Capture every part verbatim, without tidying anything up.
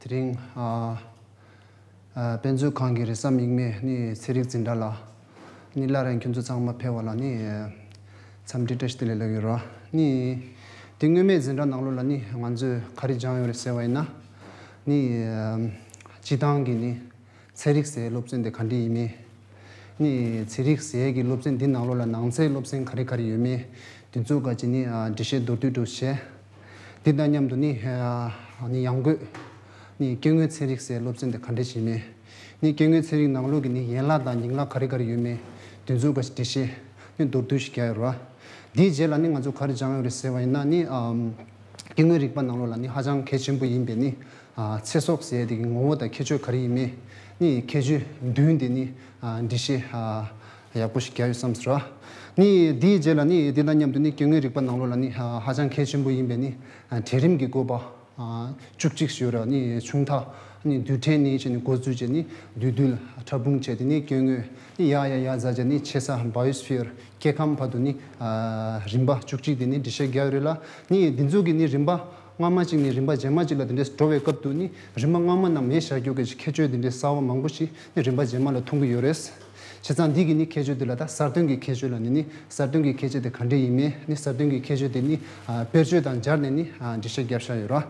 དེ་རིང་ཨ་ཨ་དཔེ་མཛོད་ཁང་གི་རེས་གཟའ་མིག་དམར་ནི་ཚན་རིག་འཛིན་གྲྭ་ལ་ནི་སླར་ཡང་ཁྱོད་ཚོ་ཚང་མ་ཕེབས་པ་ལ་ནི་འཚམས་འདྲི་བཀྲ་ཤིས་བདེ་ལེགས་ལབ་ཡོད་ར། ནི་དེ་སྔོན་མའི་འཛིན་གྲྭ་ནང་ལོགས་ལ་ནི་ང་ཚོས་ག་རེ་སྦྱངས་ཡོད་རེད་ཟེར་བ་ཡིན་ན། ནི་ཨ་སྤྱིར་བཏང་གི་ནི་ཚན་རིག་ཟེར་སློབ་ཚན་དེ་ག་འདྲ་ཡིན་མིན། ནི་ཚན་རིག་ཟེར་གྱི་སློབ་ཚན་འདི་ནང་ལོགས་ལ་ནང་གསེས་སློབ་ཚན་ག་རེ་ག་རེ་ཡོད་མེད། དེ་ཚོ་ག་ཅི་ནི་ཨ་འགྲེལ་བཤད་མདོར་བསྡུས་འདྲ་བྱས། འདི་དང་མཉམ་དུ་ནི་ཨ་ནི་ཡང་སྒོས་ནི་སྐྱེ་དངོས་ཚན་རིག་ཟེར་སློབ་ཚན་དེ་ག་འདྲ་ཞིག་མེད། ནི་སྐྱེ་དངོས་ཚན་རིག་ནང་ལོགས་ཀྱི་ནི་ཡན་ལག་དང་ཉིང་ལག་ག་རེ་ག་རེ་ཡོད་མེད། དེ་ཚོ་ག་ཅི་འགྲེལ་བཤད་ནི་མདོར་བསྡུས་ཤིག་རྒྱག་ཡོད་ར། དེའི་རྗེས་ལ་ནི་ང་ཚོ་ག་རེ་སྦྱངས་ཡོད་རེད་ཟེར་བ་ཡིན་ན་ནི་ཨམ། སྐྱེ་དངོས་རིག་པ་ནང་ལོགས་ལ་ནི་ཧ་ཅང་གལ་ཆེན་པོ་ཡིན་པའི་ནི་ཨ་ཚེ་སྲོག་ཟེར་ཡ་དེ་གི་ངོ་བོ་དང་ཁྱད་ཆོས་ག་རེ་ཡིན་མིན། ནི་ཁྱད་ཆོས་བདུན་དེ་ནི་ཨ་འགྲེལ་བཤད་ཨ་ཡག་པོ་ཞིག་རྒྱག་ཡོད་བསམ་སོང་ར། ནི་དེའི་རྗེས་ལ་ནི་དེ་དང་མཉམ་དུ་ནི་སྐྱེ་དངོས་རིག་པ་ནང་ལོགས་ལ་ནི་ཨ་ཧ་ཅང་གལ་ཆེན་པོ་ཡིན་པའི་ནི་ཨ་གྲལ་རིམ་གྱི་བཀོད་པ་ཨ་བཅུ་གཅིག་ཞིག་ཡོད་ར། ནི་ཆུང་མཐའ་ནི་རྡུལ་ཕྲན་ནས་བྱས་ནི་འགོ་བཙུགས་བྱས་ནི་རྡུལ་རྡུལ་ཕྲ་ཕུང་བྱས་དེ་ནི་སྐྱེ་དངོས་ནི་ཡར་ཡར་ཡར་འཛེགས་བྱས་ནི་ཆེ་ས་བྷ་ཡོ་སི་ཕིར་སྐྱེ་ཁམས་བར་དུ་ནི་ཨ་རིམ་པ་བཅུ་གཅིག་དེ་ནི་འགྲེལ་བཤད་རྒྱག་ཡོད་རེད་ལ། ནི་འདི་ཚོ་གི་ནི་རིམ་པ་སྔ་མ་གཅིག་ནས་རིམ་པ་རྗེས་མ་གཅིག་ལ་དེ་འདྲས་འགྲོ་བའི་སྐབས་དུ་ནི་རིམ་པ་སྔ་མ་རྣམས་ཡལ་བཞག་རྒྱུ་གི་ཁྱད་ཆོས་དེ་འདྲས་གསར་བ་མང་པོ་ཞིག་ནི་རིམ་པ་རྗེས་མ་ལ་མཐོང་གི་ཡོད་རེད། བྱས་ཙང་འདི་གི་ནི་ཁྱད་ཆོས་དེ་ལ་ད་གསར་གཏོད་ཀྱི་ཁྱད་ཆོས་ལ་ནི་ནི་གསར་གཏོད་ཀྱི་ཁྱད་ཆོས་དེ་ག་འདྲས་ཡིན་མིན། ནི་གསར་གཏོད་ཀྱི་ཁྱད་ཆོས་དེ་ནི་ཨ་དཔེར་བརྗོད་དང་སྦྱར་ནས་ནི་ཨ་འགྲེལ་བཤད་བརྒྱབ་བཞག་ཡོད་ར།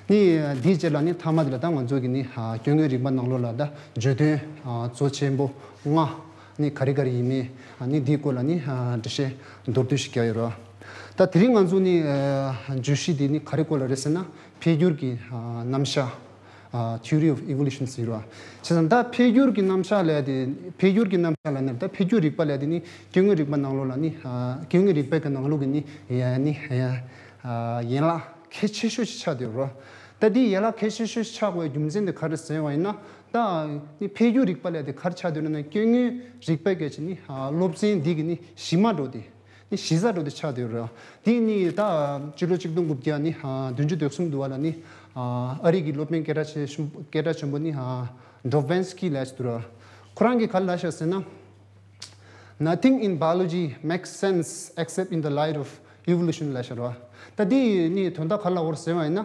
ནི་འདིའི་རྗེས་ལ་ནི་མཐའ་མ་དེ་ལ་ད་ང་ཚོ་གི་ནི་ཨ་སྐྱེ་དངོས་རིག་པ་ནང་ལོགས་ལ་ད་བརྗོད་དོན་ཨ་གཙོ་ཆེན་པོ་ལྔ་ནི་ག་རེ་ག་རེ་ཡིན་མིན། ཨ་ནི་འདིའི་སྐོར་ལ་ནི་ཨ་འགྲེལ་བཤད་མདོར་བསྡུས་ཤིག་རྒྱག་ཡོད་ར། ད་དེ་རིང་ང་ཚོ་ནི་ཨ་བརྗོད་གཞི་དེ་ནི་ག་རེ་སྐོར་ལ་རེད་ཟེར་ན། འཕེལ་འགྱུར་གྱི་ཨ་རྣམ་གཞག་ཨ་Theory of Evolution ཟེར་བ། བྱས་ཙང་ད་འཕེལ་འགྱུར་གྱི་རྣམ་གཞག་ལབ་ཡ་དེ། འཕེལ་འགྱུར་གྱི་རྣམ་གཞག་ལབ་ན། ད་འཕེལ་འགྱུར་རིག་པ་ལབ་ཡ་དེ་ནི་སྐྱེ་དངོས་རིག་པ་ནང་ལོགས་ལ་ནི་ཨ་སྐྱེ་དངོས་རིག་པའི་གི་ནང་ལོགས་ཀྱི་ནི་ཡ་ནི་ཡ་ཨ་ཡན་ལག་གལ་ཆེ་ཤོས་ཤིག་ཆགས་བསྡད་ཡོད་རེད། ད་དེ་ཡན་ལག་གལ་ཆེ་ཤོས་ཤིག་ཆགས་དགོས་རྒྱུ་མཚན་དེ་ག་རེ་ཟེར་བ་ཡིན་ན། ད་ནི་འཕེལ་འགྱུར་རིག་པ་ལབ་ཡ་དེ་ག་རེ་ཆགས་བསྡད་ཡོད་ན། སྐྱེ་དངོས་རིག་པའི་གི་ནི་ཨ་སློབ་ཚན་འདི་གི་ནི་གཞི་མ་འདྲ་བོ་དེ། ནི་གཞི་རྩ་འདྲ་བོ་དེ་ཆགས་བསྡད་ཡོད་རེད། དེ་ནི་ད་སྤྱི་ལོ་ཆིག་སྟོང་དགུ་བརྒྱ་ནི་ཨ་བདུན་ཅུ་དོན་གསུམ་དུ་བ་ལ་ནི་ཨ་ཨ་རི་གི་སློབ་དཔོན་སྐད་གྲགས་ཆེ་ཤོས་སྐད་གྲགས་ཆེན་པོ་ནི་ཨ་Drobvinsky ལབ་ཡ་ཅིག་འདུག་ར། ཁོ་རང་གིས་ག་རེ་ལབ་ཤག་ཟེར་ན། Nothing in biology makes sense except in the light of evolution ལབ་ཤག་ར། ད་དེ་ནི་དོན་དག་ག་རེ་ལབ་ཡོད་རེད་ཟེར་བ་ཡིན་ན།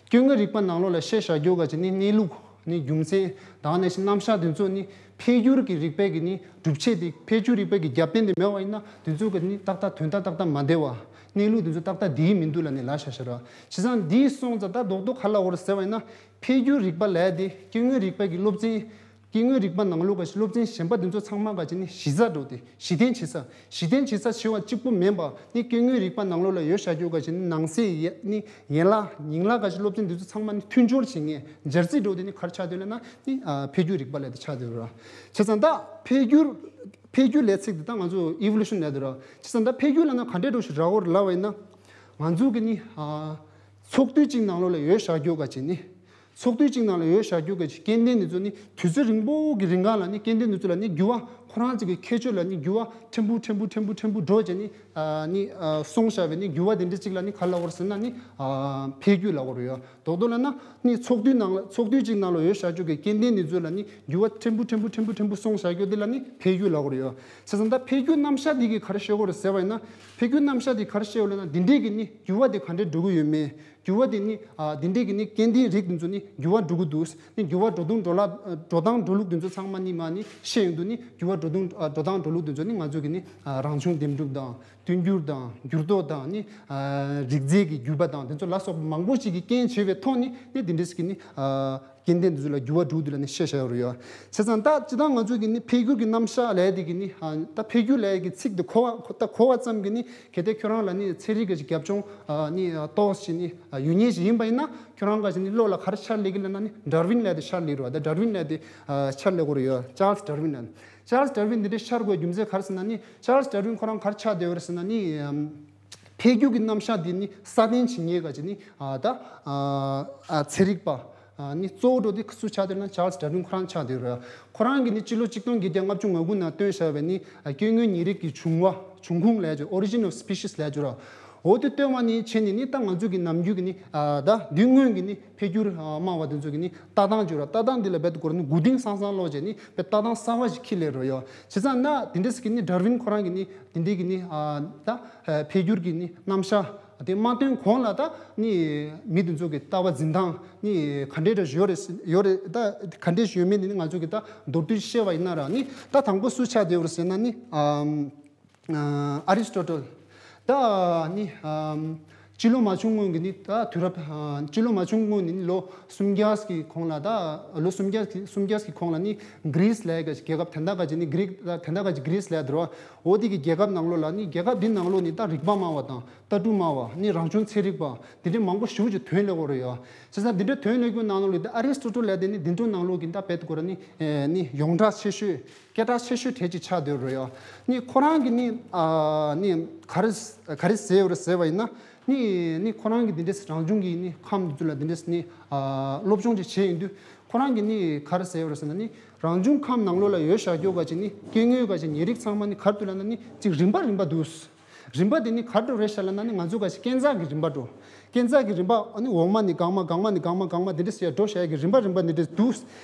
སྐྱེ་དངོས་རིག་པ་ནང་ལོགས་ལ་བཤད་བཞག་རྒྱུ་ག་ཅིག་ནི་གནས་ལུགས་ནི་རྒྱུ་མཚན་དང་ནང་བཞིན་རྣམ་གཞག་དེ་ཚོ་ནི་འཕེལ་འགྱུར་གྱི་རིག་པའི་གི་ནི་སྒྲུབ་བྱེད་དེ། འཕེལ་འགྱུར་རིག་པའི་གི་རྒྱབ་རྟེན་དེ་མེད་པ་ཡིན་ན། དེ་ཚོ་གི་ནི་ཏག་ཏག་དོན་དག་ཏག་ཏག་མ་བདེ་བ། གནས་ལུགས་དེ་ཚོ་ཏག་ཏག་བདེ་གི་མི་འདུག་ལབ་ནི་ལབ་ཤག་ཤག་ར། བྱས་ཙང་འདི་སོང་ཙང་ད་རྡོག་རྡོག་ག་རེ་ལབ་ཡོད་རེད་ཟེར་བ་ཡིན་ན། འཕེལ་འགྱུར་རིག་པ་ལབ་ཡ་དེ་སྐྱེ་དངོས་རིག་པ་གི་སློབ་ཚན། སྐྱེ་དངོས་རིག་པ་ནང་ལོགས་ག་ཅིག་སློབ་ཚན་གཞན་པ་དེ་ཚོ་ཚང་མ་ག་ཅིག་ནི་གཞི་རྩ་འདྲ་བོ་དེ། གཞི་རྟེན་བྱེད་ས། གཞི་རྟེན་བྱེད་ས་བྱེད་པ་གཅིག་པོ་མིན་པ་ནི། སྐྱེ་དངོས་རིག་པ་ནང་ལོགས་ལ་ཡོད་བཞག་རྒྱུ་ག་ཅིག་ནི་ནང་གསེས་ཡ་ནི་ཡན་ལག་ཉིང་ལག་ག་ཅིག་སློབ་ཚན་དེ་ཚོ་ཚང་མ་ནི་མཐུན་སྦྱོར་བྱེད་མཁན་སྦྱར་རྩི་འདྲ་བོ་དེ་ནི་ག་རེ་ཆགས་བསྡད་ཡོད་ལབ་ན། ནི་ཨ་འཕེལ་འགྱུར་རིག་པ་ལབ་དེ་ཆགས་བསྡད་ཡོད་ར། བྱས་ཙང་ད་འཕེལ་འགྱུར། འཕེལ་འགྱུར་ལབ་ཚིག་དེ་ད་ང་ཚོ་evolution ལབ་དེ་ར། བྱས་ཙང་ད་འཕེལ་འགྱུར་ལབ་ན་ག་འདྲས་འདྲ་བོ་ཞིག་རག་གི་ཡོད་རེད་ལབ་པ་ཡིན་ན། ང་ཚོ་གི་ནི་ཨ་ཚོགས་འདུ་གཅིག་ནང་ལོགས་ལ་ཡོད་བཞག་རྒྱུ་ག་ཅིག་ནི། ཚོགས་འདུ་གཅིག་ནང་ལ་ཡོད་བཞག་རྒྱུ་གི་སྐྱེ་ལྡན་འདི་ཚོ་ནི་དུས་ཚོད་རིང་པོ་གི་རིང་ག་ལ་ནི་སྐྱེ་ལྡན་འདི་ཚོ་ལ་ནི་འགྱུར་བ། ཁོ་རང་ཚོ་གི་ཁྱད་ཆོས་ལ་ནི་འགྱུར་བ་ཕྲན་བུ་ཕྲན་བུ་ཕྲན་བུ་ཕྲན་བུ་འགྲོ་བྱས་ནི་ཨ་ནི་ཨ་སོང་བཞག་པའི་ནི་འགྱུར་བ་དེ་འདྲ་གཅིག་ལ་ནི་ག་རེ་ལབ་དགོས་རེད་ཟེར་ན་ནི་ཨ་འཕེལ་འགྱུར་ལབ་དགོས་རེད་ཡ། རྡོག་རྡོག་ལབ་ན་ནི་ཚོགས་འདུའི་ནང་ལ། ཚོགས་འདུ་གཅིག་ནང་ལ་ཡོད་བཞག་རྒྱུ་གི་སྐྱེ་ལྡན་འདི་ཚོ་ལ་ནི་འགྱུར་བ་ཕྲན་བུ་ཕྲན་བུ་ཕྲན་བུ་ཕྲན་བུ་སོང་བཞག་རྒྱུ་དེ་ལ་ནི་འཕེལ་འགྱུར་ལབ་དགོས་རེད་ཡ། བྱས་ཙང་ད་འཕེལ་འགྱུར་རྣམ་གཞག་འདི་གིས་ག་རེ་བཤད་དགོས་རེད་ཟེར་བ་ཡིན་ན། འཕེལ་འགྱུར་རྣམ་གཞག་འདི་ག་རེ་བཤད་དགོས་ལབ་ན། འདི་འདྲས་ཀྱི་ནི་འགྱུར་བ་དེ་ག་འདྲས་འགྲོ་གི་ཡོད་མེད། འགྱུར་བ་དེ་ནི་ཨ་འདི་འདྲས་ཀྱི་ནི་སྐྱེ་ལྡན་རིགས་དེ་ཚོ་ནི་འགྱུར་བ་འགྲོ་གི་འདུག། ནི་འགྱུར་བ་འགྲོ་སྟངས་འགྲོ་ལ་འགྲོ་སྟངས་འགྲོ་ལུགས་དེ་ཚོ་ཚང་མ་ནི་མ་ནི་ཤེས་ཡོང་དུས་ནི་འགྱུར་བ་འགྲོ་སྟངས་ཨ་འགྲོ་སྟངས་འགྲོ་ལུགས་དེ་ཚོ་ནི་ང་ཚོ་གི་ནི་ཨ་རང་བྱུང་འདེམས་སྒྲུག་དང་། བསྟུན་འགྱུར་དང་། འགྱུར་ལྡོག་དང་། ནི་ཨ་རིགས་རྫས་ཀྱི་འགྱུར་བ་དང་། དེ་ཚོ་ལ་སོགས་པ་མང་པོ་ཞིག་གི་རྐྱེན་བྱས་པའི་ཐོག་ནས་ནི་དེ་འདྲ་ཞིག་གི་ནི་ཨ་སྐྱེ་ལྡན་དེ་ཚོ་ལ་འགྱུར་བ་འགྲོ་དུས་ལ་ནི་བཤད་བཞག་ཡོད་རེད་ཡ། བྱས་ཙང་ད་སྤྱིར་བཏང་ང་ཚོ་གི་ནི་འཕེལ་འགྱུར་གྱི་རྣམ་གཞག་ལབ་ཡ་དེ་གི་ནི་ཨ་ད་འཕེལ་འགྱུར་ལབ་ཡ་གི་ཚིག་དེ་གོ་བ་ད་གོ་བ་ཙམ་གྱིས་ནི་གལ་ཏེ་ཁྱོད་རང་ལ་ནི་ཚན་རིག་གི་རྒྱབ་ལྗོངས་ཨ་ནི་ཨ་ཏོག་ཙམ་ཞིག་ནི་ཨ་ཡོད་མཁན་ཞིག་ཡིན་པ་ཡིན་ན། ཁྱོད་རང་ག་ཞིག་ནི་བློ་ལ་ག་རེ་ཤར་སླེབས་ཀྱི་ལབ་ན་ནི་ཌར་ཝིན་ལབ་ཡ་དེ་ཤར་སླེབས་རེད་བ། ད་ཌར་ཝིན་ལབ་ཡ་དེ་ཨ་ཤར་སླེབས་ཀྱི་རེད་ཡ། ཅཱརལ་ཌར་ཝིན་ལབ་ནི། ཅཱརལ་ཌར་ཝིན་འདི་འདྲ་ཤར་དགོས་རྒྱུ་མཚན་ག་རེ་ཟེར་ན་ནི། ཅཱརལ་ཌར་ཝིན་ཁོ་རང་ག་རེ་ཆགས་བསྡད་ཡོད་རེད་ཟེར་ན་ནི། ཨམ། འཕེལ་འགྱུར་གྱི་རྣམ་གཞག་འདི་ནི་སྲ་བརྟན་བྱེད་མཁན་ག་ཅིག་ནི་ཨ་ད་ཨ་ཨ་ཚན་རིག་པ་ཨ་ནི་གཙོ་བོ་འདྲ་བོ་དེ་སུ་ཆགས་བསྡད་ཡོད་ན། ཅཱརལ་ཌར་ཝིན་ཁོ་རང་ཆགས་བསྡད་ཡོད་རེད། ཁོ་རང་གིས་ནི་སྤྱི་ལོ་ཆིག་སྟོང་བརྒྱད་བརྒྱ་ལྔ་བཅུ་ང་དགུ་ནང་བཏོན་བཞག་པའི་ནི་ཨ་སྐྱེ་དངོས་ཉེ་རིགས་ཀྱི་བྱུང་བ། བྱུང་ཁུངས་ལབ་ཡ་ཅིག། Origin of Species ལབ་ཡ་ཅིག་ར། འོ་དེ་བཏོན་པ་ནས་བྱས་ནས་ནི་ད་ང་ཚོ་གི་ནམ་རྒྱུན་གྱི་ནི་ཨ་ད་དུས་སྔོན་གྱི་ནི་འཕེལ་འགྱུར་ཨ་སྨྲ་བ་དེ་ཚོ་གི་ནི་ལྟ་སྟངས་ཅིག་ཡོད་ར། ལྟ་སྟངས་འདི་ལ་རྦད་དེ་ཁོ་རང་ནི་མགོ་རྟིང་སང་སང་སློག་བྱས་ནི་རྦད་ལྟ་སྟངས་གསར་བ་ཞིག་འཁྱེར་སླེབས་རེད་ཡ། བྱས་ཙང་ན་དེ་འདྲ་ཞིག་གི་ནི་ཌར་ཝིན་ཁོ་རང་གི་ནི་དེ་འདྲའི་གི་ནི་ཨ་ད་ཨ་འཕེལ་འགྱུར་གྱི་ནི་རྣམ་གཞག་ དེ་མ་ཐོན་གོང་ལ་ད་ནི་མི་དེ་ཚོ་གི་ལྟ་བ་འཛིན་སྟངས་ནི་ག་འདྲས་འདྲ་ཡོད་རེད་ཡོད་རེད། ད་ག་འདྲས་ཡོད་མེད་ནི་ང་ཚོ་གི་ད་མདོར་བསྡུས་བཤད་པ་ཡིན་ན་ར་ནི། ད་དང་པོ་སུ་ཆགས་བསྡད་ཡོད་རེད་ཟེར་ན་ནི། ཨ་རི་སི་ཊོ་ཊལ། ད་ནི་ཨམ་སྤྱི་ལོ་མ་བྱུང་སྔོན་གྱི་ནི། ད་དུས་རབས་ཨ་སྤྱི་ལོ་མ་བྱུང་སྔོན་ནི་ལོ་སུམ་བརྒྱ་གི་གོང་ལ། ད་ལོ་སུམ་བརྒྱ་གི་སུམ་བརྒྱ་གི་གོང་ལ་ནི་གྷི་རིས་ལབ་ཡག་གི་རྒྱལ་ཁབ། དེ་འདྲ་ག་ཅིག་ནི་གྷི་རིག་ད་དེ་འདྲ་ག་ཅིག་གྷི་རིས་ལབ་ཡག་འདུག་ར། འོ་དེ་གི་རྒྱལ་ཁབ་ནང་ལོགས་ལ་ནི། རྒྱལ་ཁབ་འདི་ནང་ལོགས་ནི་ད་རིག་པ་སྨྲ་བ་དང་ལྟ་གྲུབ་སྨྲ་བ་ནི། རང་བྱུང་ཚན་རིག་པ། དེ་འདྲའི་མང་པོ་ཞེ་པོ་ཅིག་ཐོན་སླེབས་ཡོད་རེད་ཡ། བྱས་ཙང་དེ་འདྲའི་ཐོན་སླེབས་རྒྱུ་ནང་ལོགས་ལ་ད་ཨ་རི་སི་ཊོ་ཊལ་ལབ་དེ་ནི་དེ་འདྲའི་ནང་ལོགས་ཀྱི་ད་དཔེ་དེ་ཁོ་རང་ནི་ཨེ་ནི་ཡོངས་གྲགས་ཆེ་ཤོས། སྐད་གྲགས་ཆེ་ཤོས་གྲས་ཅིག་ཆགས་བསྡད་ཡོད་རེད་ཡ། ནི་ཁོ་རང་གིས་ནི་ཨ་ནི་ག་རེ་ག་རེ་ཟེར་ཡོད་རེད་ཟེར་བ་ཡིན་ན། ནི་ནི་ཁོ་རང་གིས་འདི་འདྲས་རང་བྱུང་གི་ནི་ཁམས་འདི་ཚོ་ལ་འདི་འདྲས་ནི་ཨ་སློབ་སྦྱོང་ཅིག་བྱས་ཡོང་དུས། ཁོ་རང་གིས་ནི་ག་རེ་ཟེར་ཡོད་རེད་ཟེར་ན་ནི། རང་བྱུང་ཁམས་ནང་ལོགས་ལ་ཡོད་བཞག་རྒྱུ་ག་ཅིག་ནི། སྐྱེ་དངོས་ག་ཅིག་ཉེ་རིགས་ཚང་མ་ནི་ག་རེ་འདུག་ལབ་ན་ནི་ཅིག་རིམ་པ་རིམ་པ་འདུག་རིམ་པ་དེ་ནི་ག་རེ་རེད་ཤག་ལབ་ན་ནི། ང་ཚོ་ག་ཅིག་སྐས་འཛེག་གི་རིམ་པ་འགྲོ། སྐས་འཛེག་གི་རིམ་པ། ཨ་ནི་འོག་མ་ནས་འགག་མ། འགག་མ་ནས་འགག་མ། འགག་མ་དེ་འདྲ་ཟེར་འགྲོ་བཞག་གི་རིམ་པ་རིམ་པ་འདི་འདྲ་འདུག་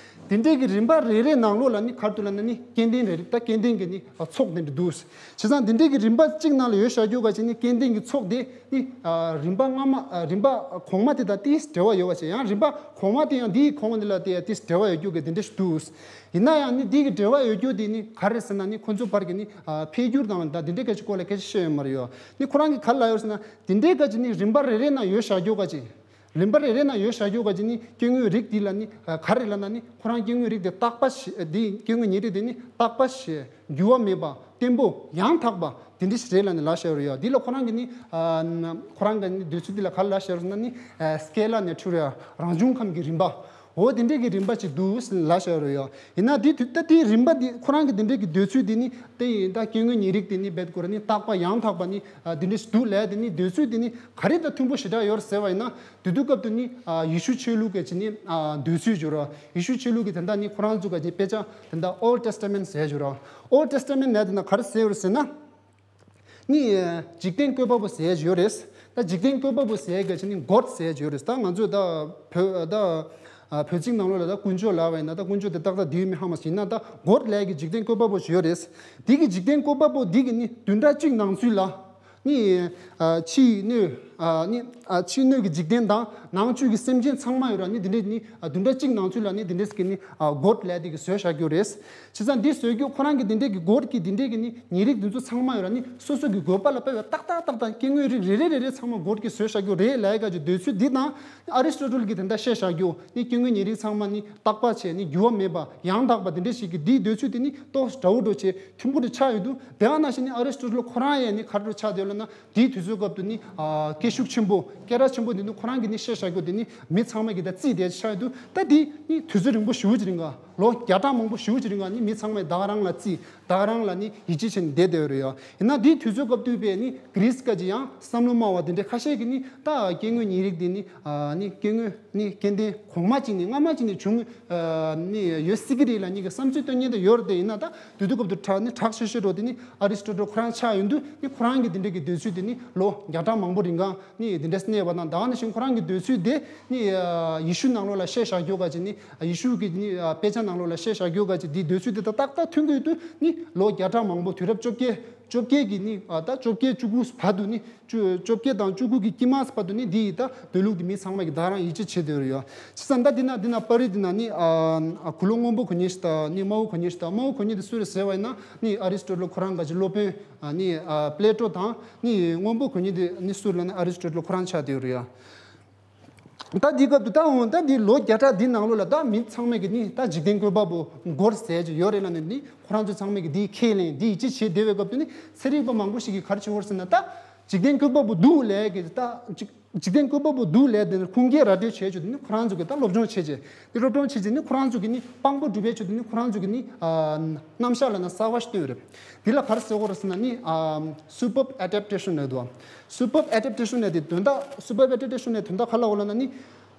དེ་འདྲའི་གི་རིམ་པ་རེ་རེ་ནང་ལོགས་ལ་ནི་ག་རེ་འདུག་ལབ་ན་ནི་སྐྱེ་ལྡན་རེ་རེ། ད་སྐྱེ་ལྡན་གི་ནི་ཨ་ཚོགས་དེ་འདྲ་འདུག་བྱས་ཙང་དེ་འདྲའི་གི་རིམ་པ་གཅིག་ནང་ལ་ཡོད་བཞག་རྒྱུ་ག་ཅིག་ནི་སྐྱེ་ལྡན་གི་ཚོགས་དེ་ནི་ཨ་རིམ་པ་སྔ་མ། ཨ་རིམ་པ་གོང་མ་དེ་དང་ཏིས་འབྲེལ་བ་ཡོད་པ་བྱས། ཡང་རིམ་པ་གོང་མ་དེ་ཡང་དེའི་གོང་མ་དེ་ལ་དེ་ཡང་ཏིས་འབྲེལ་བ་ཡོད་རྒྱུ་གི་དེ་འདྲ་ཞིག་འདུག་ཡིན་ན་ཡང་ནི་དེ་གི་འབྲེལ་བ་ཡོད་རྒྱུ་དེ་ནི་ག་རེ་ཟེར་ན་ནི། ཁོ་ཚོ་བར་གྱི་ནི་ཨ་འཕེལ་འགྱུར་དང་ད་དེ་འདྲའི་སྐད་ཆ་སྐོར་ལ་སྐད་ཆ་བཤད་ཡོད་མ་རེད་ཡ། ནི་ཁོ་རང་གིས་ག་རེ་ལབ་ཡོད་ཟེར་ན། དེ་འདྲའི་སྐད་ཆ་ནི་རིམ་པ་རེ་རེ་ནང་ཡོད་བཞག་རྒྱུ་ག་ཅིག་རིམ་པ་རེ་རེ་ནང་ཡོད་བཞག་རྒྱུ་ག་ཅིག་ནི་སྐྱེ་དངོས་རིགས་འདི་ལ་ནི་ཨ་ག་རེ་ལབ་ན་ནི། ཁོ་རང་སྐྱེ་དངོས་རིགས་དེ་རྟག་པ་ཞིག་འདི་སྐྱེ་དངོས་ཉེ་རིགས་དེ་ནི་རྟག་པ་ཞིག་འགྱུར་བ་མེད་པ། བརྟན་པོ། ཡང་དག་པ། དེ་འདྲ་ཞིག་རེད་ལབ་ནས་ལབ་བཞག་ཡོད་རེད་ཡ། འདི་ལ་ཁོ་རང་གིས་ནི་ཨ་ཁོ་རང་གི་ནི་འདོད་ཚུལ་འདི་ལ་ག་རེ་ལབ་བཞག་ཡོད་ཟེར་ན་ནི། ཨ་སྐེ་ལ་ནས་འཕྲུལ་ཡ། རང་བྱུང་ཁམས་ཀྱི་རིམ་པ། འོ་དེ་འདྲའི་གི་རིམ་པ་ཅིག་འདུག་ཟེར་ལབ་བཞག་ཡོད་རེད་ཡ། ཡིན་ན་དེ་དུས་ད་དེའི་རིམ་པ་འདི། ཁོ་རང་གི་དེ་འདྲའི་གི་འདོད་ཚུལ་འདི་ནི་དེ་ཡིན། ད་སྐྱེ་དངོས་ཉེ་རིགས་དེ་ནི་རྦད་ཁོ་རང་ནི་རྟག་པ་ཡང་དག་པ་ནི་ཨ་དེ་འདྲ་ཞིག་འདུག་ལབ་དེ་ནི། འདོད་ཚུལ་དེ་ནི་ག་རེ་དང་མཐུན་པོ་ཞེ་དྲག་ཡོད་རེད་ཟེར་བ་ཡིན་ན། དེ་དུས་སྐབས་དུ་ནི་ཨ་ཡེ་ཤུ་ཆོས་ལུགས་ཀྱི་ཅིག་ནི་ཨ་འདོད་ཚུལ་བརྗོད་ར། ཡེ་ཤུ་ཆོས་ལུགས་ཀྱི་དེ་འདྲ་ནི་ཁོ་རང་ཚོ་ག་ཅིག་དཔེ་ཆ་དེ་འདྲ་Old Testament ཟེར་བརྗོད་ར། Old Testament ལབ་དེ་ན་ག་རེ་ཟེར་ཡོད་རེད་ཟེར་ན། ནི་འཇིག་རྟེན་བཀོད་པ་པོ་ཟེར་ཡ་ཅིག་ཡོད་རེད། ད་འཇིག་རྟེན་བཀོད་པ་པོ་ཟེར་ཡ་ག་ཅིག་ནི་གོཌ་ཟེར་ཡ་ཅིག་ཡོད་རེད། ད་ང་ཚོས་ད་བོད་ད་ཨ་བོད་ཚིག་ནང་ལོགས་ལ་ད་དཀོན་མཆོག་ལབ་པ་ཡིན་ན། ད་དཀོན་མཆོག་དེ་ཏག་ཏག་འདི་ཡོད་མེད་ཧ་མ་ཤེས་ན། ད་གོཌ་ལབ་ཡ་གི་འཇིག་རྟེན་བཀོད་པ་པོ་ཅིག་ཡོད་རེད། འདི་གི་འཇིག་རྟེན་བཀོད་པ་པོ་འདི་གི་ནི་བདུན་ཕྲག་གཅིག་ནང་ཚུད་ལ་ནི་ཨ་ཕྱིའི་སྣོད་ཨ་ནི་ཨ་ཕྱིའི་སྣོད་ཀྱི་འཇིག་རྟེན་དང་ནང་བཅུད་ཀྱི་སེམས་ཅན་ཚང་མ་ཡོད་ར། ནི་འདི་འདྲས་ནི་ཨ་བདུན་ཕྲག་གཅིག་ནང་ཚུད་ལ་ནི་འདི་འདྲས་ཀྱི་ནི་ཨ་གོཌ་ལབ་ཡ་དེ་གི་བཟོས་བཞག་རྒྱུ་རེད། བྱས་ཙང་འདི་བཟོས་རྒྱུ་ཁོ་རང་གི་འདི་འདྲའི་གི་གོཌ་ཀྱི་འདི་འདྲའི་གི་ནི་ཉེ་རིགས་འདི་ཚོ་ཚང་མ་ཡོད་ར། ནི་སོ་སོ་གི་དགོས་པ་ལ་དཔག་པའི་ཏག་ཏག་ཏག་ཏག་སྐྱེ་དངོས་རིགས་རེ་རེ་རེ་རེ་ཚང་མ་གོཌ་ཀྱིས་བཟོས་བཞག་རྒྱུ་རེད་ལབ་ཡ་ག་ཅིག་འདོད་ཚུལ་འདི་དང་། ཨ་རི་སི་ཊོ་ཊལ་གྱིས་དེ་འདྲ་བཤད་བཞག་རྒྱུ་ནི་སྐྱེ་དངོས་ཉེ་རིགས་ཚང་མ་ནི་རྟག་པ་བྱས་ནི་འགྱུར་བ་མེད་པ་ཡང་དག་པ་དེ་འདྲ་ཞིག་གི་འདིའི་འདོད་ཚུལ་དེ་ནི་ཏོག་ཙམ་འདྲ་བོ་འདྲ་བོ་བྱས་མཐུན་པོ་འདྲ་ཆགས་ཡོད་འདུག་དེ་ག་ནང་བཞིན་ནི་ཨ་རི་སི་ཊོ་ཊལ་ཁོ་རང་ཡང་ནི་ག་རེ་འདྲ་བོ་ཆགས་བསྡད་ཡོད་ལབ་ན། དེའི་དུས་ཚོད་སྐབས་དུ་ནི་ཨ་སྐད་ཤུགས་ཆེན་པོ། སྐད་གྲགས་ཆེན་པོ་འདི་ནི་ཁོ་རང་གིས་ནི་བཤད་བཞག་རྒྱུ་དེ་ནི་མི་ཚང་མ་གིས་ད་བརྩིས་བསྡད་ཆགས་འདུག་ད་འདི་ནི་དུས་ཚོད་རིང་པོ་ཞེ་པོ་ཅིག་རིང་ག་ལོ་བརྒྱ་ཕྲག་མང་པོ་ཞེ་པོ་ཅིག་རིང་ག་ནི་མི་ཚང་མས་ད་ག་རང་ལ་བརྩིས། ད་ག་རང་ལ་ནི་ཡིད་ཆེས་བྱས་ནས་བསྡད་བསྡད་ཡོད་རེད་ཡ། ཡིན་ན་འདིའི་དུས་ཚོད་སྐབས་དུ་བས་ནི་གྷི་རིས་ཀ་ཅིག་ཡང་བསམ་བློ་སྨྲ་བ་དེ་འདྲ་ཁ་ཤས་ཀྱིས་ནི་ད་སྐྱེ་དངོས་ཉེ་རིགས་འདི་ནི་ཨ་ནི་སྐྱེ་དངོས་ནི་སྐྱེ་ལྡན་གོང་མ་ཅིག་ནས་སྔ་མ་ཅིག་ནས་བྱུང་ཨ་ནི་ཡོད་སྲིད་ཀྱི་རེད་ལབ་མཁན་གྱི་བསམ་ཚུལ་སྟོན་མཁན་དེ་ཡོད་རེད། དེ་ཡིན་ན་ད་དུས་དུས་སྐབས་དུ་དྲག་ནི་དྲག་ཤོས་ཤོས་འགྲོ་དེ་ནི་ཨ་རི་སི་ཊོ་ཊལ་ཁོ་རང་ཆགས་ཡོང་དུས་ནི་ཁོ་རང་གི་དེ་འདྲ་གི་འདོད་ཚུལ་དེ་ནི་ལོ་བརྒྱ་ཕྲག་མང་པོ་རིང་ག་ནི་དེ་འདྲ་གནས་པ་དང་། ད་ག་ནང་བཞིན་ཁོ་རང་གི་འདོད་ཚུལ་དེ་ནི་ཨ་ཡེ་ཤུ་ནང་ལོགས་ལ་བཤད་བཞག་རྒྱུ་ག་ཅིག་ནི་ཨ་ཡེ་ཤུ་གི་ནི་ཨ་དཔེ་ཆ་ནང་ལོགས་ལ་བཤད་བཞག་རྒྱུ་ག་ཅིག་དེའི་འདོད་ཚུལ་དེ་དང་ཏག་ཏག་མཐུན་གྱི་ཡོད་དུས་ནི་ལོ་བརྒྱ་ཕྲག་མང་པོ་དུས་རབས་བཅོ་བརྒྱད། བཅོ་བརྒྱད་ཀྱི་ནི་ཨ་ད་བཅོ་བརྒྱད་བཅུ་དགུ་བར་དུ་ནི། བཅུ་བཅོ་བརྒྱད་དང་བཅུ་དགུ་གི་དཀྱིལ་མ་བར་དུ་ནི་འདི་ཡི་ད་འདོད་ལུགས་འདི་མི་ཚང་མ་གིས་ད་རང་ཡིད་ཆེས་བྱེད་བསྡད་ཡོད་རེད་ཡ། བྱས་ཙང་ད་འདི་ན་འདི་ན་པར་རིས་འདི་ན་ནི་ཨ་ཨ་གུ་ལོ་སྔོན་པོ་གོན་མཁན་ཞིག་དང་ནི་དམར་པོ་གོན་མཁན་ཞིག་དང་། དམར་པོ་གོན་མཁན་འདི་སུ་རེད་ཟེར་བ་ཡིན་ན་ནི་ཨ་རི་སི་ཊོ་ཊལ་ཁོ་རང་ག་ཅིག་སློབ་དཔོན་ཨ་ནི་ཨ་པི་ལེ་ཊོ་དང་། ནི་སྔོན་པོ་གོན་མཁན་འདི་ནི་སུ་རེད་ལབ་ན་ཨ་རི་སི་ཊོ་ཊལ་ཁོ་རང་ཆགས་བསྡད་ཡོད་རེད་ཡ། ད་འདི་སྐབས་དུ་ད་འོང་ད་འདི་ལོ་བརྒྱ་ཕྲག་འདི་ནང་ལོགས་ལ་ད་མི་ཚང་མས་ཀྱི་ནི་ད་འཇིག་རྟེན་བཀོད་པ་པོ་གོཌ་ཟེར་གྱི་ཡོད་རེད་ལབ་ནས་ནི་ཁོ་རང་ཚོ་ཚང་མས་ཀྱི་འདི་ཁས་ལེན་འདི་ཡིད་ཆེས་བྱེད་བསྡད་པའི་སྐབས་དུ་ནི་ཚན་རིག་པ་མང་པོ་ཞིག་གིས་ག་རེ་བྱེད་ཡོད་ཟེར་ན། ད་འཇིག་རྟེན་བཀོད་པ་པོ་འདུག་ལབ་ཀྱི་ད་འཇིག་འཇིག་རྟེན་བཀོད་པ་པོ་འདུག་ལབ་དེ་ནི་ཁུངས་སྐྱེལ་ར་སྤྲོད་བྱས་བྱས་དུ་ནི་ཁོ་རང་ཚོ་གིས་ད་སློབ་སྦྱོང་བྱས་བྱས་དེ་སློབ་སྦྱོང་བྱས་བྱས་ནི་ཁོ་རང་ཚོ་གིས་ནི་དཔང་པོ་སྒྲུབ་པའི་ཆེད་དུ་ནི་ཁོ་རང་ཚོ་གིས་ནི་ཨ་རྣམ་གཞག་ལབ་ན་གསར་པ་ཞིག་བཏོན་ཡོད་རེད། འདི་ལ་ག་རེ་ཟེར་གྱི་ཡོད་རེད་ཟེར་ན་ནི་ཨ་སུ་པར་ཨེ་ཌེབ་ཊེ་ཤན་ལབ་འདུག་སུ་པར་ཨེ་ཌེབ་ཊེ་ཤན་ལབ་དེ་དོན་དག་སུ་པར་ཨེ་ཌེབ་ཊེ་ཤན་ལབ་དོན་དག་ག་རེ་ལབ་ཡོད་ལབ་ན་ནི།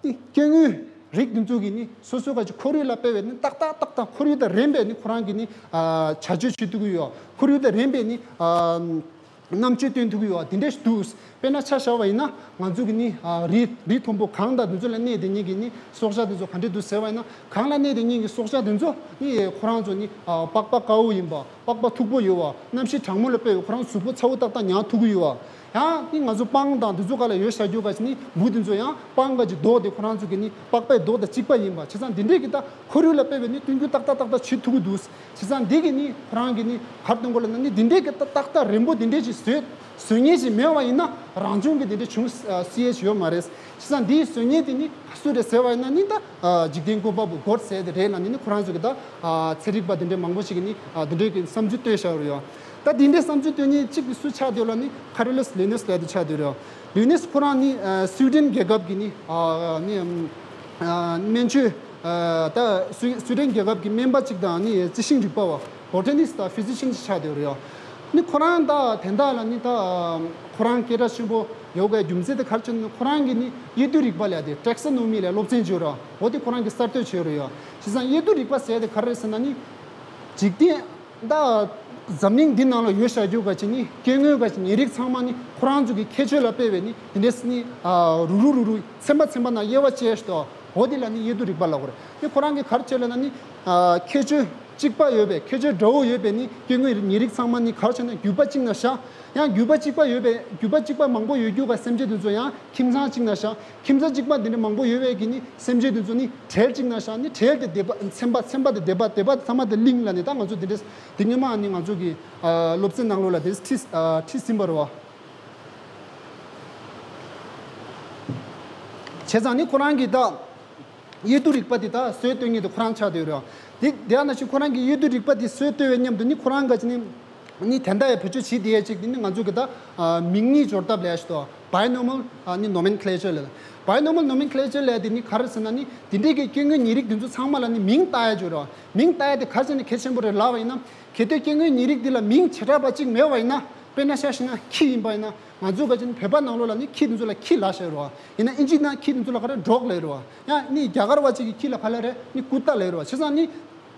ནི་སྐྱེ་དངོས་རིགས་འདི་ཚོ་གིས་ནི་སོ་སོ་ག་ཅིག་ཁོར་ཡུག་ལ་དཔག་པའི་ནི་ཏག་ཏག་ཏག་ཏག་ཁོར་ཡུག་དང་རན་པའི་ནི་ཁོ་རང་གིས་ནི་ཨ་བྱ་སྤྱོད་བྱེད་ཐུབ་ཀྱི་ཡོད། ཁོར་ཡུག་དང་རན་པའི་ནི་ཨ་རྣམ་དཔྱོད་སྟོན་ཐུབ་ཀྱི་ཡོད། དེ་འདྲ་ཞིག་འདུག་དཔེར་ན་ཆ་བཞག་པ་ཡིན་ན་ང་ཚོ་གི་ནི་ཨ་རི་རི་མཐོན་པོ་གངས་དང་འདི་ཚོ་ལ་གནས་བསྡད་མཁན་གྱི་ནི་སྲོག་ཆགས་འདི་ཚོ་ག་འདྲ་འདུག་ཟེར་བ་ཡིན་ན། གངས་ལ་གནས་བསྡད་མཁན་གྱི་སྲོག་ཆགས་འདི་ཚོ་ནི་ཁོ་རང་ཚོ་ནི་ཨ་པགས་པ་དཀར་པོ་ཡིན་པ། པགས་པ་མཐུག་པོ་ཡོད་པ། གནམ་གཤིས་གྲང་མོ་ལ་དཔག་པའི་ཁོ་རང་གཟུགས་པོ་ཚ་པོ་ཏག་ཏག་ཉར་ཐུབ་ཀྱི་ཡོད་ ཡང་ནི་ང་ཚོ་སྤང་དང་འདི་ཚོ་ག་ལ་ཡོད་བཞག་རྒྱུ་ག་ཅིག་ནི་འབུ་འདི་ཚོ་ཡང་སྤང་ག་ཅིག་རྡོ་དེ་ཁོ་རང་ཚོ་གི་ནི་པགས་པའི་རྡོ་དང་གཅིག་པ་ཡིན་པ། བྱས་ཙང་འདི་འདྲས་ཀྱི་ད་ཁོར་ཡུག་ལ་དཔེ་བའི་ནི་སྐྱོན་རྒྱུ་ཏག་ཏག་ཏག་ཏག་བྱེད་ཐུབ་ཀྱི་འདུག། བྱས་ཙང་འདི་གི་ནི་ཁོ་རང་གི་ནི་གར་གཏོང་གོ་ལ་ན་ནི་འདི་འདྲས་ཀྱི་ད་ཏག་ཏག་རན་པོ་འདི་འདྲས་ཅིག་བཟོས་བཟོ་མཁན་ཅིག་མེད་པ་ཡིན་ན་རང་བྱུང་གི་འདི་འདྲས་བྱུང་ཨ་སྲིད་ཡས་ཅིག་ཡོད་མ་རེད། བྱས་ཙང་འདིའི་བཟོ་མཁན་དེ་ནི་སུ་རེད་ཟེར་བ་ཡིན་ན་ནི་ད་ཨ་འཇིག་རྟེན་བཀོད་པ་པོ་གོ་ཌ་ཟེར་དེ་རེད་ལ་ནི་ནི་ཁོ་རང་ཚོ་གི་ད་ཨ་ཚན་རིག་པ་འདི་འདྲས་མང་པོ་ཞིག་གི་ནི་ཨ་འདི་འདྲས་ཀྱི་བསམ་ཚུལ་བཏོན་བཞག་ཡོད་རེད། ད་འདི་འདྲའི་བསམ་ཚུལ་སྟོན་མཁན་གཅིག་གི་སུ་ཆགས་བསྡད་ཡོད་ལབ་ན་ཁ་རི་ལོས་ལི་ནེས་ལབ་དེ་ཆགས་བསྡད་ཡོད་རེད། ལི་ནེས་ཁོ་རང་ནི་ཨ་སུའི་ཌེན་རྒྱལ་ཁབ་ཀྱི་ནི་ཨ་ནི་ཨམ་ཨ་སྨན་བཅོས་ཨ་ད་སུའི་སུའི་ཌེན་རྒྱལ་ཁབ་ཀྱི་སྨན་པ་གཅིག་དང་ནི་རྩི་ཤིང་རིག་པ་བ་བོ་ཊ་ནིསི་ཊི་དང་ཕི་ཟི་ཤན་ཞིག་ཆགས་བསྡད་ཡོད་རེད། ནི་ཁོ་རང་ད་དེ་འདྲ་ལ་ནི་ད་ཁོ་རང་སྐད་གྲགས་ཆེན་པོ་ཡོད་པའི་རྒྱུ་མཚན་དེ་ག་རེ་བྱས་ན་ཁོ་རང་གི་ནི་དབྱེ་བསྡུ་རིག་པ་ལབ་དེ་ཊེག་སོ་ནོ་མི་ལབ་སློབ་ཚན་ཅིག་ཡོད་རེད། འོ་དེ་ཁོ་རང་གི་གསར་གཏོད་བྱས་ཡོད་རེད། བྱས་ཙང་དབྱེ་བསྡུ་རིག་པ་ཟེར་དེ་ག་རེ་རེད་ཟེར་ན་ནི་འཇིག་རྟེན་ད་འཛམ་གླིང་འདི་ནང་ལ་ཡོད་བཞག་རྒྱུ་ག་ཅིག་ནི་སྐྱེ་དངོས་ག་ཅིག་ཉེ་རིགས་ཚང་མ་ནི་ཁོ་རང་ཚོ་གི་ཁྱད་ཆོས་ལ་དཔག་པའི་ནི་དེ་འདྲས་ནི་ཨ་རུ་རུ་རུ་རུ་ཚན་པ་ཚན་པ་ནང་དབྱེ་བ་ཕྱེ་ཞིག་ཏོ། འོ་དེ་ལ་ནི་དབྱེ་བསྡུ་རིག་པ་ལབ་དགོས་རེད། ནི་ཁོ་རང་གི་ག་རེ་བྱས་ལབ་ན་ནི་ཨ་ཁྱད་ཆོས་གཅིག་པ་ཡོད་པའི་ཁྱད་ཆོས་འདྲ་བོ་ཡོད་པའི་ནི་སྐྱེ་དངོས་ཉེ་རིགས་ཚང་མ་ནི་ག་རེ་བྱས་ན་རྒྱུད་པ་གཅིག་ན་བཞག། ཡང་རྒྱུད་པ་གཅིག་པ་ཡོད་པའི་རྒྱུད་པ་གཅིག་པ་མང་པོ་ཡོད་རྒྱུ་ག་སེམས་ཅན་དེ་ཚོ་ཡང་ཁྱིམ་ཚང་གཅིག་ན་བཞག། ཁྱིམ་ཚང་གཅིག་པ་འདི་འདྲ་མང་པོ་ཡོད་པའི་གི་ནི་སེམས་ཅན་དེ་ཚོ་ནི་གྲལ་གཅིག་ན་བཞག། ནི་གྲལ་དེ་སྡེ་པ་ཚན་པ་ཚན་པ་དེ་སྡེ་པ་སྡེ་པ་དེ་ཚང་མ་དེ་གླིང་ལ་ནི་ད་ང་ཚོ་འདི་འདྲས་འདི་སྔོན་མ་ནི་ང་ཚོ་གི་ཨ་སློབ་ཚན་ནང་ལོགས་ལ་དེ་ཁྲིད་ཨ་ཁྲིད་ཟིན་པ་རེད་བ། བྱས་ཙང་ནི་ཁོ་རང་གི་ད་དབྱེ་བསྡུ་རིག་པ་དེ་ད་སྲོལ་གཏོད་མཁན་དེ་ཁོ་རང་ཆགས་བསྡད་ཡོད་རེད། དེ་དེ་ཡང་ན་ཞིག་ཁོ་རང་གི་དབྱེ་བསྡུ་རིག་པ་དེ་སྲོལ་གཏོད་པའི་མཉམ་དུ་ནི་ཁོ་རང་ག་ཅིག་ནི་ནི་དེ་འདྲ་ཡང་བེད་སྤྱོད་བྱེད་བསྡད་ཡས་ཅིག་དེ་ནི་ང་ཚོ་གི་ད་ཨ་མིང་གཉིས་སྦྱོར་ཐབས་ལབ་ཡས་ཞིག་འདུག། Binomial ཨ་ནི་Nomenclature ལབ། Binomial Nomenclature ལབ་དེ་ནི་ག་རེ་ཟེར་ན་ནི་དེ་འདྲའི་གི་སྐྱེ་དངོས་ཉེ་རིགས་དེ་ཚོ་ཚང་མ་ལ་ནི་མིང་བཏགས་ཡས་ཅིག་ཡོད་རེད། མིང་བཏགས་ཡས་དེ་ག་ཅིག་ནི་གལ་ཆེན་པོ་རེད་ལབ་པ་ཡིན་ན། གལ་ཏེ་སྐྱེ་དངོས་ཉེ་རིགས་འདི་ལ་མིང་བྱེ་བྲག་པ་གཅིག་མེད་པ་ཡིན་ན། དཔེར་ན་ཆ་བཞག་ན་ཁྱི་ཡིན་པ་ཡིན་ན། ང་ཚོ་ག་ཅིག་ནི་བོད་པ་ནང་ལོགས་ལ་ནི་ཁྱི་འདི་ཚོ་ལ་ཁྱི་ལབ་བཞག་ཡོད་རེད་བ། ཡིན་ན་ཨིན་ཇི་ནང་ཁྱི་འདི་ཚོ་ལ་ག་རེ་ཌོག་ལབ་ཡོད་རེད་བ། ཡང་ནི་རྒྱ་གར་བ་ཅིག་གིས་ཁྱི་ལ་ག་ལབ་རེད། ནི་ཀུ་ཏ་ལབ་ཡོད་རེད་བ། བྱས་ཙང་ནི་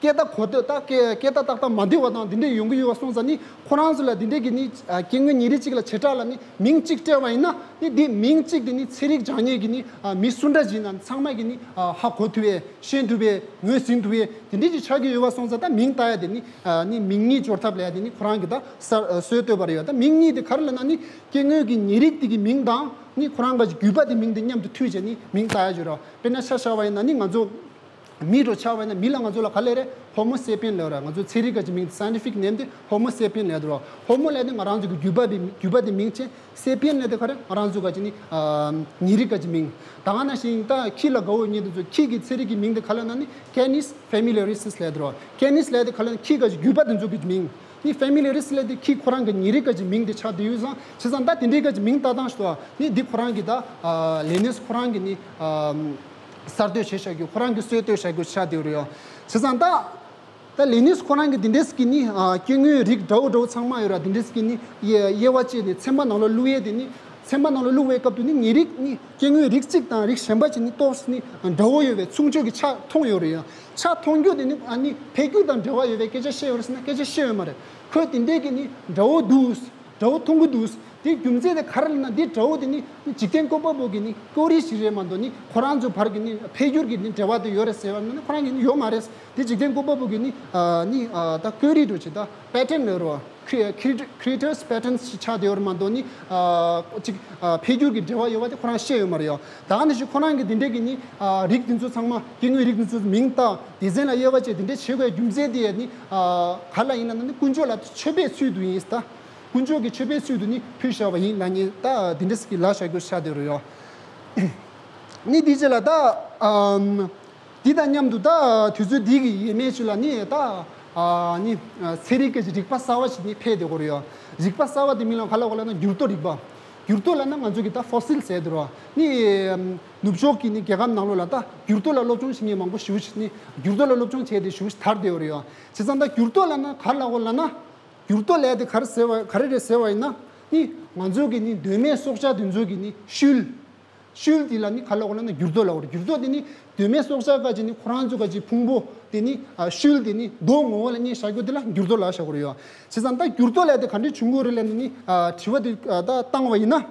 སྐད་བརྡ་གོ་ཐོས་ད་སྐད་སྐད་བརྡ་ཏག་ཏག་མ་འདི་བ་དང་འདི་འདྲས་ཡོང་གི་ཡོད་བ་སོང་ཙང་ནི་ཁོ་རང་ཚོ་ལ་འདི་འདྲས་ཀྱི་ནི་ཨ་སྐྱེ་དངོས་ཉེ་རིགས་གཅིག་ལ་བྱེ་བྲག་ལ་ནི་མིང་གཅིག་སྤྲད་པ་ཡིན་ན་ནི་འདི་མིང་གཅིག་དེ་ནི་ཚན་རིག་སྦྱང་མཁན་གྱི་ནི་ཨ་མི་སུ་འདྲ་ཅིག་ཡིན་ན་ཚང་མ་གི་ནི་ཨ་ཧ་གོ་ཐུབ་པའི་ཤེས་ཐུབ་པའི་ངོས་ཟིན་ཐུབ་པའི་དེ་འདྲས་ཅིག་ཆགས་ཀྱི་ཡོད་བ་སོང་ཙང་ད་མིང་བཏགས་ཡ་དེ་ནི་ཨ་ནི་མིང་གཉིས་སྦྱོར་ཐབས་ལབ་ཡ་དེ་ནི་ཁོ་རང་གི་ད་གསར་ཨ་སྲོལ་གཏོད་པ་རེད་ཡ། ད་མིང་གཉིས་དེ་ག་རེ་ལབ་ན་ནི་སྐྱེ་དངོས་ཀྱི་ཉེ་རིགས་དེ་གི་མིང་དང་ནི་ཁོ་རང་ག་ཅིག་རྒྱུད་པ་དེ་མིང་དེ་མཉམ་དུ་མཐུད་བྱས་ནི་མིང་བཏགས་ཡ་ཅིག་རེད། དཔེར་ན་ཆ་བཞག་པ་ཡིན་ན་ནི་ང་ཚོ་མི་འདྲ་ཆགས་པ་ཡིན་ན་མི་ལ་ང་ཚོ་ལ་ག་ལབ་རེད། Homo sapien ལབ་རེད། ང་ཚོ་ཚན་རིག་ག་ཅིག་མིང་དེ་scientific name དེ་Homo sapien ལབ་རེད། Homo ལབ་དེ་ང་རང་ཚོ་གི་རྒྱུད་པ་དེ་རྒྱུད་པ་དེ་མིང་བྱས། Sapien ལབ་དེ་ག་རེ་ང་རང་ཚོ་ག་ཅིག་ནི་ཨ་ཉེ་རིགས་ག་ཅིག་མིང་། ད་ག་ནང་བཞིན་ད་ཁྱི་ལ་དགའ་བོ་ཉེ་དེ་ཚོ་ཁྱི་གི་ཚན་རིག་གི་མིང་དེ་ག་ལབ་ན་ནི་Canis familiaris ལབ་དེ་རོ། Canis ལབ་དེ་ག་ལབ་ན་ཁྱི་ག་ཅིག་རྒྱུད་པ་དེ་ཚོ་གི་མིང་། ནི་familiaris ལབ་དེ་ཁྱི་ཁོ་རང་གི་ཉེ་རིགས་ག་ཅིག་མིང་དེ་ཆགས་བསྡད་ཡོད་ཙང་བྱས་ཙང་ད་དེ་འདྲའི་ག་ཅིག་མིང་བཏགས་སྟངས་ཤིག་ཏུ་ནི་འདི་ཁོ་རང་གི་ད་ཨ་ལེ་ནེས་ཁོ་རང་གི་ནི་ཨ་གསར་གཏོད་བྱས་བཞག་རྒྱུ་ཁོ་རང་གི་སྲོལ་གཏོད་བཞག་རྒྱུ་ཆགས་བསྡད་ཡོད་རེད་ཡ། བྱས་ཙང་ད། ད་ལེ་ནིས་ཁོ་རང་གིས་འདི་འདྲས་ཀྱི་ནི་ཨ་སྐྱེ་དངོས་རིགས་འདྲ་བོ་འདྲ་བོ་ཚང་མ་ཡོད་ར། འདི་འདྲས་ཀྱི་ནི་དབྱེ་དབྱེ་བ་བཅད་ནས་ཚན་པ་ནང་ལ་བླུག་ཡས་དེ་ནི་ཚན་པ་ནང་ལ་བླུག་པའི་སྐབས་དུ་ནི་ཉེ་རིགས་ནི་སྐྱེ་དངོས་རིགས་གཅིག་དང་རིགས་གཞན་པ་ཅིག་ནི་ཏོག་ཙམ་ནི་འདྲ་བོ་ཡོད་པའི་མཚུངས་ཆོས་ཀྱི་ཆ་མཐོང་ཡོད་རེད་ཡ། ཆ་མཐོང་རྒྱུ་དེ་ནི་ཨ་ནི་འཕེལ་འགྱུར་དང་འབྲེལ་བ་ཡོད་པའི་སྐད་ཆ་བཤད་ཡོད་རེད་ཟེར་ན་སྐད་ཆ་བཤད་ཡོད་མ་རེད། ཁོས་དེ་འདྲས་ཀྱི་ནི་འདྲ་བོ་འདུག། འདྲ་བོ་མཐོང་གི་འདུག། དེའི་རྒྱུ་མཚན་དེ་ག་རེ་ལབ་ན་འདི་འདྲ་བོ་དེ་ནི་འཇིག་རྟེན་བཀོད་པ་པོ་གི་ནི་ཀོ་རི་ཞིག་རེད་མ་གཏོགས་ནི་ཁོ་རང་ཚོ་བར་གྱི་ནི་འཕེལ་འགྱུར་གྱི་ནི་འབྲེལ་བ་དེ་ཡོད་རེད་ཟེར་བ་ནི་ཁོ་རང་གི་ནི་ཡོད་མ་རེད། དེ་འཇིག་རྟེན་བཀོད་པ་པོ་གི་ནི་ཨ་ནི་ཨ་ད་ཀོ་རི་འདྲ་ཅིག་ད་པེ་ཊན་ལབ་རོ། Cre- Cre- Creator's Patterns ཞིག་ཆགས་བསྡད་ཡོད་རེད་མ་གཏོགས་ནི་ཨ་ཅིག་ཨ་འཕེལ་འགྱུར་གྱི་འབྲེལ་བ་ཡོད་པ་དེ་ཁོ་རང་བཤད་ཡོད་མ་རེད་ཡ། ད་ག་ནང་བཞིན་ཁོ་རང་གི་འདི་འདྲས་ཀྱི་ནི་ཨ་རིགས་འདི་ཚོ་ཚང་མ་སྐྱེ་དངོས་རིགས་འདི་ཚོ་མིང་བཏགས་སྡེ་ཚན་ལ་དབྱེ་བ་བཅད་འདི་འདྲས་བྱེད་དགོས་རྒྱུ་མཚན་དེ་ནི་ཨ་ག་ལ་ཡིན་ལབ་ན་ནི་དཀོན་མཆོག་ལ་མཆོད་པའི་ཚུལ་དུ་ཡིན་ད། དཀོན་མཆོག་གི་མཆོད་པའི་ཚུལ་དུ་ནི་ཕུལ་བཞག་པ་ཡིན་ལབ་ནི་ད་འདི་འདྲ་ཞིག་གི་ལབ་བཞག་རྒྱུ་ཆགས་བསྡད་ཡོད་རེད་ཡ། ནི་འདི་རྗེས་ལ་ད་ཨམ་འདི་དང་མཉམ་དུ་ད་དུས་ཚོད་འདི་གི་ཡས་མས་ཅིག་ལ་ནི་ད་ཨ་ནི་ཨ་ཚན་རིག་གི་རིག་པ་གསར་བ་ཞིག་ནི་འཕེལ་བསྡད་ཡོད་རེད་ཡ། རིག་པ་གསར་བ་དེ་མིང་ལ་ག་ལབ་དགོས་ལབ་ན་འགྱུར་རྡོ་རིག་པ། འགྱུར་རྡོ་ལབ་ན་ང་ཚོ་གི་ད་ཕོ་སིལ་ཟེར་འདུག་ར། ནི་ཨམ་ནུབ་ཕྱོགས་ཀྱི་ནི་རྒྱལ་ཁབ་ནང་ལོགས་ལ་ད་འགྱུར་རྡོ་ལ་སློབ་སྦྱོང་བྱེད་མཁན་མང་པོ་ཞེ་པོ་ཅིག་ནི་འགྱུར་རྡོ་ལ་སློབ་སྦྱོང་བྱས་ཏེ་ཞེ་པོ་ཅིག་དར་བསྡད་ཡོད་རེད་ཡ། བྱས་ཙང་ད་འགྱུར་རྡོ་ལབ་ན་ག་ལབ་དགོས་ལབ་ན། འགྱུར་རྡོ་ལབ་དེ་ག་རེ་ཟེར་བ་ག་རེ་རེད་ཟེར་བ་ཡིན་ན། ནི་ང་ཚོ་གི་ནི་གདོད་མའི་སྲོག་ཆགས་དེ་ཚོ་གི་ནི་ཤུལ། ཤུལ་དེ་ལ་ནི་ག་ལབ་དགོས་ལབ་ན་འགྱུར་རྡོ་ལབ་དགོས་རེད། འགྱུར་རྡོ་དེ་ནི་གདོད་མའི་སྲོག་ཆགས་ག་ཅིག་ནི་ཁོ་རང་ཚོ་ག་ཅིག་ཕུང་པོ་དེ་ནི་ཨ་ཤུལ་དེ་ནི་རྡོ་ངོ་བོ་ལ་བརྙས་བཞག་རྒྱུ་དེ་ལ་འགྱུར་རྡོ་ལབ་བཞག་གི་རེད་ཡ། བྱས་ཙང་ད་འགྱུར་རྡོ་ལབ་དེ་ག་འདྲས་བྱུང་གི་ཡོད་རེད་ལབ་ནི་ནི་ཨ་དྲི་བ་དེ་ཨ་ད་བཏང་བ་ཡིན་ན།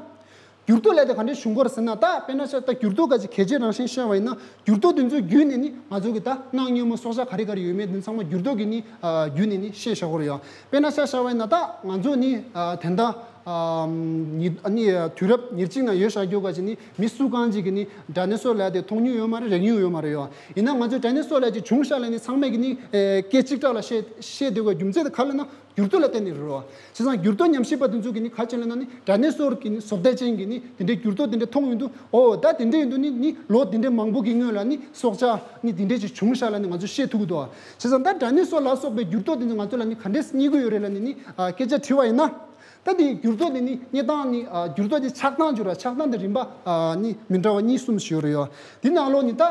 འགྱུར་རྡོ་ལབ་དེ་ག་འདྲས་བྱུང་གི་ཡོད་རེད་ཟེར་ན། ད་དཔེར་ན་ཆ་ད་འགྱུར་རྡོ་ག་ཅིག་གལ་ཆེའི་རང་བཞིན་བཤད་པ་ཡིན་ན། འགྱུར་རྡོ་དེ་ཚོའི་བརྒྱུད་ནས་ནི་ང་ཚོ་གི་ད་སྣང་སྙན་མོ་སྲོག་ཆགས་ག་རེ་ག་རེ་ཡོད་མེད་དེ་ཚང་མ་འགྱུར་རྡོ་གི་ནི་ཨ་བརྒྱུད་ནས་ནི་ཤེས་བཞག་གི་རེད་ཡ། དཔེར་ན་ཆ་བཞག་པ་ཡིན་ན་ད་ང་ཚོ་ནི་ཨ་དེ་འདྲ་ ཨ་ཉི་ཨ་ནི་དུས་རབས་ཉེར་གཅིག་ནང་ཡོད་བཞག་རྒྱུ་ག་ཅིག་ནི་མི་སུ་གང་ཅིག་གིས་ནི་ཌའི་ནོ་སོར་ལབ་དེ་མཐོང་མྱོང་ཡོད་མ་རེད། རེག་མྱོང་ཡོད་མ་རེད་ཡོད། ཡིན་ན་ང་ཚོས་ཌའི་ནོ་སོར་ལབ་ཅིག་བྱུང་ཤག་ལབ་ནི་ཚང་མས་གི་ནི་ཨེ་སྐད་གཅིག་གྲགས་ལ་བཤད་བཤད་སྡོད་པའི་རྒྱུ་མཚན་དེ་ག་ལབ་ན་འགྱུར་རྡོ་ལ་བརྟེན་ནས་རེད་བ། བྱས་ཙང་འགྱུར་རྡོ་ཉམས་ཞིབ་པ་དེ་ཚོ་གིས་ནི་ག་ཅིག་ལབ་ན་ནི་ཌའི་ནོ་སོར་གི་ནི་བཟོ་ལྟ་ཅན་གྱི་ནི་དེ་འདྲའི་འགྱུར་རྡོ་དེ་འདྲ་མཐོང་ཡོང་དུས། ཨོ་ད་དེ་འདྲ་ཡིན་དུས་ནི་ནི་ལོ་དེ་འདྲའི་མང་པོ་གི་སྔོན་ལ་ནི་སྲོག་ཆགས་ནི་དེ་འདྲ་ཅིག་བྱུང་ཤག་ལབ་ནི་ང་ཚོས་བཤད་ཐུབ་ཀྱི་འདུག་བ། བྱས་ཙང་ད་ཌའི་ནོ་སོར་ལ་སོགས་པའི་འགྱུར་རྡོ་དེ་ཚོ་ང་ཚོ་ལ་ནི་ག་འདྲས་རྙེད་ཀྱི་ཡོད་རེད་ལབ་ནི་ནི་ཨ་སྐད་ཆ་དྲིས་པ་ཡིན་ན། ད་དེའི་འགྱུར་རྡོ་དེ་ནི་རྙེད་སྟངས་ནི་ཨ་འགྱུར་རྡོ་དེ་ཆགས་སྟངས་བརྗོད་ར། ཆགས་སྟངས་དེ་རིམ་པ་ཨ་ནི་མི་འདྲ་བ་གཉིས་གསུམ་ཞིག་ཡོད་རེད་ཡ། དེ་ནང་ལོགས་ནི་ད་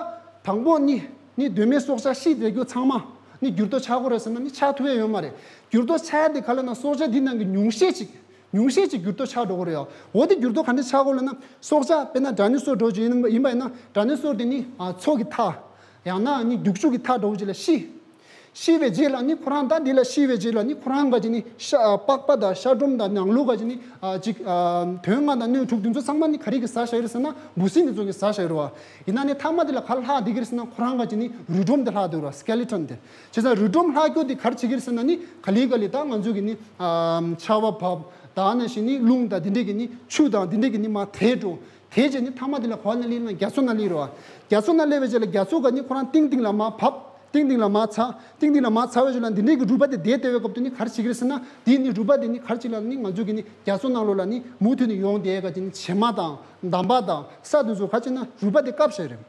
དང་པོ་ནི་ནི་གདོད་མའི་སྲོག་ཆགས་ཤི་བསྡད་རྒྱུ་ཚང་མ་ནི་འགྱུར་རྡོ་ཆགས་ཀྱི་རེད་ཟེར་ན་ནི་ཆགས་ཐུབ་ཡ་ཡོད་མ་རེད། འགྱུར་རྡོ་ཆགས་ཡ་དེ་ག་ལབ་ན་སྲོག་ཆགས་དེ་ནང་གི་ཉུང་ཤས་ཅིག་ཉུང་ཤས་ཅིག་འགྱུར་རྡོ་ཆགས་འགྲོ་གི་རེད་ཡ། འོ་དེ་འགྱུར་རྡོ་ག་འདྲ་ཆགས་ཀྱི་ཡོད་ལབ་ན་སྲོག་ཆགས་དཔེར་ན་ཌའི་ནོ་སོར་འདྲ་ཅིག་ཡིན་ཡིན་པ་ཡིན་ན་ཌའི་ནོ་སོར་དེ་ནི་ཨ་མཚོ་གི་མཐའ་ཡང་ན་ནི་རྒྱུག་ཆུ་གི་མཐའ་འདྲ་བོ་ཅིག་ལ་ཤི། ཤི་བའི་རྗེས་ལ་ནི་ཁོ་རང་ད་འདི་ལ་ཤི་བའི་རྗེས་ལ་ནི་ཁོ་རང་ག་ཅིག་ནི་ཤ་ཨ་པགས་པ་དང་ཤ་སྒྲོམ་དང་ནང་ལོགས་ག་ཅིག་ནི་ཨ་ཅིག་ཨ་དོན་ལྔ་དང་སྣོད་དྲུག་དེ་ཚོ་ཚང་མ་ནི་ག་རེ་གིས་ཟ་བཞག་ཡོད་རེད་ཟེར་ན་འབུ་སྲིན་དེ་ཚོ་གིས་ཟ་བཞག་ཡོད་རེད་བ། ཡིན་ན་ནི་མཐའ་མ་དེ་ལ་ག་ལ་ལྷག་བསྡད་ཀྱི་རེད་ཟེར་ན་ཁོ་རང་ག་ཅིག་ནི་རུས་སྒྲོམ་དེ་ལྷག་བསྡད་ཡོད་རེད་བ། སི་ཀེ་ལི་ཊོན་དེ། བྱས་ཙང་རུས་སྒྲོམ་ལྷག་རྒྱུ་དེ་ག་རེ་བྱེད་ཀྱི་རེད་ཟེར་ན་ནི་ག་ལེ་ག་ལེ་ད་ང་ཚོ་གི་ནི་ཨ་ཆར་པ་བབས་ད་ནང་བཞིན་ནི་རླུང་དང་དེ་འདྲས་ཀྱི་ནི་ཆུ་དང་དེ་འདྲས་ཀྱི་ནི་མར་དེད་འགྲོ། དེ་རྗེས་ནི་མཐའ་མ་དེ་ལ་ག་པར་ནང་སླེབས་ན་རྒྱ་མཚོ་ནང་སླེབས་རེད་བ། རྒྱ་མཚོ་ནང་སླེབས་པའི་རྗེས་ལ་རྒྱ་མཚོ་ག་ནི་ཁོ་རང་སྟེང་སྟེང་ལ་མར་བབས། སྟེང་སྟེང་ལ་མར་ཚ། སྟེང་སྟེང་ལ་མར་ཚ་བའི་རྗེས་ལ་འདི་འདྲའི་གི་རུས་པ་དེ་བསྡད་བསྡད་པའི་སྐབས་དུ་ནི་ག་རེ་བྱེད་ཀྱི་རེད་ཟེར་ན། དེ་ནི་རུས་པ་དེ་ནི་ག་རེ་བྱེད་ལབ་ནི་ང་ཚོ་གི་ནི་རྒྱ་མཚོ་ནང་ལོགས་ལ་ནི་མུ་མཐུད་ནས་ཡོང་བསྡད་ག་ཅིག་ནི་བྱེ་མ་དང་འདམ་པ་དང་ས་དེ་ཚོ་ག་ཅིག་ན་རུས་པ་དེ་བཀབ་བཞག་རེད།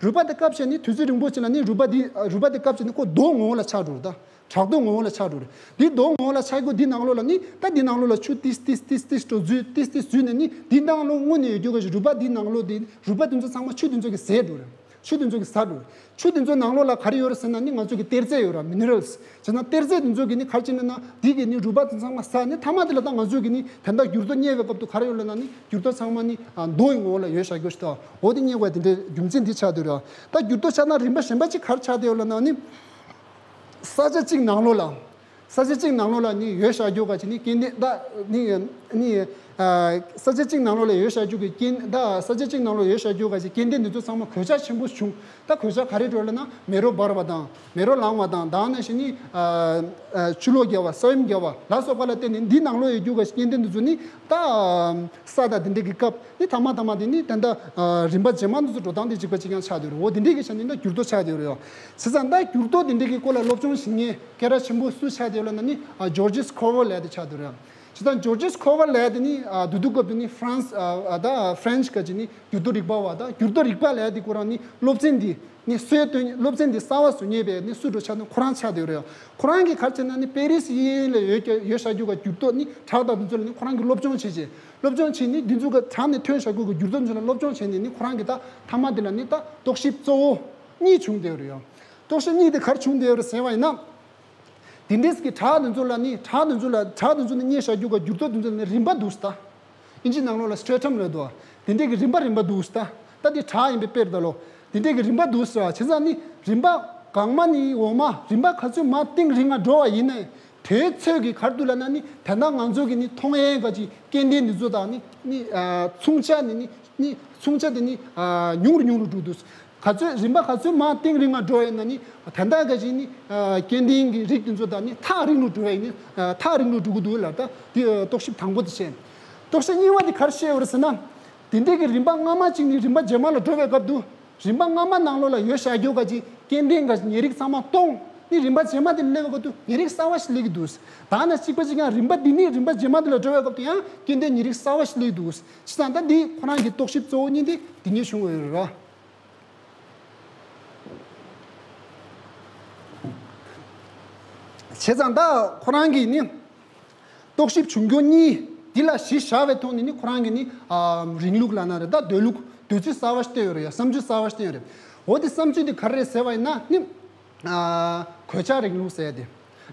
རུས་པ་དེ་བཀབ་བྱས་ནི་དུས་ཚོད་རིང་པོ་ཅིག་ལ་ནི་རུས་པ་དེ་རུས་པ་དེ་བཀབ་བྱས་ནི་ཁོ་རྡོ་ངོ་བོ་ལ་ཆགས་འགྲོ་རེད་ད། བྲག་རྡོ་ངོ་བོ་ལ་ཆགས་འགྲོ་རེད། འདི་རྡོ་ངོ་བོ་ལ་ཆགས་རྒྱུ་འདི་ནང་ལོགས་ལ་ནི་ད་འདི་ནང་ལོགས་ལ་ཆུ་ཏིས་ཏིས་ཏིས་ཏིས་འགྲོ་འཛུལ་ཏིས་ཏིས་འཛུལ་ནས་ནི་འདི་ནང་ལོགས་སྔོན་ནས་ཡོད་རྒྱུ་ག་ཞིག་རུས་པ་འདི་ནང་ལོགས་འདི་རུས་པ་དེ་ཚོ་ཚང་མ་ཆུ་དེ་ཚོ་གིས་ཟས་འགྲོ་རེད། ཆུ་དེ་ཚོ་གིས་ཟ་འགྲོ་རེད། ཆུ་དེ་ཚོ་ནང་ལོགས་ལ་ག་རེ་ཡོད་རེད་ཟེར་ན་ནི་ང་ཚོ་གི་གཏེར་རྫས་ཡོད་ར། མི་ནི་རལ་སི། བྱས་ན་གཏེར་རྫས་དེ་ཚོ་གིས་ནི་ག་རེ་བྱེད་ན་ན་འདི་གི་ནི་རུས་པ་དེ་ཚང་མ་ཟ་ནི་མཐའ་མ་དེ་ལ་ད་ང་ཚོ་གི་ནི་དེ་འདྲ་འགྱུར་རྡོ་རྙེད་པའི་སྐབས་དུ་ག་རེ་ཡོད་ལབ་ན་ནི་འགྱུར་རྡོ་ཚང་མ་ནི་ཨ་རྡོ་ཡི་ངོ་བོ་ལ་ཡོད་བཞག་རྒྱུ་ཞིག་ད། འོ་དེ་རྙེད་པ་དེ་འདྲའི་རྒྱུ་མཚན་འདི་ཆགས་བསྡད་ར། ད་འགྱུར་རྡོ་ཆགས་ན་རིམ་པ་གཞན་པ་ཅིག་ག་རེ་ཆགས་བསྡད་ཡོད་ལབ་ན་ནི། ས་ཆ་གཅིག་ནང་ལོགས་ལ། ས་ཆ་གཅིག་ནང་ལོགས་ལ་ནི་ཡོད་བཞག་རྒྱུ་ག་ཅིག་ནི་སྐྱེ་ལྡན་ད་ནི་ནི་ཨ་ས་ཆ་གཅིག་ནང་ལོགས་ལ་ཡོད་བཞག་རྒྱུ་གི་སྐྱེ་ད་ས་ཆ་གཅིག་ནང་ལོགས་ཡོད་བཞག་རྒྱུ་ག་ཅིག་སྐྱེ་ལྡན་འདི་ཚོ་ཚང་མ་གོད་ཆག་ཆེན་པོ་བྱུང་། ད་གོད་ཆག་ག་རེ་འགྲོ་ལབ་ན་མེ་རོ་འབར་བ་དང་མེ་རོ་ལངས་པ་དང་ད་ནང་བཞིན་ནི་ཨ་ཨ་ཆུ་ལོག་བརྒྱབ་པ་ས་ཡོམ་བརྒྱབ་པ་ལ་སོགས་པ་ལ་བརྟེན་ནས་འདི་ནང་ལོགས་ཡོད་རྒྱུ་ག་ཅིག་སྐྱེ་ལྡན་འདི་ཚོ་ནི་ད། ས་དང་དེ་འདྲས་ཀྱི་སྐབས་ནི་ཐ་མ་ཐ་མ་དེ་ནི་ད་ལྟ་རིམ་པ་རྗེས་མ་འདི་ཚོ་འགྲོ་སྟངས་དེ་གཅིག་པ་གཅིག་རྐྱང་ཆགས་བསྡད་ཡོད་རེད། འོ་དེ་འདྲས་ཀྱི་ཆ་ནས་ད་འགྱུར་རྡོ་ཆགས་བསྡད་ཡོད་རེད་ཡ། བྱས་ཙང་ད་འགྱུར་རྡོ་དེ་འདྲས་ཀྱི་སྐོར་ལ་སློབ་སྦྱོང་ཞིག་ངས་སྐད་གྲགས་ཆེན་པོ་སུ་ཆགས་བསྡད་ཡོད་ལབ་ན་ནི་ཇོར་ཇིས་ཁོ་ཝར་ལབ་ཡ་དེ་ཆགས་བསྡད་ཡོད་རེད་ཡ། བྱས་ཙང་ཇོར་ཇིས་ཁོ་ཝར་ལབ་ཡ་དེ་ནི་དུས་དུས་སྐབས་དེ་ནི་ཧྥ་རན་སི་ད་ཧྥ་རན་སི་ག་ཅིག་ནི་འགྱུར་རྡོ་རིག་པ་བ་དང་འགྱུར་རྡོ་རིག་པ་ལབ་ཡ་དེ་ཁོ་རང་ནི་སློབ་ཚན་འདི། ནི་སུའི་སྟོན་སློབ་ཚན་འདི་གསར་བ་བཟོ་མཁན་པས་ནི་སུ་འགྲོ་ཆགས་ན་ཁོ་རང་ཆགས་བསྡད་ཡོད་རེད། ཁོ་རང་གིས་ག་རེ་བྱས་ན་ནི་པེ་རི་སི་གཡས་གཡོན་ལ་ཡོད་ཀྱ་ཡོད་བཞག་རྒྱུ་ག་འགྱུར་རྡོ་ནི་བྲག་དང་དེ་ཚོ་ལ་ནི་ཁོ་རང་གིས་སློབ་སྦྱོང་བྱས་བྱས་སློབ་སྦྱོང་བྱས་ནི་འདི་ཚོ་ག་བྲག་ནས་ཐོན་བཞག་རྒྱུ་ག་འགྱུར་རྡོ་ཚོ་ལ་སློབ་སྦྱོང་བྱས་ནས་ནི་ཁོ་རང་གིས་ད་མཐའ་མ་དེ་ལ་ནི་ད་རྟོག་ཞིབ་གཙོ་བོ་གཉིས་བྱུང་བསྡད་ཡོད་རེད་ཡ། རྟོག་ཞིབ་གཉིས་དེ་ག་རེ་བྱུང་བསྡད་ཡོད་རེད་ཟེར་བ་ཡིན་ན། དེ་འདྲས་ཀྱི་བྲག་དེ་ཚོ་ལ་ནི་བྲག་དེ་ཚོ་ལ་བྲག་དེ་ཚོ་ནས་རྙེད་བཞག་རྒྱུ་ག་འགྱུར་རྡོ་དེ་ཚོ་ལ་ནི་རིམ་པ་འདུག་ད། ཨིན་ཇི་ནང་ལོགས་ལ་སི་ཊེ་ཊམ་ལབ་འདུག་དེ་འདྲས་ཀྱི་རིམ་པ་རིམ་པ་འདུག་ད། ད་དེ་བྲག་ཡིན་པའི་དཔེར་ད་ལོ། དེ་འདྲས་ཀྱི་རིམ་པ་འདུག་ཟེར་བ་བྱས་ཙང་ནི་རིམ་པ་གང་མ་ནི་འོག་མ་རིམ་པ་ག་ཚོད་མ་གཏིང་རིང་ང་འགྲོ་བ་ཡིན་ནའི་དེའི་ཚོད་ཀྱི་ག་རེ་འདུག་ལབ་ན་ནི་དེ་འདྲ་ང་ཚོ་གི་ནི་མཐོང་ཡས་ག་ཅིག་སྐྱེ་ལྡན་འདི་ཚོ་དང་ནི་ནི་མཚུངས་ཆ་ནི་ནི་ནི་མཚུངས་ཆ་དེ་ནི་ཉུང་རུ་ཉུང་རུ་འགྲོ་འདུག་ག་ཚོད་རིམ་པ་ག་ཚོད་མར་གཏིང་རིང་ང་འགྲོ་ཡིན་ན་ནི་ད་ལྟ་ག་ཅིག་ནི་སྐྱེ་ལྡན་གྱི་རིགས་དེ་ཚོ་དང་ནི་ཐག་རིང་རུ་འགྲོ་ཡིན་ནི་ཐག་རིང་རུ་འགྲོ་གི་འདུག་ལ། ད་དེ་རྟོག་ཞིབ་དང་པོ་དེ་བྱས། རྟོག་ཞིབ་གཉིས་པ་དེ་ག་རེ་བཤད་ཡོད་རེད་ཟེར་ན། དེ་འདྲས་ཀྱི་རིམ་པ་སྔ་མ་གཅིག་ནས་རིམ་པ་རྗེས་མ་ལ་འགྲོ་བའི་སྐབས་དུ། རིམ་པ་སྔ་མ་ནང་ལོགས་ལ་ཡོད་བཞག་རྒྱུ་ག་ཅིག་སྐྱེ་ལྡན་ག་ཅིག་ཉེ་རིགས་ཚང་མ་སྟོང་། ནི་རིམ་པ་རྗེས་མ་དེ་ལ་སླེབས་པའི་སྐབས་དུ་ཉེ་རིགས་གསར་བ་ཞིག་སླེབས་ཀྱི་འདུག་ད་ནི་གཅིག་པ་གཅིག་རྐྱང་རིམ་པ་འདི་ནས་རིམ་པ་རྗེས་མ་དེ་ལ་འགྲོ་བའི་སྐབས་དུ་ཡང་སྐྱེ་ལྡན་ཉེ་རིགས་གསར་བ་ཞིག་སླེབས་ཀྱི་འདུག་བྱས་ཙང་ད་འདི་ཁོ་རང་གི་རྟོག་ཞིབ་གཙོ་བོ་གཉིས་དེ་འདི་གཉིས་བྱུང་བ་ཡོད་རེད་བ། བྱས་ཙང་ད་ཁོ་རང་གིས་ནི། རྟོག་ཞིབ་བྱུང་རྒྱུ་གཉིས་འདི་ལ་གཞི་བཞག་པའི་ཐོག་ནས་ནི་ཁོ་རང་གིས་ནི་ཨ་རིང་ལུགས་ལབ་ན་རེད། ད་འདོད་ལུགས་འདོད་ཚུལ་གསར་བ་ཞིག་བཏོན་ཡོད་རེད་ཡ། བསམ་ཚུལ་གསར་བ་ཞིག་བཏོན་ཡོད་རེད། འོ་དེ་བསམ་ཚུལ་དེ་ག་རེ་རེད་ཟེར་བ་ཡིན་ན་ནི་ཨ་གོད་ཆག་རིང་ལུགས་ཟེར་ཡ་དེ།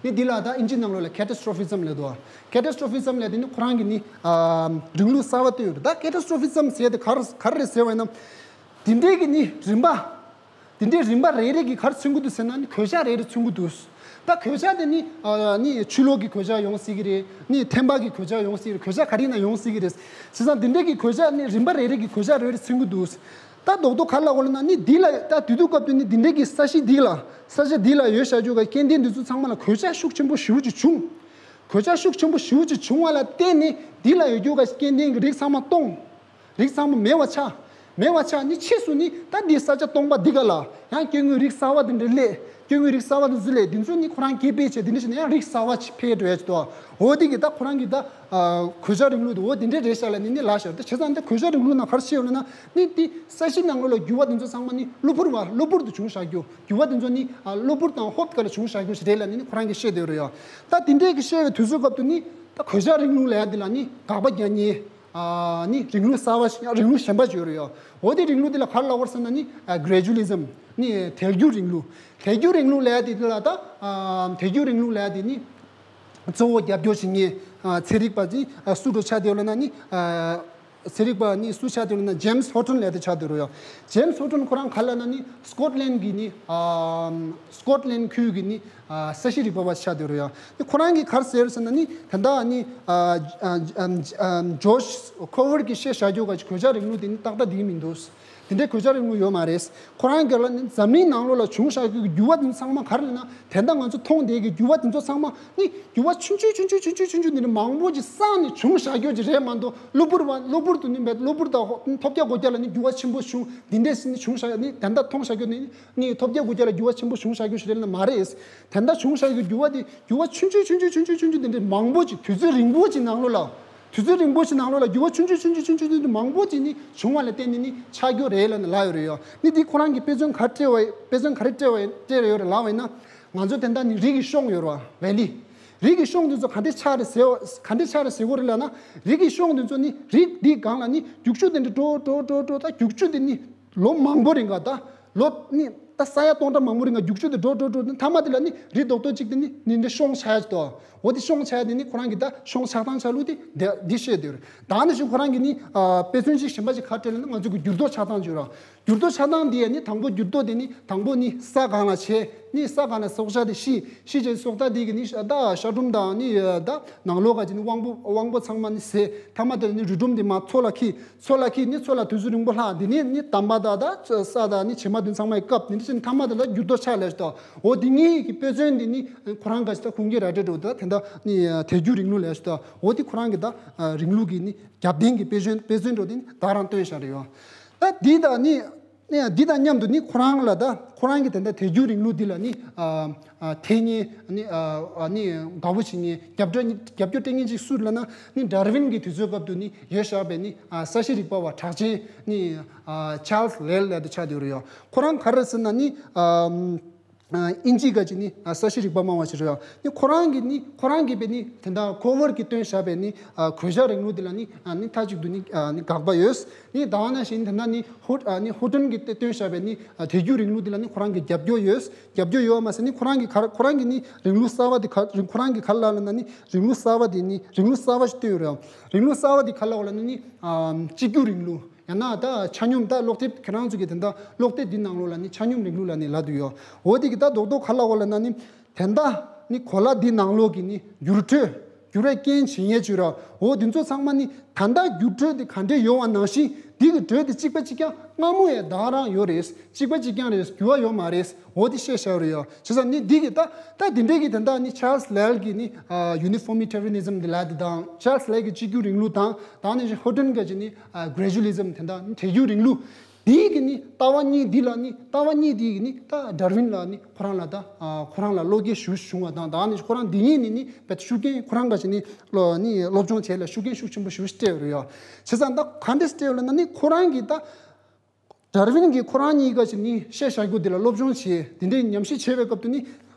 ནི་འདི་ལ་ད་ཨིན་ཇི་ནང་ལོགས་ལ་ཁེ་ཊ་སི་ཊོ་ཕི་ཛམ་ལབ་འདུག་ཁེ་ཊ་སི་ཊོ་ཕི་ཛམ་ལབ་དེ་ནི་ཁོ་རང་གིས་ནི་ཨ་རིང་ལུགས་གསར་བ་བཏོན་ཡོད་རེད། ད་ཁེ་ཊ་སི་ཊོ་ཕི་ཛམ་ཟེར་ཡ་དེ་ག་རེ་ག་རེ་རེད་ཟེར་བ་ཡིན་ན། དེ་འདྲའི་གི་ནི་རིམ་པ། དེ་འདྲའི་རིམ་པ་རེ་རེ་གིས་ག་རེ་མཚོན་གྱི་འདུག་ཟེར་ན་ནི་གོད་ཆག་རེ་རེ་མཚོན་གྱི་འདུག་ད་གོད་ཆག་དེ་ནི་ཨ་ནི་ཆུ་ལོག་གི་གོད་ཆག་ཡོང་སྲིད་ཀྱི་རེད། ནི་ཐན་པ་གི་གོད་ཆག་ཡོང་སྲིད་ཀྱི་རེད། གོད་ཆག་ག་རེ་ཡིན་ན་ཡོང་སྲིད་ཀྱི་རེད། བྱས་ཙང་དེ་འདྲའི་གི་གོད་ཆག་ནི་རིམ་པ་རེ་རེ་གིས་གོད་ཆག་རེ་རེ་མཚོན་གྱི་འདུག་ད་རྡོག་རྡོག་ག་རེ་ལབ་དགོས་ལབ་ན་ནི་འདི་ལ་ད་དུས་དུས་སྐབས་དུ་ནི་འདི་འདྲའི་གི་ས་གཞི་འདི་ལ་ས་ཆ་འདི་ལ་ཡོད་བཞག་རྒྱུ་ག་སྐྱེ་ལྡན་འདི་ཚོ་ཚང་མ་ལ་གོད་ཆག་ཤུགས་ཆེན་པོ་ཞེ་པོ་ཅིག་བྱུང་། གོད་ཆག་ཤུགས་ཆེན་པོ་ཞེ་པོ་ཅིག་བྱུང་བ་ལ་བརྟེན་ནས་འདི་ལ་ཡོད་རྒྱུ་ག་སྐྱེ་ལྡན་གྱི་རིགས་ཚང་མ་སྟོངས། རིགས་ཚང་མ་མེད་པ་ཆགས། མེད་པ་ཆགས་ནི་ཕྱིས་སུ་ནི་ད་འདི་ས་ཆ་སྟོང་པ་འདི་ག་ལ་ཡང་སྐྱེ་དངོས་རིགས་གསར་པ་དེ་འདྲ་སླེབས། སྐྱེ་དངོས་རིགས་གསར་པ་དེ་ཚོ་སླེབས། དེ་ཚོ་ནི་ཁོ་རང་སྐྱེ་འཕེལ་བྱས་དེ་འདྲ་བྱས་ནས་ཡང་རིགས་གསར་པ་ཅིག་འཕེལ་འགྲོ་ཡ་ཅིག་འདུག་འོ་དེ་གི་ད་ཁོ་རང་གི་ད་གོད་ཆག་རིང་ལུགས་དེ་འོ་དེ་འདྲ་རེད་ཤག་ལབ་ནི་ནི་ལབ་ཤག་ད་བྱས་ཙང་ད་གོད་ཆག་རིང་ལུགས་ནང་ག་རེ་བཤད་ཡོད་ལབ་ན་ནི་དེ་ས་གཞི་ནང་ལོགས་ལ་འགྱུར་བ་དེ་ཚོ་ཚང་མ་ནི་གློ་བུར་བ་གློ་བུར་དུ་བྱུང་བཞག་རྒྱུ། འགྱུར་བ་དེ་ཚོ་ནི་ཨ་གློ་བུར་དང་ཧོབ་ཏེ་ལ་བྱུང་བཞག་རྒྱུ་ཞིག་རེད་ལབ་ནི་ནི་ཁོ་རང་གིས་བཤད་བསྡད་ཡོད་རེད་ཡ། ད་དེ་འདྲས་ཀྱི་བཤད་པའི་དུས་ཚོད་སྐབས་དུ་ནི་ད་གོད་ཆག་རིང་ལུགས་ལབ་ཡ་འདི་ལ་ནི་དགག་པ་རྒྱག་མཁན་ཨ་ནི་རིང་ལུགས་གསར་པ་ཞིག་རིང་ལུགས་གཞན་པ་ཅིག་ཡོད་རེད་ཡ། འོ་དེ་རིང་ལུགས་འདི་ལ་ག་རེ་ལབ་དགོས་རེད་ཟེར་ན་ནི་ཨ་gradualism ནི་དལ་འགྱུར་རིང་ལུགས། དལ་འགྱུར་རིང་ལུགས་ལབ་ཡ་དེ་འདི་ལ་ད་ཨ་དལ་འགྱུར་རིང་ལུགས་ལབ་ཡ་དེ་ནི་གཙོ་བོ་རྒྱབ་སྐྱོར་བྱེད་མཁན་ཨ་ཚན་རིག་པ་ཅིག་ཨ་སུ་འདྲ་ཆགས་བསྡད་ཡོད་ལབ་ན་ནི་ཨ། ཚན་རིག་པ་ནི་སུ་ཆགས་བསྡད་ཡོད་ལབ་ན་James Houghton ལབ་དེ་ཆགས་བསྡད་ཡོད་རེད་ཡ། James Houghton ཁོ་རང་ག་རེ་ལབ་ན་ནི་Scotland གི་ནི་ཨ་Scotland ཁུལ་གི་ནི་ཨ་ས་གཤིས་རིག་པ་བ་ཆགས་བསྡད་ཡོད་རེད་ཡ། ནི་ཁོ་རང་གིས་ག་རེ་ཟེར་ཟེར་ན་ནི་ད་ལྟ་ནི་ཨ་ཨ་ཨ་ཨ་Josh Coward གིས་བཤད་བཞག་རྒྱུ་ག་ཅིག་གོད་ཆག་རིང་ལུགས་དེ་ནི་ཏག་ཏག་འགྲིག་གི་མི་འདུག་དེ་འདྲའི་གོད་ཆག་རིང་ལུགས་ཡོད་མ་རེད། ཁོ་རང་གིས་ལབ་ནི་འཛམ་གླིང་ནང་ལོགས་ལ་བྱུང་བཞག་རྒྱུ་གི་འགྱུར་བ་དེ་ཚང་མ་ག་རེ་ལབ་ན་དེ་འདྲ་ང་ཚོ་མཐོང་བསྡད་ཀྱི་འགྱུར་བ་དེ་ཚོ་ཚང་མ་ནི་འགྱུར་བ་ཆུང་ཆུང་ཆུང་ཆུང་ཆུང་ཆུང་ཆུང་འདི་འདྲ་མང་པོ་ཅིག་བསགས་ནས་བྱུང་བཞག་རྒྱུ་ཅིག་རེད་མ་གཏོགས་གློ་བུར་བ་གློ་བུར་དུ་ནི་མེད། གློ་བུར་དང་ཧོ་ཐོལ་རྒྱག་སྒོ་རྒྱག་ལ་ནི་འགྱུར་བ་ཆེན་པོ་བྱུང་འདི་འདྲས་ནི་བྱུང་བཞག་ནི་དེ་འདྲ་མཐོང་བཞག་རྒྱུ་ནི་ནི་ཐོལ་རྒྱག་སྒོ་རྒྱག་ལ་འགྱུར་བ་ཆེན་པོ་བྱུང་བཞག་རྒྱུ་ཞིག་རེད་ལབ་ན་མ་རེད། དེ་འདྲ་བྱུང་བཞག་རྒྱུ་འགྱུར་བ་དེ་འགྱུར་བ་ཆུང་ཆུང་ཆུང་ཆུང་ཆུང་ཆུང་ཆུང་འདི་འདྲ་མང་པོ་ཅིག་དུས་ཚོད་རིང་པོ་ཅིག་ནང་ལོགས་ལ། དུས་ཚོད་རིང་པོ་ཞིག་ནང་ལོགས་ལ་འགྱུར་བ་ཆུང་ཆུང་ཆུང་ཆུང་ཆུང་ཆུང་ཆུང་ཆུང་མང་པོ་ཅིག་ནི་བྱུང་བ་ལ་བརྟེན་ནས་ནི་ཆགས་རྒྱུ་རེད་ལབ་ནས་ལབ་ཡོད་རེད་ཡ། ནི་འདི་ཁོ་རང་གིས་དཔེ་མཚོན་ག་རེ་སྤྲད་པ་དཔེ་མཚོན་ག་རེ་སྤྲད་པ་སྤྲད་ཡོད་རེད་ལབ་པ་ཡིན་ན། ང་ཚོ་དེ་འདྲ་ནི་རིགས་ཀྱི་གཤོང་ཡོད་རེད་བ་valley། རིགས་ཀྱི་གཤོང་དེ་ཚོ་ག་འདྲས་ཆགས་རེད་ཟེར་བ་ག་འདྲས་ཆགས་རེད་ཟེར་དགོས་རེད་ལབ་ན། རིགས་ཀྱི་གཤོང་དེ་ཚོ་ནི་རིགས་འདི་སྒང་ལ་ནི་རྒྱུག་ཆུ་དེ་འདྲ་འགྲོ་འགྲོ་འགྲོ་འགྲོ་ད་རྒྱུག་ཆུ་དེ་ནི་ལོ་མང་པོ་རིང་ག་ད་ལོ་ནི་ད་ས་ཡ་སྟོང་ཕྲག་མང་པོ་རིང་ག་རྒྱུག་ཆུ་དེ་འགྲོ་འགྲོ་འགྲོ་ནི་མཐའ་མ་དེ་ལ་ནི་རི་རྡོག་རྡོག་གཅིག་དེ་ནི་ནི་འདྲ་གཤོང་ཆགས་ཡ་ཅིག་འདུག་འོ་དེ་གཤོང་ཆགས་ཡ་དེ་ནི་ཁོ་རང་གི་ད་གཤོང་ཆགས་སྟངས་ཆགས་ལུགས་དེ་འདི་འདི་བཤད་དེ་རེད། ད་ནི་ཞིག་ཁོ་རང་གི་ནི་ཨ་དཔེ་མཚོན་ཅིག་གཞན་པ་ཅིག་ག་རེ་སྤྲད་ལབ་ན་ང་ཚོ་གི་འགྱུར་ལྡོག་ཆགས་སྟངས་ཅིག་ཡོད་ར། འགྱུར་ལྡོག་ཆགས་སྟངས་འདི་ཡ་ནི་དང་པོ་འགྱུར་ལྡོག་དེ་ནི་དང་པོ་ནི་ས་སྒང་ལ་བྱས་ནི་ས་སྒང་ལ་སྲོག་ཆགས་དེ་ཤི་ཤི་བྱས་སྲོག་ཆགས་དེ་གི་ནི་ཤ་ད་ཤ་ཁྲོམ་དང་ནི་ད་ནང་ལོགས་ག་ཅིག་ནི་དབང་པོ་དབང་པོ་ཚང་མ་ནི་ཟད་མཐའ་མ་དེ་ལ་ནི་རི་ཁྲོམ་དེ་མར་མཚོ་ལ་འཁྱིལ། མཚོ་ལ་འཁྱིལ་ནི་མཚོ་ལ་དུས་ཚོད་རིང་པོ་ལྷག་དེ་ནས་ནི་འདམ་པ་དང་ད་ས་དང་ནི་བྱེ་མ་དེ་ཚང་མ་ཡི་བཀབ་དེ་ནས་ཕྱིན་མཐའ་མ་དེ་ལ་འགྱུར་ལྡོག་ཆགས་ལས་ཤ་ད་འོ་དེ་ངེད་ཀྱི་དཔེ་མཚོན་དེ་ནི་ཁོ་རང་ག་ཅིག་ད་ཁུངས་སྐྱེལ་ར་སྤྲད་འགྲོ་ད་དེ་འདྲ་ནི་དལ་འགྱུར་རིང་ལུགས་ལས་ཤ་ད་འོ་དེ་ཁོ་རང་གི་ད་རིང་ལུགས་ཀྱི་ནི། རྒྱབ་རྟེན་གྱི་དཔེ་མཚོན་དཔེ་མཚོན་འགྲོ་དེ་ནི་ད་རང་སྟོན་བཞག་རེད་ཡོད། ད་འདི་དང་ནི་ནི་འདི་དང་མཉམ་དུ་ནི་ཁོ་རང་ལ་ད་ཁོ་རང་གི་དེ་འདྲ་དལ་འགྱུར་རིང་ལུགས་འདི་ལ་ནི་ཨ་ཨ་འཐེན་མཁན་ནི་ཨ་ཨ་ནི་དགའ་བོ་བྱེད་མཁན་རྒྱབ་སྐྱོར་རྒྱབ་སྐྱོར་སྤྲད་མཁན་ཅིག་སུ་ལབ་ན་ནི་ཌར་ཝིན་གྱི་དུས་ཚོད་སྐབས་དུ་ནི་ཡོད་བཞག་པའི་ནི་ཨ་ས་གཤིས་རིག་པ་བ་གྲགས་ཅན་ནི་ཨ་ཆཱལ་སི་ལེལ་ལབ་དེ་ཆགས་བསྡད་ཡོད་རེད་ཡོད། ཁོ་རང་ག་རེ་ཟེར་ན་ནི་ཨ། ཨིན་ཇི་ག་ཅིག་ནི་ས་གཤིས་རིག་པ་སྨྲ་བ་ཞིག་རེད། ནི་ཁོ་རང་གིས་ནི་ཁོ་རང་གིས་པའི་ནི་དེ་འདྲ་ཁོ་ཝར་གྱིས་སྟོན་བཞག་པའི་ནི་གོད་ཆག་རིང་ལུགས་འདི་ལ་ནི་ནི་མཐའ་གཅིག་ཏུ་ནི་ནི་དགག་པ་ཡོད། ནི་ད་ག་ནང་བཞིན་དེ་འདྲ་ནི་ཧུ་ནི་ཧུ་ཏོན་གྱིས་སྟོན་བཞག་པའི་ནི་དལ་འགྱུར་རིང་ལུགས་འདི་ལ་ནི་ཁོ་རང་གི་རྒྱབ་སྐྱོར་ཡོད། རྒྱབ་སྐྱོར་ཡོད་མ་ཟད་ནི་ཁོ་རང་གི་ག་ཁོ་རང་གི་ནི་རིང་ལུགས་གསར་བ་འདི་ག་རིང་ཁོ་རང་གི་ག་ལ་ལ་ན་ནི་རིང་ལུགས་གསར་བ་འདི་ནི་རིང་ལུགས་གསར་བ་ཞིག་སྟོན་ཡོད་རེད། རིང་ལུགས་གསར་བ་འདི་ག་ལ་བ་ལ་ནི་ནི་གཅིག་གྱུར་རིང་ལུགས། ཡང་ན་ད་ཆ་སྙོམས་ད་ཀློག་དེབ་ཁྱེད་རང་ཚོ་གི་དེ་འདྲ་ཀློག་དེབ་འདི་ནང་ལོགས་ལ་ནི་ཆ་སྙོམས་རིང་ལུགས་ལ་ནི་ལབ་འདུག་ཡོད། འོ་དེ་གི་ད་རྡོག་རྡོག་ག་ལ་བ་ལ་ན་ནི་དེ་འདྲ་ནི་གོ་ལ་འདི་ནང་ལོགས་ཀྱི་ནི་འགྱུར་འགྲོས་འགྱུར་བའི་རྐྱེན་བྱེད་མཁན་ཅིག་ར། འོ་འདི་ཚོ་ཚང་མ་ནི་ད་ལྟ་འགྱུར་འགྲོས་འདི་ག་འདྲས་ཡོད་པ་ནང་བཞིན་འདི་གི་འགྲོས་འདི་གཅིག་པ་གཅིག་རྐྱང་སྔ་མོ་ཡང་ད་རང་ཡོད་རེད། གཅིག་པ་གཅིག་རྐྱང་རེད། འགྱུར་བ་ཡོད་མ་རེད། འོ་འདི་བཤད་བཞག་རེད་ཡ། བྱས་ཙང་ནི་འདི་གི་ད་ད་འདི་འདྲས་ཀྱི་དེ་འདྲ་ནི་ཆཱལ་སི་ལེལ་གི་ནི་ཨ་ཡུ་ནི་ཕོར་མི་ཊེ་རི་ནི་ཛམ་འདི་ལབ་འདི་དང་ཆཱལ་སི་ལེལ་གི་གཅིག་གྱུར་རིང་ལུགས་དང་ད་ནི་ཧུ་ཏོན་ག་ཅིག་ནི་ཨ་གྷི་རེ་ཇུ་ལི་ཛམ་དེ་འདྲ་ནི་དལ་འགྱུར་རིང་ལུགས། དེའི་གི་ནི་ལྟ་བ་གཉིས་འདི་ལ་ནི་ལྟ་བ་གཉིས་དེའི་གི་ནི་ད་ཌར་ཝིན་ལ་ནི་ཁོ་རང་ལ་ད་ཨ་ཁོ་རང་ལ་བློ་སྐྱེད་ཞུ་བྱུང་བ་དང་ད་ནི་ཁོ་རང་འདི་གཉིས་ནི་ནི་བེད་ཤུགས་རྐྱེན་ཁོ་རང་ག་ཅིག་ནི་ལོ་ནི་སློབ་སྦྱོང་བྱས་ལ་ཤུགས་རྐྱེན་ཤུགས་ཆེན་པོ་ཞུ་སྤྲད་རེད་ཡ། བྱས་ཙང་ད་ག་འདྲས་སྤྲད་ལ་ན་ནི་ཁོ་རང་གི་ད། ཌར་ཝིན་གྱིས་ཁོ་རང་གཉིས་ཀ་ཞིག་ནི་བཤད་བཞག་རྒྱུ་དེ་ལ་སློབ་སྦྱོང་བྱས་དེ་འདྲའི་ཉམས་ཞིབ་བྱས་པའི་སྐབས་དུ་ནི་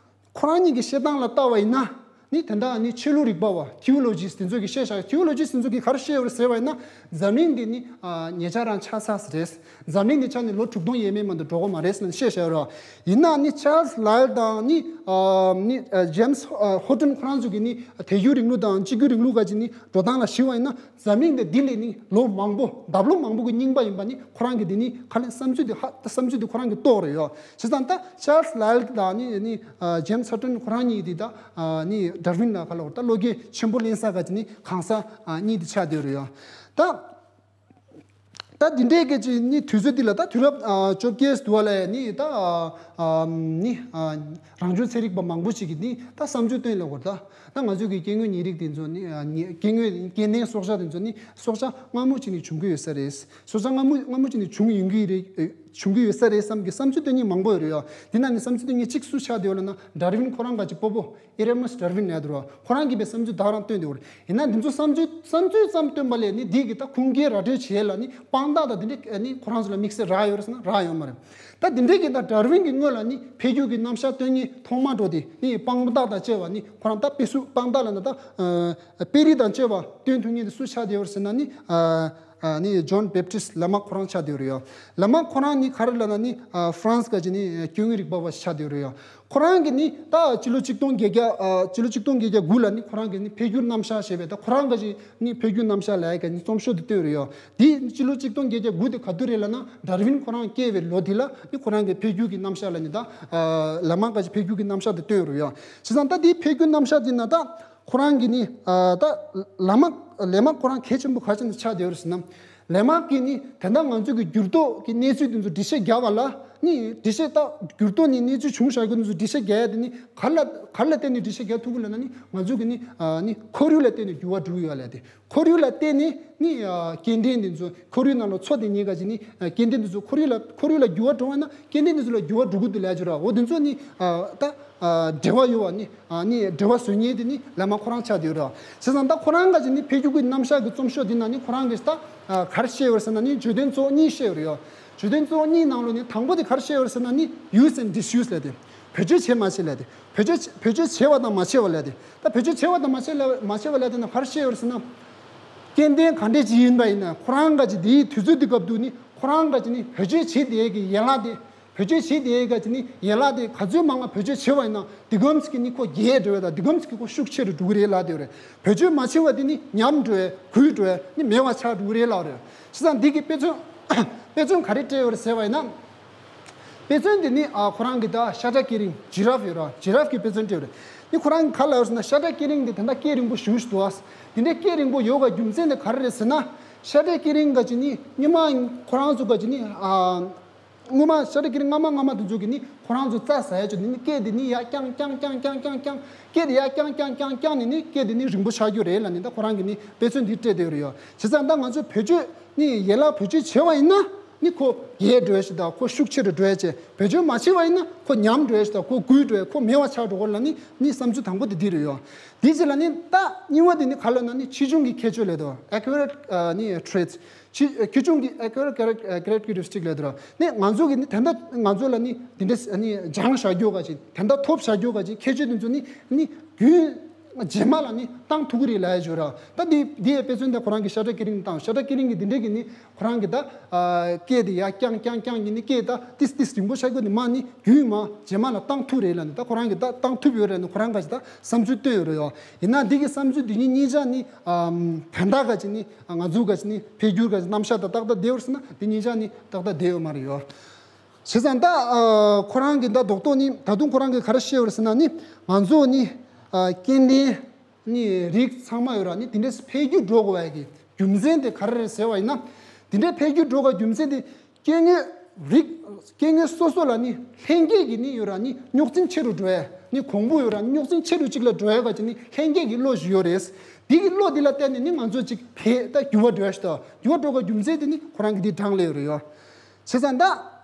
ཁོ་རང་གཉིས་ཀྱི་བཤད་སྟངས་ལ་ལྟ་བ་ཡིན་ན་ནི་དེ་འདྲ་ནི་ཆོས་ལུགས་རིག་པ་བ་ཐི་ཡོ་ལོ་ཇིས་དེ་ཚོ་གིས་བཤད་བཞག་ཐི་ཡོ་ལོ་ཇིས་དེ་ཚོ་གིས་ག་རེ་བཤད་ཡོད་རེད་ཟེར་བ་ཡིན་ན་འཛམ་གླིང་འདི་ནི་ཉེ་ཆར་རང་ཆགས་ཚར་ས་རེད། འཛམ་གླིང་འདི་ཆགས་ནས་ལོ་དྲུག་སྟོང་ཡས་མས་མ་གཏོགས་འགྲོ་གི་མ་རེད་ཟེར་ནས་བཤད་བཞག་ཡོད་རེད། ཡིན་ན་ནི་ཆཱལ་སི་ལེལ་དང་ནི་ནི་ཇེམ་སི་ཧོ་ཏོན་ཁོ་རང་ཚོ་གིས་ནི་དལ་འགྱུར་རིང་ལུགས་དང་གཅིག་གྱུར་རིང་ལུགས་ག་ཅིག་ནི་འགྲོ་སྟངས་ལ་གཞིགས་པ་ཡིན་ན། འཛམ་གླིང་འདི་འདི་ལས་ནི་ལོ་མང་པོ་ལྡབ་ལོ་མང་པོ་གི་རྙིང་པ་ཡིན་པ་ནི་ཁོ་རང་གི་འདི་ནི་ཁ་ལན་བསམ་ཚུལ་འདི་ཧ་ད་བསམ་ཚུལ་འདི་ཁོ་རང་གི་རྟོགས་རེད་ཡོད། བྱས་ཙང་ད་ཆཱལ་སི་ལེལ་དང་ནི་ནི་ཇེམ་སི་ཧོ་ཏོན་ཁོ་རང་གཉིས་འདི་ད་ནི་ཌར་ཝིན་ལ་ཁ་ལོ་ད་བློ་སྐྱེད་ཆེན་པོ་ལེན་ས་ག་ཅི་ནི་གང་ས་གཉིས་འདི་ཆགས་བསྡད་རེད་ཡོད། ད་ ད་འདི་འདྲའི་སྐད་ཅིག་ནི་དུས་ཚོད་འདི་ལ་ད་དུས་རབས་ཨ་བཅོ་བརྒྱད་དུ་བ་ལ་ནི་ད་ཨ་ནི་ཨ་རང་བྱུང་ཚན་རིག་པ་མང་པོ་ཞིག་གིས་ནི་ད་བསམ་ཚུལ་བཏོན་ལ་གོ། ད་ད་ང་ཚོས་ཀྱི་སྐྱེ་དངོས་ཉེ་རིགས་དེ་ཚོ་ནི་ཨ་ནི་སྐྱེ་དངོས་སྐྱེ་ལྡན་སྲོག་ཆགས་དེ་ཚོ་ནི་སྲོག་ཆགས་སྔ་མོ་ཅིག་ནས་བྱུང་གི་ཡོད་ས་རེད། སྲོག་ཆགས་སྔ་མོ་སྔ་མོ་ཅིག་ནས་བྱུང་ཡོང་གི་རེད། བྱུང་གི་ཡོད་ས་རེད་བསམ་གྱི་བསམ་ཚུལ་བཏོན་མཁན་མང་པོ་ཡོད་རེད་ཡ། དེ་ན་ནི་བསམ་ཚུལ་བཏོན་མཁན་གཅིག་སུ་ཆགས་བསྡད་ཡོད་ལབ་ན་ཌར་ཝིན་ཁོ་རང་ག་ཅིག་སྤོ་བོ་ཨེ་རེ་མོས་ཌར་ཝིན་ལབ་འདུག་ར། ཁོ་རང་གིས་པའི་བསམ་ཚུལ་ད་རང་བཏོན་འདུག་ར། ཡིན་ན་འདི་ཚོ་བསམ་ཚུལ་བསམ་ཚུལ་ཙམ་བཏོན་པ་ལས་ནི་འདི་གི་ད་ཁུངས་སྐྱེལ་ར་སྤྲོད་བྱེད་ལ་ནི་དཔང་རྟགས་དང་དེ་འདྲ་ནི་ཁོ་རང་ཚོ་ལ་དམིགས་བསལ་རག་ཡོད་རེད་ཟེར་ན་རག་ཡོད་མ་རེད། ད་དེ་འདྲའི་གི་ད་ཌར་ཝིན་གྱི་སྔོན་ལ་ནི་འཕེལ་འགྱུར་གྱི་རྣམ་གཞག་སྟོན་མཁན་ཐོག་མ་འགྲོ་དེ་ནི་དཔང་རྟགས་དང་བཅས་པ་ནི་ཁོ་རང་ད་དཔེ་སྲུ་དཔང་རྟགས་ལ་ན་ད་དཔེ་རིས་དང་བཅས་པ་སྟོན་ཐུབ་མཁན་དེ་སུ་ཆགས་བསྡད་ཡོད་རེད་ཟེར་ན་ནི། ནི་ཇོན་བེབ་ཊིསི་ལ་མ་ཁོ་རང་ཆགས་བསྡད་ཡོད་རེད་ཡ། ལ་མ་ཁོ་རང་ནི་ག་རེ་ལབ་ན་ནི་ཧྥ་རན་སི་ག་ཅིག་ནི་སྐྱེ་དངོས་རིག་པ་བ་ཆགས་བསྡད་ཡོད་རེད་ཡ། ཁོ་རང་གིས་ནི་ད་སྤྱི་ལོ་ཆིག་སྟོང་བརྒྱད་བརྒྱ་ཨ་སྤྱི་ལོ་ཆིག་སྟོང་བརྒྱད་བརྒྱ་དགུ་ལ་ནི་ཁོ་རང་གིས་ནི་འཕེལ་འགྱུར་རྣམ་གཞག་ཞེས་པའི་ད་ཁོ་རང་ག་ཅིག་ནི་འཕེལ་འགྱུར་རྣམ་གཞག་ལབ་ཡ་ག་ནི་རྩོམ་ཤོག་དེ་བཏོན་ཡོད་རེད་ཡ། དེ་སྤྱི་ལོ་ཆིག་སྟོང་བརྒྱད་བརྒྱ་དགུ་དེ་ག་དུས་རེད་ལབ་ན་ཌར་ཝིན་ཁོ་རང་སྐྱེས་པའི་ལོ་དེ་ལ་ནི་ཁོ་རང་གིས་འཕེལ་འགྱུར་གྱི་རྣམ་གཞག་ལ་ནི་ད་ལ་མ་ག་ཅིག་འཕེལ་འགྱུར་གྱི་རྣམ་གཞག་དེ་བཏོན་ཡོད་རེད་ཡ། བྱས་ཙང་ད་དེའི་འཕེལ་འགྱུར་རྣམ་གཞག་དེ་ན་ད། ཁོ་རང་གིས་ནི་ཨ་ད་ལ་མ་ལེ་མ་ཁོ་རང་གལ་ཆེན་པོ་ག་ཅི་ནས་ཆགས་བསྡད་ཡོད་རེད་ཟེར་ན། ལེ་མ་གིས་ནི་དེ་འདྲ་ང་ཚོ་གི་འགྱུར་ལྡོག་གི་གནས་ཚུལ་དེ་ཚོ་འགྲེལ་བཤད་རྒྱག་པ་ལ་ནི་འགྲེལ་བཤད་ད་འགྱུར་ལྡོག་ནི་གནས་ཚུལ་བྱུང་བཞག་རྒྱུ་དེ་ཚོ་འགྲེལ་བཤད་རྒྱག་ཡ་དེ་ནི་ག་ལ་ག་ལ་བརྟེན་ནས་འགྲེལ་བཤད་རྒྱག་ཐུབ་ཀྱི་ལབ་ན་ནི་ང་ཚོ་གི་ནི་ཨ་ནི་ཁོར་ཡུག་ལ་བརྟེན་ནས་འགྱུར་བ་འགྲོ་གི་ཡོད་ལབ་དེ། ཁོར་ཡུག་ལ་བརྟེན་ནས་ནི་ཨ་སྐྱེ་ལྡན་དེ་ཚོ་ཁོར་ཡུག་ནང་ལ་འཚོ་བསྡད་མཁན་ག་ཅིག་ནི་ཨ་སྐྱེ་ལྡན་དེ་ཚོ་ཁོར་ཡུག་ལ་ཁོར་ཡུག་ལ་འགྱུར་བ་འགྲོ་བ་ན་སྐྱེ་ལྡན་དེ་ཚོ་ལ་འགྱུར་བ་འགྲོ་གི་འདུག་ལབ་ཀྱི་རེད། འོ་དེ་ཚོ་ནི་ཨ་ད་ཨ་འབྲེལ་བ་ཡོད་པ་ནི་ཨ་ནི་འབྲེལ་བ་བཟོ་མཁན་དེ་ནི་ལེ་མ་ཁོ་རང་ཆགས་བསྡད་ཡོད་རེད། བྱས་ཙང་ད་ཁོ་རང་ག་ཅིག་ནི་འཕེལ་འགྱུར་གྱི་རྣམ་གཞག་གི་རྩོམ་ཤོག་འདི་ནང་ནི་ཁོ་རང་གིས་ད་ཨ་ག་རེ་བཤད་ཡོད་རེད་ཟེར་ན་ནི་བརྗོད་དོན་གཙོ་བོ་གཉིས་བཤད་ཡོད་རེད་ཡ། བརྗོད་དོན་གཙོ་བོ་གཉིས་ནང་ལོགས་ནི་དང་པོ་དེ་ག་རེ་བཤད་ཡོད་རེད་ཟེར་ན་ནི་use and disuse་ལབ་དེ། བེད་སྤྱོད་བྱེད་མ་བྱེད་ལབ་དེ། བེད་སྤྱོད་བེད་སྤྱོད་བྱེད་པ་དང་མ་བྱེད་པ་ལབ་དེ། ད་བེད་སྤྱོད་བྱེད་པ་དང་མ་བྱེད་ལ་མ་བྱེད་པ་ལབ་དེ་ན་ག་རེ་བཤད་ཡོད་རེད་ཟེར་ན། སྐྱེ་ལྡན་ག་འདྲས་ཅིག་ཡིན་པ་ཡིན་ན་ཁོ་རང་ག་ཅིག་དེའི་དུས་ཚོད་དེ་སྐབས་དུ་ནི་ཁོ་རང་ག་ཅིག་ནི་བེད་སྤྱོད་བྱེད་བསྡད་ཀྱི་ཡན་ལག་དེ། བེད་སྤྱོད་བྱེད་བསྡད་ག་ཅིག་ནི་ཡན་ལག་དེ་ག་ཚོད་མང་ང་བེད་སྤྱོད་བྱེད་པ་ཡིན་ན་དེ་གམ་ཅིག་གི་ནི་ཁོ་རྒྱས་འགྲོ་བ་དང་དེ་གམ་ཅིག་གི་ཁོ་ཤུགས་ཆེ་རུ་འགྲོ་གི་རེད་ལབ་དེ་རེད། བེད་སྤྱོད་མ་བྱེད་པ་དེ་ནི་ཉམས་འགྲོ་བས་གུད་འགྲོ་བས་ནི་མེད་པ་ཆགས་འགྲོ་གི་རེད་ལབ་རེད། བྱས་ཙང་འདི་གི་དཔེ་མཚོན་དཔེ་མཚོན་ག་རེ་སྤྲད་ཡོད་རེད་ཟེར་བ་ཡིན་ན། དཔེ་མཚོན་དེ་ནི་ཨ་ཁོ་རང་གི་ད་ཤ་ཁྲག་སྐེ་རིང་ཇི་རབ་ཡོད་ར་ཇི་རབ་གི་དཔེ་མཚོན་སྤྲད་ཡོད་རེད། ནི་ཁོ་རང་གི་ག་ལབ་ཡོད་ཟེར་ན་ཤ་ཁྲག་སྐེ་རིང་དེ་ད་ལྟ་སྐེ་རིང་པོ་ཞེ་པོ་ཞིག་འདུག་ཨ། དེ་འདྲའི་སྐེ་རིང་པོ་ཡོད་ག་རྒྱུ་མཚན་དེ་ག་རེ་རེད་ཟེར་ན། ཤ་ཁྲག་སྐེ་རིང་ག་ཅིག་ནི་སྔོན་མ་ཁོ་རང་ཚོ་ག་ཅིག་ནི་ཨ། སྔོན་མ་ཤ་ཁྲག་སྐེ་རིང་སྔ་མ་སྔ་མ་དེ་ཚོ་གི་ནི་ཁོ་རང་ཚོ་རྩྭ་ཟ་ཡ་ཅིག་ནི་ནི་སྐེ་དེ་ནི་ཡར་བརྐྱངས་བརྐྱངས་བརྐྱངས་བརྐྱངས་བརྐྱངས་སྐེ་དེ་ཡར་བརྐྱངས་བརྐྱངས་བརྐྱངས་བརྐྱངས་ནི་ནི་སྐེ་དེ་ནི་རིང་པོ་ཆགས་རྒྱུ་རེད་ལབ་ནི་ད་ཁོ་རང་གི་ནི་དཔེ་མཚོན་འདི་སྤྲད་བསྡད་ཡོད་རེད་ཡ། བྱས་ཙང་ད་ང་ཚོ་བེད་སྤྱོད་ནི་ཡན་ལག་བེད་སྤྱོད་བྱས་པ་ཡིན་ན། ནི་ཁོ་རྒྱས་འགྲོ་ཡ་ཞིག་དང་ཁོ་ཤུགས་ཆེ་རུ་འགྲོ་ཡ་བྱས། བེད་སྤྱོད་མ་བྱས་པ་ཡིན་ན་ཁོ་ཉམས་འགྲོ་ཡ་ཞིག་དང་ཁོ་འགུལ་འགྲོ་ཡ་ཁོ་མེད་པ་ཆགས་འགྲོ་གི་ལབ་ནི་ནི་བསམ་ཚུལ་དང་པོ་དེ་འདི་རེད་ཡོ། དེ་རྗེས་ལ་ནི་ད་གཉིས་པ་དེ་ནི་ག་ལབ་ན་ནི་ཆེ་ཆུང་གི་ཁྱད་ཆོས་ལབ་དོ། Acquired ནི་traits། ཆེ་ཆེ་ཆུང་གི་acquired characteristic ལབ་དོ། ནི་ང་ཚོ་གི་ནི་དེ་འདྲ་ང་ཚོ་ལ་ནི་དེ་འདྲ་ནི་སྦྱངས་བཞག་རྒྱུ་ག་ཅིག་དེ་འདྲ་ཐོབ་བཞག་རྒྱུ་ག་ཅིག་ཁྱད་ཆོས་དེ་ཚོ་ནི་ནི་རྒྱུན། རྗེས་མ་ལ་ནི་བཏང་ཐུབ་ཀྱི་རེད་ལབ་ཡ་ཞུ་ར། ད་འདི་འདི་ཡའི་དཔེ་མཚོན་དེ་ཁོ་རང་གི་ཤ་ཁྲག་སྐེ་རིང་བཏང་། ཤ་ཁྲག་སྐེ་རིང་གི་འདི་འདྲས་ཀྱི་ནི་ཁོ་རང་གི་ད་ཨ་སྐེ་དེ་ཡར་བརྐྱངས་བརྐྱངས་བརྐྱངས་ཀྱི་ནི་སྐེ་ད་ཏིས་ཏིས་རིང་པོ་ཆགས་ཀྱི་ནི་མ་ནི་རྒྱུན་མ་རྗེས་མ་ལ་བཏང་ཐུབ་རེད་ལབ་ནི་ད་ཁོ་རང་གི་ད་བཏང་ཐུབ་ཡོད་རེད་ནི་ཁོ་རང་ག་ཅིག་ད་བསམ་ཚུལ་བཏོན་ཡོད་རེད་ཡོ། ཡིན་ན་འདི་གི་བསམ་ཚུལ་འདི་གཉིས་གཉིས་ཆ་ནི་ཨམ་དན་རྟགས་ག་ཅིག་ནི་ང་ཚོ་ག་ཅིག་ནི་འཕེལ་འགྱུར་ག་ཅིག་རྣམ་གཞག་ད་ཏག་ཏག་བསྡད་ཡོད་རེད་ཟེར་ན་འདི་གཉིས་ཆ་ནི་ཏག་ཏག་བསྡད་ཡོད་མ་རེད་ཡོ། བྱས་ཙང་ད་ཨ་ཁོ་རང་གི་ད་རྡོག་རྡོག་ནི་ད་དུང་ཁོ་རང་གི་ག་རེ་བཤད་ཡོད་རེད་ཟེར་ན་ནི་ང་ཚོ་ནི་ཨ་སྐྱེ་ལྡན་ནི་རིགས་ཚང་མ་ཡོད་ར་ནི་དེ་འདྲས་འཕེལ་འགྱུར་འགྲོ་དགོས་པ་གི་རྒྱུ་མཚན་དེ་ག་རེ་རེད་ཟེར་བ་ཡིན་ན། དེ་འདྲས་འཕེལ་འགྱུར་འགྲོ་དགོས་རྒྱུ་མཚན་དེ་སྐྱེ་དངོས་རིགས་སྐྱེ་དངོས་སོ་སོ་ལ་ནི་ལྷན་སྐྱེས་ཀྱི་ནི་ཡོད་ར་ནི་རྙོག་འཛིང་ཆེ་རུ་འགྲོ་ཡ་ནི་གོང་བུ་ཡོད་ར་ནི་རྙོག་འཛིང་ཆེ་རུ་གཅིག་ལ་འགྲོ་ཡ་ག་ཅིག་ནི་ལྷན་སྐྱེས་ཀྱི་བློ་ཞིག་ཡོད་རེད། དེ་གི་བློ་དེ་ལ་བརྟེན་ནས་ནི་ང་ཚོ་གཅིག་འཕེལ་ད་འགྱུར་བ་འགྲོ་ཡ་ཞིག་ད་འགྱུར་བ་འགྲོ་དགོས་རྒྱུ་མཚན་དེ་ནི་ཁོ་རང་གི་དེ་གྲངས་ལས་ཡོད་རེད་ཡོ། བྱས་ཙང་ད།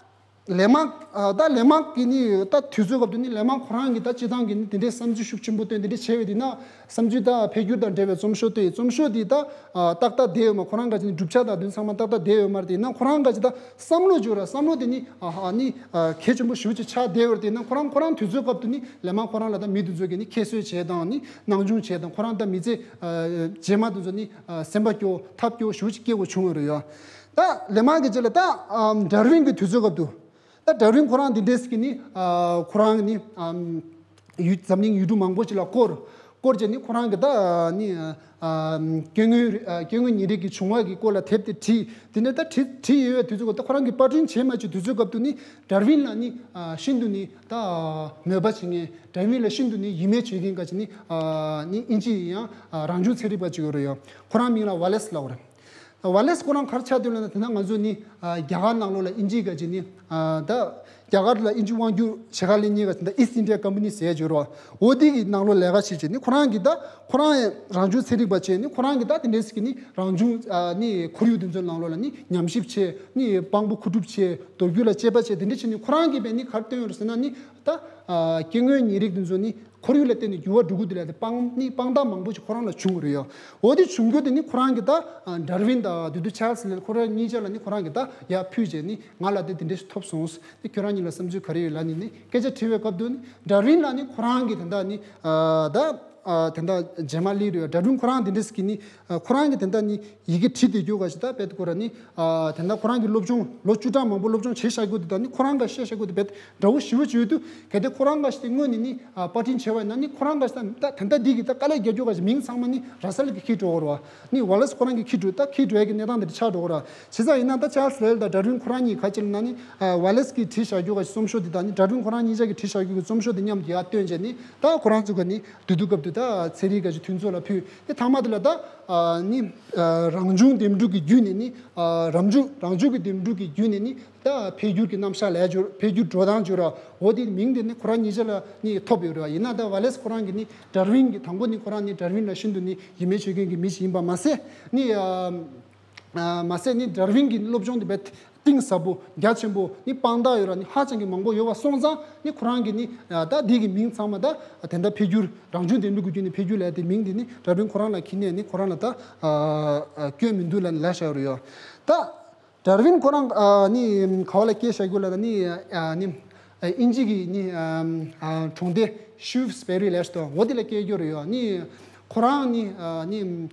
ལེ་མག་ཨ་ད་ལེ་མག་གི་ནི་ད་དུས་ཚོད་སྐབས་དུ་ནི་ལེ་མག་ཁོ་རང་གི་ད་སྤྱི་བཏང་གི་ནི་དེ་འདྲའི་བསམ་ཚུལ་ཤུགས་ཆེན་པོ་བཏོན་དེ་འདྲ་བྱས་པའི་དེ་ན་བསམ་ཚུལ་ད་འཕེལ་འགྱུར་དང་འབྲེལ་བའི་རྩོམ་ཤོག་དེ་རྩོམ་ཤོག་དེ་ད་ཨ་ཏག་ཏག་བསྡད་ཡོད་མ་ཁོ་རང་ག་ཅིག་ནི་གྲུབ་ཆ་དང་དུ་ཚང་མ་ཏག་ཏག་བསྡད་ཡོད་མ་རེད། དེ་ན་ཁོ་རང་ག་ཅིག་ད་བསམ་བློ་འཇོག་ར་བསམ་བློ་དེ་ནི་ཨ་ཨ་ནི་ཨ་གལ་ཆེན་པོ་ཞེ་པོ་ཅིག་ཆགས་བསྡད་ཡོད་རེད། དེ་ན་ཁོ་རང་ཁོ་རང་དུས་ཚོད་སྐབས་དུ་ནི་ལེ་མག་ཁོ་རང་ལ་ད་མི་དེ་ཚོ་གི་ནི་ཁྱད་གསོད་བྱས་དང་ནི་སྣང་ཆུང་བྱས་དང་ཁོ་རང་ད་མི་ཚེ་ཨ་རྗེས་མ་དེ་ཚོ་ནི་ཨ་སེམས་པ་སྐྱོ་ཐབས་སྐྱོ་ཞེ་པོ་ཅིག་སྐྱེ་དགོས་བྱུང་ཡོད་རེད་ཡ། ད་ལེ་མག་གི་རྗེས་ལ་ད་ཨམ་ཌར་ཝིན་གྱི་དུས་ཚོད་སྐབས་དུ། ད་ཌར་ཝིན་ཁོ་རང་འདི་འདྲས་ཀྱི་ནི་ཨ་ཁོ་རང་ནི་ཨམ་ཡུལ་འཛམ་གླིང་ཡུལ་གྲུ་མང་པོ་ཅིག་ལ་སྐོར་སྐོར་བྱས་ནི་ཁོ་རང་གི་ད་ནི་ཨམ་སྐྱེ་དངོས་རི་ཨ་སྐྱེ་དངོས་ཉེ་རིགས་ཀྱི་བྱུང་བ་གི་སྐོར་ལ་དེབ་དེ་བྲིས། དེ་ནས་ད་བྲིས་བྲིས་ཡོད་པའི་དུས་ཚོད་སྐབས་ད་ཁོ་རང་གི་པར་སྐྲུན་བྱས་མ་བྱས་དུས་ཚོད་སྐབས་དུ་ནི་ཌར་ཝིན་ལ་ནི་ཨ་ཤིན་ཏུ་ནི་ད་མོས་པ་བྱེད་མཁན་ཌར་ཝིན་ལ་ཤིན་ཏུ་ནི་ཡིད་སྨོན་བྱེད་མཁན་ག་ཅིག་ནི་ཨ་ནི་ཨིན་ཇི་ཡི་ཡང་ཨ་རང་བྱུང་ཚན་རིག་པ་ཅིག་ཡོད་རེད་ཡ། ཁོ་རང་མིང་ལ་ཝ་ལེ་སི་ལབ་པ་རེད། ཝ་ལེ་སི་ཁོ་རང་ག་རེ་ཆགས་བསྡད་ཡོད་ལབ་ན། དེ་ན་ང་ཚོ་ནི་ཨ་རྒྱ་གར་ནང་ལོགས་ལ་དབྱིན་ཇི་ག་ཅིག་ནི་ཨ་ད་རྒྱ་གར་ལ་དབྱིན་ཇི་དབང་སྒྱུར་བྱེད་ག་ལེན་མཁན་ག་ཅིག་ད་East India Company ཟེར་ཡ་ཅིག་ཡོད་རེད་བ། འོ་དེ་གི་ནང་ལོགས་ལས་ཀ་བྱེད་བྱས་ནི་ཁོ་རང་གི་ད་ཁོ་རང་རང་བྱུང་ཚན་རིག་པ་བྱས་ནི་ཁོ་རང་གི་ད་དེ་འདྲས་ཀྱི་ནི་རང་བྱུང་ཨ་ནི་ཁོར་ཡུག་དེ་ཚོའི་ནང་ལོགས་ལ་ནི་ཉམས་ཞིབ་བྱས་ནི་དཔང་པོ་མཁོ་སྒྲུབ་བྱས་མདོ་རྒྱུད་ལ་དཔྱད་པ་བྱས་དེ་འདྲས་བྱས་ནི་ཁོ་རང་གིས་བས་ནི་ག་རེ་བཏོན་ཡོད་རེད་ཟེར་ན་ནི་ད་ཨ་སྐྱེ་དངོས་ཉེ་རིགས་དེ་ཚོ་ནི་ཁོར་ཡུག་ལ་བརྟེན་ནས་འགྱུར་བ་འགྲོ་གི་འདུག་ལབ་དེ་དཔང་ནི་དཔང་རྟགས་མང་པོ་ཞིག་ཁོ་རང་ལ་བྱུང་ཡོད་རེད་ཡ། འོ་དེ་བྱུང་རྒྱུ་དེ་ནི་ཁོ་རང་གི་ད་ཨ་ཌར་ཝིན་དང་དེ་དུས་ཆཱལ་སི་ལེ་ཁོ་རང་གཉིས་ཆ་ལ་ནི་ཁོ་རང་གི་ད་ཡར་ཕུལ་བྱས་ནི་ང་ལ་དེ་དེ་འདྲས་ཞིག་ཐོབ་སོང་། དེ་ཁྱོད་རང་གཉིས་ལ་བསམ་ཚུལ་ག་རེ་ཡོད་ལབ་ནི་ནི་སྐད་ཆ་དྲིས་པའི་སྐབས་དུ་ནི་ཌར་ཝིན་ལ་ནི་ཁོ་རང་གི་དེ་འདྲ་ནི་ཨ་ད་ཨ་དེ་འདྲ་རྗེས་མ་སླེབས་རེད་ཡ། ཌར་ཝིན་ཁོ་རང་དེ་འདྲས་ཀྱི་ནི་ཨ་ཁོ་རང་གི་དེ་འདྲ་ནི་ཡི་གེ་བྲིས་བསྡད་རྒྱུ་ག་ཞིག་ད་དཔེ་ཁོ་རང་ནི་ཨ་དེ་འདྲ་ཁོ་རང་གི་སློབ་སྦྱོང་ལོ་བཅུ་གྲངས་མང་པོ་སློབ་སྦྱོང་བྱས་བཞག་རྒྱུ་དེ་ད་ནི་ཁོ་རང་ག་བཤད་བཞག་རྒྱུ་དེ་དཔེ་འདྲ་བོ་ཞེ་པོ་ཅིག་ཡོད་དུས། གལ་ཏེ་ཁོ་རང་ག་ཞིག་དེ་དངོས་ནས་ནི་ཨ་པར་སྐྲུན་བྱས་པ་ཡིན་ན་ནི་ཁོ་རང་ག་ཞིག་ད་ད་དེ་འདྲ་འདི་གི་ད་དཀའ་ལས་རྒྱག་རྒྱུ་ག་ཞིག་མིང་ཚང་མ་ནི་ར་ས་ལ་གི་ཁྱེར་འགྲོ་གི་རེད་བ། ནི་ཝ་ལེ་སི་ཁོ་རང་གི་ཁྱེར་འགྲོ་ད་ཁྱེར་འགྲོ་ཡ་གི་གནས་སྟངས་དེ་འདྲ་ཆགས་འགྲོ་གི་རེད། བྱས་ཙང་ཡིན་ན་ད་ཆཱལ་སི་ལེ་ལི་དང་ཌར་ཝིན་ཁོ་རང་གཉིས་ག་ཅིག་ལབ་ན་ནི་ཨ་ཝ་ལེ་སི་གིས་བྲིས་བཞག་རྒྱུ་ག་ཞིག་རྩོམ་ཤོག་དེ་དང་ནི་ཌར་ཝིན་ཁོ་རང་གཉིས་ཆ་གིས་བྲིས་བཞག་རྒྱུ་གི་རྩོམ་ཤོག་དེ་མཉམ་དུ་ཡར་བཏོན་བྱས་ནི་ད་ཁོ་རང་ཚོ་ག་ནི་དེ་དུས་སྐབས་དུ་ད་ཚན་རིག་ག་ཞིག་མཐུན་ཚོགས་ལ་ཕུལ་དེ་ཐ་མ་དེ་ལ་ད་ཨ་ནི་ཨ་རང་བྱུང་འདེམས་སྒྲུག་གི་བརྒྱུད་ནས་ནི་ཨ་རང་བྱུང་རང་བྱུང་གི་འདེམས་སྒྲུག་གི་བརྒྱུད་ནས་ནི། ད་འཕེལ་འགྱུར་གྱི་རྣམ་གཞག་ལས་སྦྱོར་འཕེལ་འགྱུར་འགྲོ་སྟངས་སྦྱོར་བ་འོ་དེ་མིང་དེ་ནི་ཁོ་རང་གཉིས་ཆ་ལ་ནི་ཐོབ་ཡོད་རེད་བ། ཡིན་ན་ད་ཝ་ལེ་སི་ཁོ་རང་གིས་ནི་ཌར་ཝིན་གྱི་དང་པོ་ནི་ཁོ་རང་ནི་ཌར་ཝིན་ལ་ཤིན་ཏུ་ནི་ཡིད་སྨོན་བྱེད་མཁན་གྱི་མི་ཞིག་ཡིན་པ་མ་ཟད་ནི་ཨ་ཨ་མ་ཟད་ནི་ཌར་ཝིན་གྱི་སློབ་སྦྱོང་དེ་དཔེ་གཏིང་ཟབ་པོ་རྒྱ་ཆེན་པོ་ནི་དཔང་རྟགས་ཡོད་ར་ནི་ཧ་ཅང་གི་མང་པོ་ཡོད་པ་སོང་ཙང་ནི་ཁོ་རང་གིས་ནི་ཨ་ད་འདི་གི་མིང་ཚང་མ་ད་དེ་འདྲ་འཕེལ་འགྱུར་རང་བྱུང་འདེམས་སྒྲུག་གི་བརྒྱུད་ནས་འཕེལ་འགྱུར་ལབ་དེ་མིང་དེ་ནི་ཌར་ཝིན་ཁོ་རང་ལ་ཁྱེར་ནས་ནི་ཁོ་རང་ལ་ད་ཨ་ཨ་སྐྱོན་མི་འདུག་ལབ་ནི་ལབ་བཞག་ཡོད་རེད་ཡ། ད། ཌར་ཝིན་ཁོ་རང་ཨ་ནི་ག་བ་ལ་སྐྱེས་བཞག་རྒྱུ་ལབ་ན་ནི་ཨ་ནི་ཨ་དབྱིན་ཇི་གི་ནི་ཨ་ཨ་གྲོང་སྡེ་ཤུབ་སི་པེ་རི་ལབ་ཞིག་འདུག་འོ་དེ་ལ་སྐྱེས་རྒྱུ་རེད་ཡོད། ནི་ཁོ་རང་ནི་ཨ་ནི་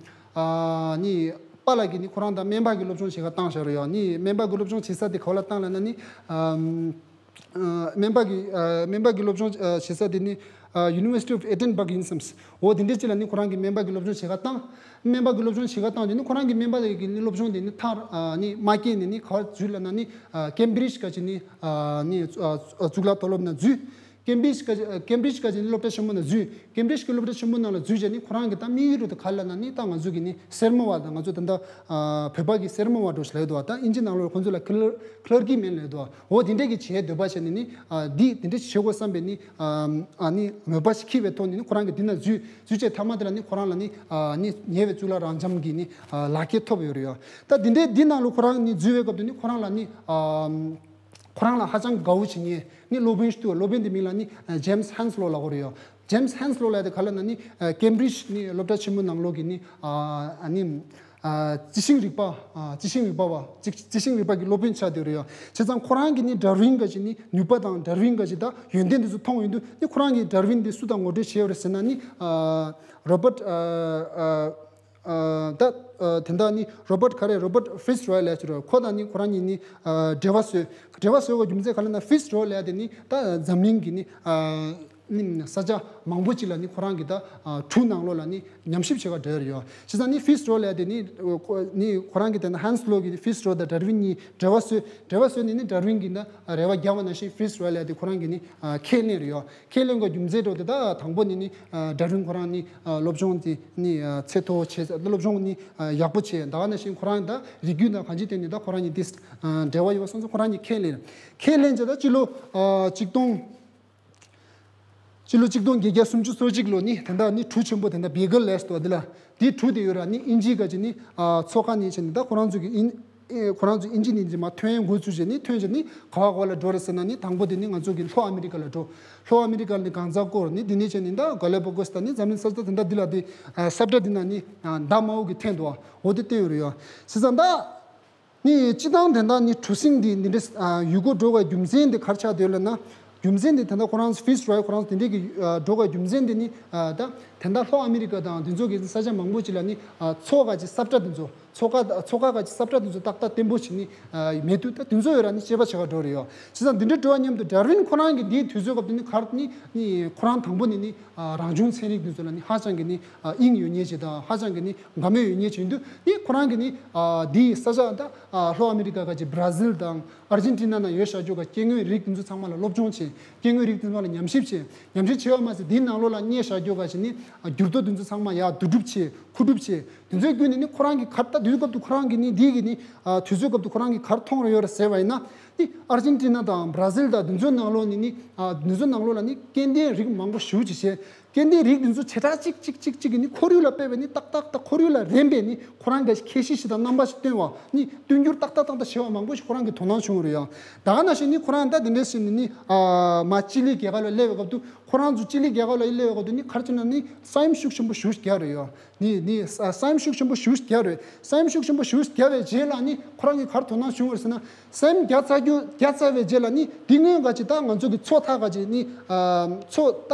ཨ་ནི་པཱ་ལགས་ཀྱིས་ནི་ཁོ་རང་ད་སྨན་པ་གི་སློབ་སྦྱོང་བྱེད་ག་བཏང་བཞག་རེད་ཡོད། ནི་སྨན་པ་གི་སློབ་སྦྱོང་བྱེད་ས་དེ་ག་བ་ལ་བཏང་ལབ་ན་ནི་ཨ་ཨ་སྨན་པ་གི་ཨ་སྨན་པ་གི་སློབ་སྦྱོང་ཨ་བྱེད་ས་དེ་ནི་ཨ་University of Edinburgh ཡིན་བསམས། འོ་དེ་འདྲའི་ཅིག་ལ་ནི་ཁོ་རང་གིས་སྨན་པ་གི་སློབ་སྦྱོང་བྱེད་ག་བཏང་། སྨན་པ་གི་སློབ་སྦྱོང་བྱེད་ག་བཏང་རྗེས་ནི་ཁོ་རང་གིས་སྨན་པ་གི་ནི་སློབ་སྦྱོང་དེ་ནི་མཐར་ཨ་ནི་མ་སྐྱེལ་ནས་ནི་ག་བ་འཛུལ་ལབ་ན་ནི་ཨ་ཀེམ་བྷི་རིཇ་ག་ཅིག་ནི་ཨ་ནི་ཨ་གཙུག་ལག་མཐོ་སློབ་ནང་འཛུལ། ཀེམ་བྷི་རིཇ་ག་ཨ་ཀེམ་བྷི་རིཇ་ག་ཅིག་ནི་སློབ་གྲྭ་ཆེན་མོ་ནང་འཛུལ། ཀེམ་བྷི་རིཇ་གི་སློབ་གྲྭ་ཆེན་མོ་ནང་ལ་འཛུལ་རྗེས་ནི་ཁོ་རང་གི་ད་དམིགས་ཡུལ་རུ་དུ་ག་ལབ་ན་ནི་ད་ང་ཚོ་གི་ནི་སེར་མོ་བ་དང་ང་ཚོ་ད་ལྟ་ཨ་བོད་པ་གི་སེར་མོ་བ་འདྲ་ཞིག་ལབ་འདུག་ད་དབྱིན་ཇི་ནང་ལོགས་ཁོ་ཚོ་ལ་ཀླར་ཀླར་ཀི་མེན་ལབ་འདུག་འོ་དེ་འདྲས་ཀྱི་བྱེད་འདོད་པ་བྱས་ནས་ནི་ཨ་འདི་དེ་འདྲས་བྱེད་དགོས་བསམ་པའི་ནི་ཨ་ཨ་ནི་མོས་པ་ཞིག་འཁྱེར་བའི་ཐོག་ནས་ནི་ཁོ་རང་གིས་འདི་ན་འཛུལ་འཛུལ་བྱས་མཐའ་མ་དེ་ལ་ནི་ཁོ་རང་ལ་ནི་ཨ་ནི་ཉེ་བའི་གཙུག་ལག་རབ་འབྱམས་ཀྱི་ནི་ཨ་ལག་ཁྱེར་ཐོབ་ཡོད་རེད་ཡ། ད་འདི་འདྲའི་འདི་ནང་ལ་ཁོ་རང་ནི་འཛུལ་བའི་སྐབས་དུ་ནི་ཁོ་རང་ལ་ནི་ཨ་ཁོ་རང་ལ་ཧ་ཅང་དགའ་བོ་བྱེད་མཁན་ནི་སློབ་དཔོན་ཞིག་འདུག་སློབ་དཔོན་དེ་མིང་ལ་ནི་ཨ་ཇེམ་སི་ཧན་སི་ལོ་ལབ་ཀྱི་ཡོད་རེད་ཡ། ཇེམ་སི་ཧན་སི་ལོ་ལབ་ཡ་དེ་ག་ལབ་ན་ནི་ཨ་ཀེམ་བྷི་རིཇ་ནི་སློབ་གྲྭ་ཆེན་མོ་ནང་ལོགས་ཀྱི་ནི་ཨ་ཨ་ནི་ཨ་རྩི་ཤིང་རིག་པ་ཨ་རྩི་ཤིང་རིག་པ་བ་རྩི་རྩི་ཤིང་རིག་པ་གི་སློབ་དཔོན་ཆགས་བསྡད་ཡོད་རེད་ཡ། བྱས་ཙང་ཁོ་རང་གིས་ནི་ཌར་ཝིན་ག་ཅིག་ནི་ནུས་པ་དང་ཌར་ཝིན་ག་ཅིག་ད་ཡོན་ཏན་དེ་ཚོ་མཐོང་ཡོང་དུས་ནི་ཁོ་རང་གིས་ཌར་ཝིན་དེ་སུ་དང་ངོ་སྤྲོད་བྱས་ཡོད་རེད་ཟེར་ན་ནི་ཨ་རོ་བར་ཊི་ཨ་ཨ་ཨ་ད་ཨ་དེ་འདྲ་ནི་རོ་བར་ཊི་ག་རེ་རོ་བར་ཊི་ཧྥིཊ་རོ་ཡལ་ལབ་ཀྱི་རེད། ཁོ་དང་ནི་ཁོ་རང་གཉིས་ནི་ཨ་འབྲེལ་བ་བཟོས། འབྲེལ་བ་བཟོས་པའི་རྒྱུ་མཚན་ག་ལབ་ན་ཧྥིཊ་རོ་ཡལ་ལབ་ཡ་དེ་ནི་ད་འཛམ་གླིང་གི་ནི་ཨ་ནི་ས་ཆ་མང་པོ་ཅིག་ལ་ནི་ཁོ་རང་གི་ད་ཨ་གྲུ་ནང་ལོགས་ལ་ནི་ཉམས་ཞིབ་བྱེད་ག་འགྲོ་ཡ་རེད་ཡ། བྱས་ཙང་ནི་ཧྥིཊ་རོ་ཡལ་ལབ་ཡ་དེ་ནི་ཁོ་ནི་ཁོ་རང་གི་དེ་ནི་ཧན་སི་ལོ་གིས་ཧྥིཊ་རོ་དང་ཌར་ཝིན་གཉིས་འབྲེལ་བ་བཟོས། འབྲེལ་བ་བཟོས་ནས་ནི་ཌར་ཝིན་གྱིས་ད་རེ་བ་བརྒྱབ་པ་ནང་བཞིན་ཧྥིཊ་རོ་ཡལ་ལབ་ཡ་དེ་ཁོ་རང་གིས་ནི་ཨ་ཁས་ལེན་རེད་ཡ། ཁས་ལེན་དགོས་རྒྱུ་མཚན་འདྲ་བོ་དེ་ད་དང་པོ་ནི་ནི་ཨ་ཌར་ཝིན་ཁོ་རང་ནི་ཨ་སློབ་སྦྱོང་དེ་ནི་ཨ་ཚད་མཐོ་བོ་བྱས། སློབ་སྦྱོང་ནི་ཨ་ཡག་པོ་བྱས། ད་ག་ནང་བཞིན་ཁོ་རང་ད་རིགས་རྒྱུད་དང་གང་ཅིའི་སྟེང་ནས་ད་ཁོ་རང་གཉིས་དེ་ཨ་འབྲེལ་བ་ཡོད་པ་སོང་ཙང་ཁོ་རང་གཉིས་ཁས་ལེན། ཁས་ལེན་བྱས་ད་སྤྱི་ལོ་ཨ་གཅིག་སྟོང་སྤྱི་ལོ་གཅིག་སྟོང་བརྒྱད་བརྒྱ་སུམ་ཅུ་སོ་གཅིག་ལོ་ནི་དེ་འདྲ་ནི་གྲུ་ཆེན་པོ་དེ་འདྲ་བེ་གལ་ལབ་ཡ་ཞིག་འདུག་འདི་ལ་དེའི་གྲུ་དེ་ཡོད་ར། ནི་དབྱིན་ཇིའི་ག་ཅིག་ནི་ཨ་མཚོ་ཁ་ནས་བྱས་ནས་ད་ཁོ་རང་ཚོ་གི་ཨིན་ཨེ་ཁོ་རང་ཚོ་དབྱིན་ཇི་ནས་མར་ཐོན་འགོ་བཙུགས་བྱས་ནི་ཐོན་བྱས་ནི་ག་བ་ག་བ་ལ་འགྲོ་རེད་ཟེར་ན་ནི་དང་པོ་དེ་ནི་ང་ཚོ་གི་ལྷོ་ཨ་མི་རི་ཀ་ལ་འགྲོ། ལྷོ་ཨ་མི་རི་ཀ་ནི་གང་ཟག་སྐོར་ནི་དེ་ནས་བྱས་ནི་ད་ག་ལེ་པ་གོ་སི་ད་ནི་འཛམ་གླིང་ས་ཆ་དེ་འདྲ་འདི་ལ་དེ་ཨ་ས་བཀྲ་འདི་ན་ནི་ཨ་མདའ་དམར་པོ་གི་འཐེན་འདུག་འོ་དེ་བསྟན་ཡོད་རེད་ཡ། བྱས་ཙང་ད་ནི་སྤྱི་བཏང་དེ་འདྲ་ནི་གྲུ་གཟིངས་འདི་འདི་འདྲ་ཨ་ཡུལ་སྐོར་འགྲོ་བའི་རྒྱུ་མཚན་དེ་ག་རེ་ཆགས་བསྡད་ཡོད་ལབ་ན། རྒྱུ་མཚན་དེ་ད་ལྟ་ཁོ་རང་ཧྥིཊ་རོ་ཡལ་ཁོ་རང་དེ་འདྲས་ཀྱི་ཨ་འགྲོ་བའི་རྒྱུ་མཚན་དེ་ནི་ཨ་ད་དེ་འདྲ་ལྷོ་ཨ་མི་རི་ཀ་དང་དེ་ཚོ་གི་ས་ཆ་མང་པོ་ཅིག་ལ་ནི་ཨ་མཚོ་ག་ཅིག་ས་བཀྲ་དེ་ཚོ་མཚོ་ཁ་མཚོ་ཁ་ག་ཅིག་ས་བཀྲ་དེ་ཚོ་ཏག་ཏག་བརྟན་པོ་ཞིག་ནི་ཨ་མེད་དུས་ད་དེ་ཚོ་ཡོད་ར་ནི་དཔྱད་པ་བྱེད་ག་འགྲོ་རེད་ཡོད། བྱས་ཙང་འདི་འདྲ་འགྲོ་བ་མཉམ་དུ་ཌར་ཝིན་ཁོ་རང་གི་འདིའི་དུས་ཚོད་སྐབས་དེ་ནི་ག་རེ་ནི་ནི་ཁོ་རང་དང་པོ་ནས་ནི་ཨ་རང་བྱུང་ཚན་རིག་དེ་ཚོ་ལ་ནི་ཧ་ཅང་གི་ནི་ཨ་དབྱིངས་ཡོད་མཁན་ཞིག་དང་ཧ་ཅང་གི་ནི་དགའ་མོས་ཡོད་མཁན་ཞིག་ཡིན་དུས་ནི་ཁོ་རང་གི་ནི་ཨ་འདིའི་ས་ཆ་ད་ཨ་ལྷོ་ཨ་མི་རི་ཀ་ག་ཅིག་བྷ་ར་ཟིལ་དང་། ཨར་ཇེན་ཊི་ན་ན་ཡོད་བཞག་རྒྱུ་ག་སྐྱེ་དངོས་རིགས་དེ་ཚོ་ཚང་མ་ལ་སློབ་སྦྱོང་བྱས། སྐྱེ་དངོས་རིགས་དེ་ཚོ་ལ་ཉམས་ཞིབ་བྱས། ཉམས་ཞིབ་བྱས་པ་མ་ཟད་དེའི་ནང་ལོགས་ལ་རྙེད་བཞག་རྒྱུ་ག་ཞིག་ནི་ཨ་འགྱུར་རྡོ་དེ་ཚོ་ཚང་མ་ཡར་བསྡུ་སྒྲུབ་བྱས། མཁོ་སྒྲུབ་བྱས། དེ་ཚོའི་བརྒྱུད་ནས་ནི་ཁོ་རང་གི་གར་ད་དུས་སྐབས་དུ་ཁོ་རང་གི་ནི་འདི་གི་ནི་ཨ་དུས་ཚོད་སྐབས་དུ་ཁོ་རང་གི་གར་མཐོང་རེ་ཡོད་རེད་ཟེར་བ་ཡིན་ན་ནི་ཨར་ཇེན་ཊི་ན་དང་བྷ་ར་ཟིལ་དང་དེ་ཚོའི་ནང་ལོགས་ནི་ནི་ཨ་དེ་ཚོའི་ནང་ལོགས་ལ་ནི་སྐྱེ་ལྡན་རིགས་མང་པོ་ཞེ་ཅིག་བྱས། སྐྱེ་ལྡན་རིགས་དེ་ཚོ་བྱེ་བྲག་གཅིག་གཅིག་གཅིག་གཅིག་གི་ནི་ཁོར་ཡུག་ལ་དཔག་པའི་ནི་ཏག་ཏག་ཏག་ཁོར་ཡུག་ལ་རན་པའི་ནི་ཁོ་རང་གི་ཁྱད་གཤིས་ཤིག་དང་རྣམ་པ་ཞིག་སྟོན་པ་ནི་བསྟུན་འགྱུར་ཏག་ཏག་ཏག་ཏག་བྱེད་པ་མང་པོ་ཞིག་ཁོ་རང་གི་དོ་སྣང་བྱུང་རེད་ཡ། ད་ག་ནང་བཞིན་ནི་ཁོ་རང་ད་དེ་འདྲ་ཞིག་ནི་ནི་ཨ་མ་ཅི་ལི་རྒྱལ་ཁབ་ལ་སླེབས་པའི་སྐབས་དུ་ཁོ་རང་ཚོ་ཅི་ལི་རྒྱལ་ཁབ་ལ་སླེབས་པའི་སྐབས་དུ་ནི་ག་རེ་བྱས་ན་ནི་ས་ཡོམ་ཤུགས་ཆེན་པོ་ཞེ་ཅིག་བརྒྱབ་རེད་ཡ། ནི་ནི་ས་ས་ཡོམ་ཤུགས་ཆེན་པོ་ཞེ་ཅིག་བརྒྱབ་རེད། ས་ཡོམ་ཤུགས་ཆེན་པོ་ཞེ་ཅིག་བརྒྱབ་པའི་རྗེས་ལ་ནི་ཁོ་རང་གིས་ག་རེ་དོ་སྣང་བྱུང་བ་རེད་ཟེར་ན། ས་ཡོམ་བརྒྱབ་ཚར་རྒྱུ་བརྒྱབ་ཚར་བའི་རྗེས་ལ་ནི་འདི་སྔོན་ག་ཅིག་ད་ང་ཚོ་གི་མཚོ་ཐག་ག་ཅིག་ནི་ཨ་མཚོ་ད་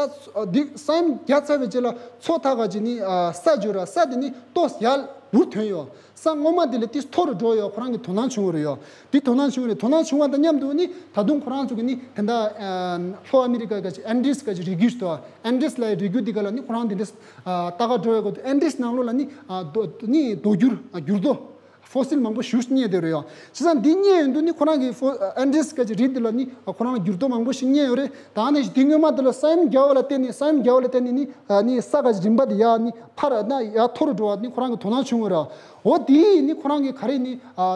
འདི་ས་ཡོམ་བརྒྱབ་ཚར་བའི་རྗེས་ལ་མཚོ་ཐག་ག་ཅིག་ནི་ཨ་ས་བརྗོད་ར་ས་དེ་ནི་ཏོག་ཡར་འུར་ཐོན་ཡོད། ས་སྔོན་མ་དེ་ལས་ཏིས་མཐོ་རུ་འགྲོ་ཡོད། ཁོ་རང་གི་དོ་སྣང་བྱུང་བ་རེད་ཡོད། འདི་དོ་སྣང་བྱུང་བ་རེད། དོ་སྣང་བྱུང་བ་དང་མཉམ་དུ་ནི་ད་དུང་ཁོ་རང་ཚོ་གི་ནི་དེ་འདྲ་ལྷོ་ཨ་མི་རི་ཀ་ག་ཅིག་ཨན་ཌིས་ག་ཅིག་རི་རྒྱུད་ཞིག་འདུག་ཨན་ཌིས་ལ་རི་རྒྱུད་འདི་ག་ལ་ནི་ཁོ་རང་དེ་འདྲ་ལྟ་ག་འགྲོ་ཡོད་གོ། ཨན་ཌིས་ནང་ལོགས་ལ་ནི་ཨ་རྡོ་ནི་རྡོ་འགྱུར་ཨ་འགྱུར་རྡོ། ཕོ་སིལ་མང་པོ་ཞེ་ཅིག་རྙེད་བསྡད་རེད་ཡ། བྱས་ཙང་འདི་རྙེད་ཡོང་དུས་ནི་ཁོ་རང་གི་ཕོ་ཨན་ཌིས་སྐད་ཀྱི་རི་འདི་ལ་ནི་ཁོ་རང་འགྱུར་རྡོ་མང་པོ་ཞིག་རྙེད་ཡོད་རེད། ད་ནི་དེ་སྔོན་མ་དེ་ལ་ས་ཡོམ་བརྒྱབ་པ་ལ་བརྟེན་ནས་ས་ཡོམ་བརྒྱབ་པ་ལ་བརྟེན་ནས་ནི་ནི་ས་ག་རིམ་པ་དེ་ཡར་ནི་ཕར་ན་ཡར་མཐོ་རུ་འགྲོ་བ་ནི་ཁོ་རང་གི་དོ་སྣང་བྱུང་ཡོད་རེད། འོ་དེ་ནི་ཁོ་རང་གི་ག་རེ་ནི་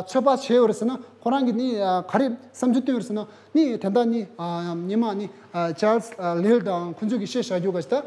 ཚོད་དཔག་བྱས་ཡོད་རེད་ཟེར་ན། ཁོ་རང་གི་ནི་ག་རེ་བསམ་ཚུལ་བཏོན་ཡོད་རེད་ཟེར་ན། ནི་དེ་འདྲ་ནི་སྔོན་མ་ནི་ཅཱལ་སི་ལེལ་དང་ཁོང་ཚོས་ཀྱི་བཤད་བཞག་རྒྱུ་ག་ཞིག་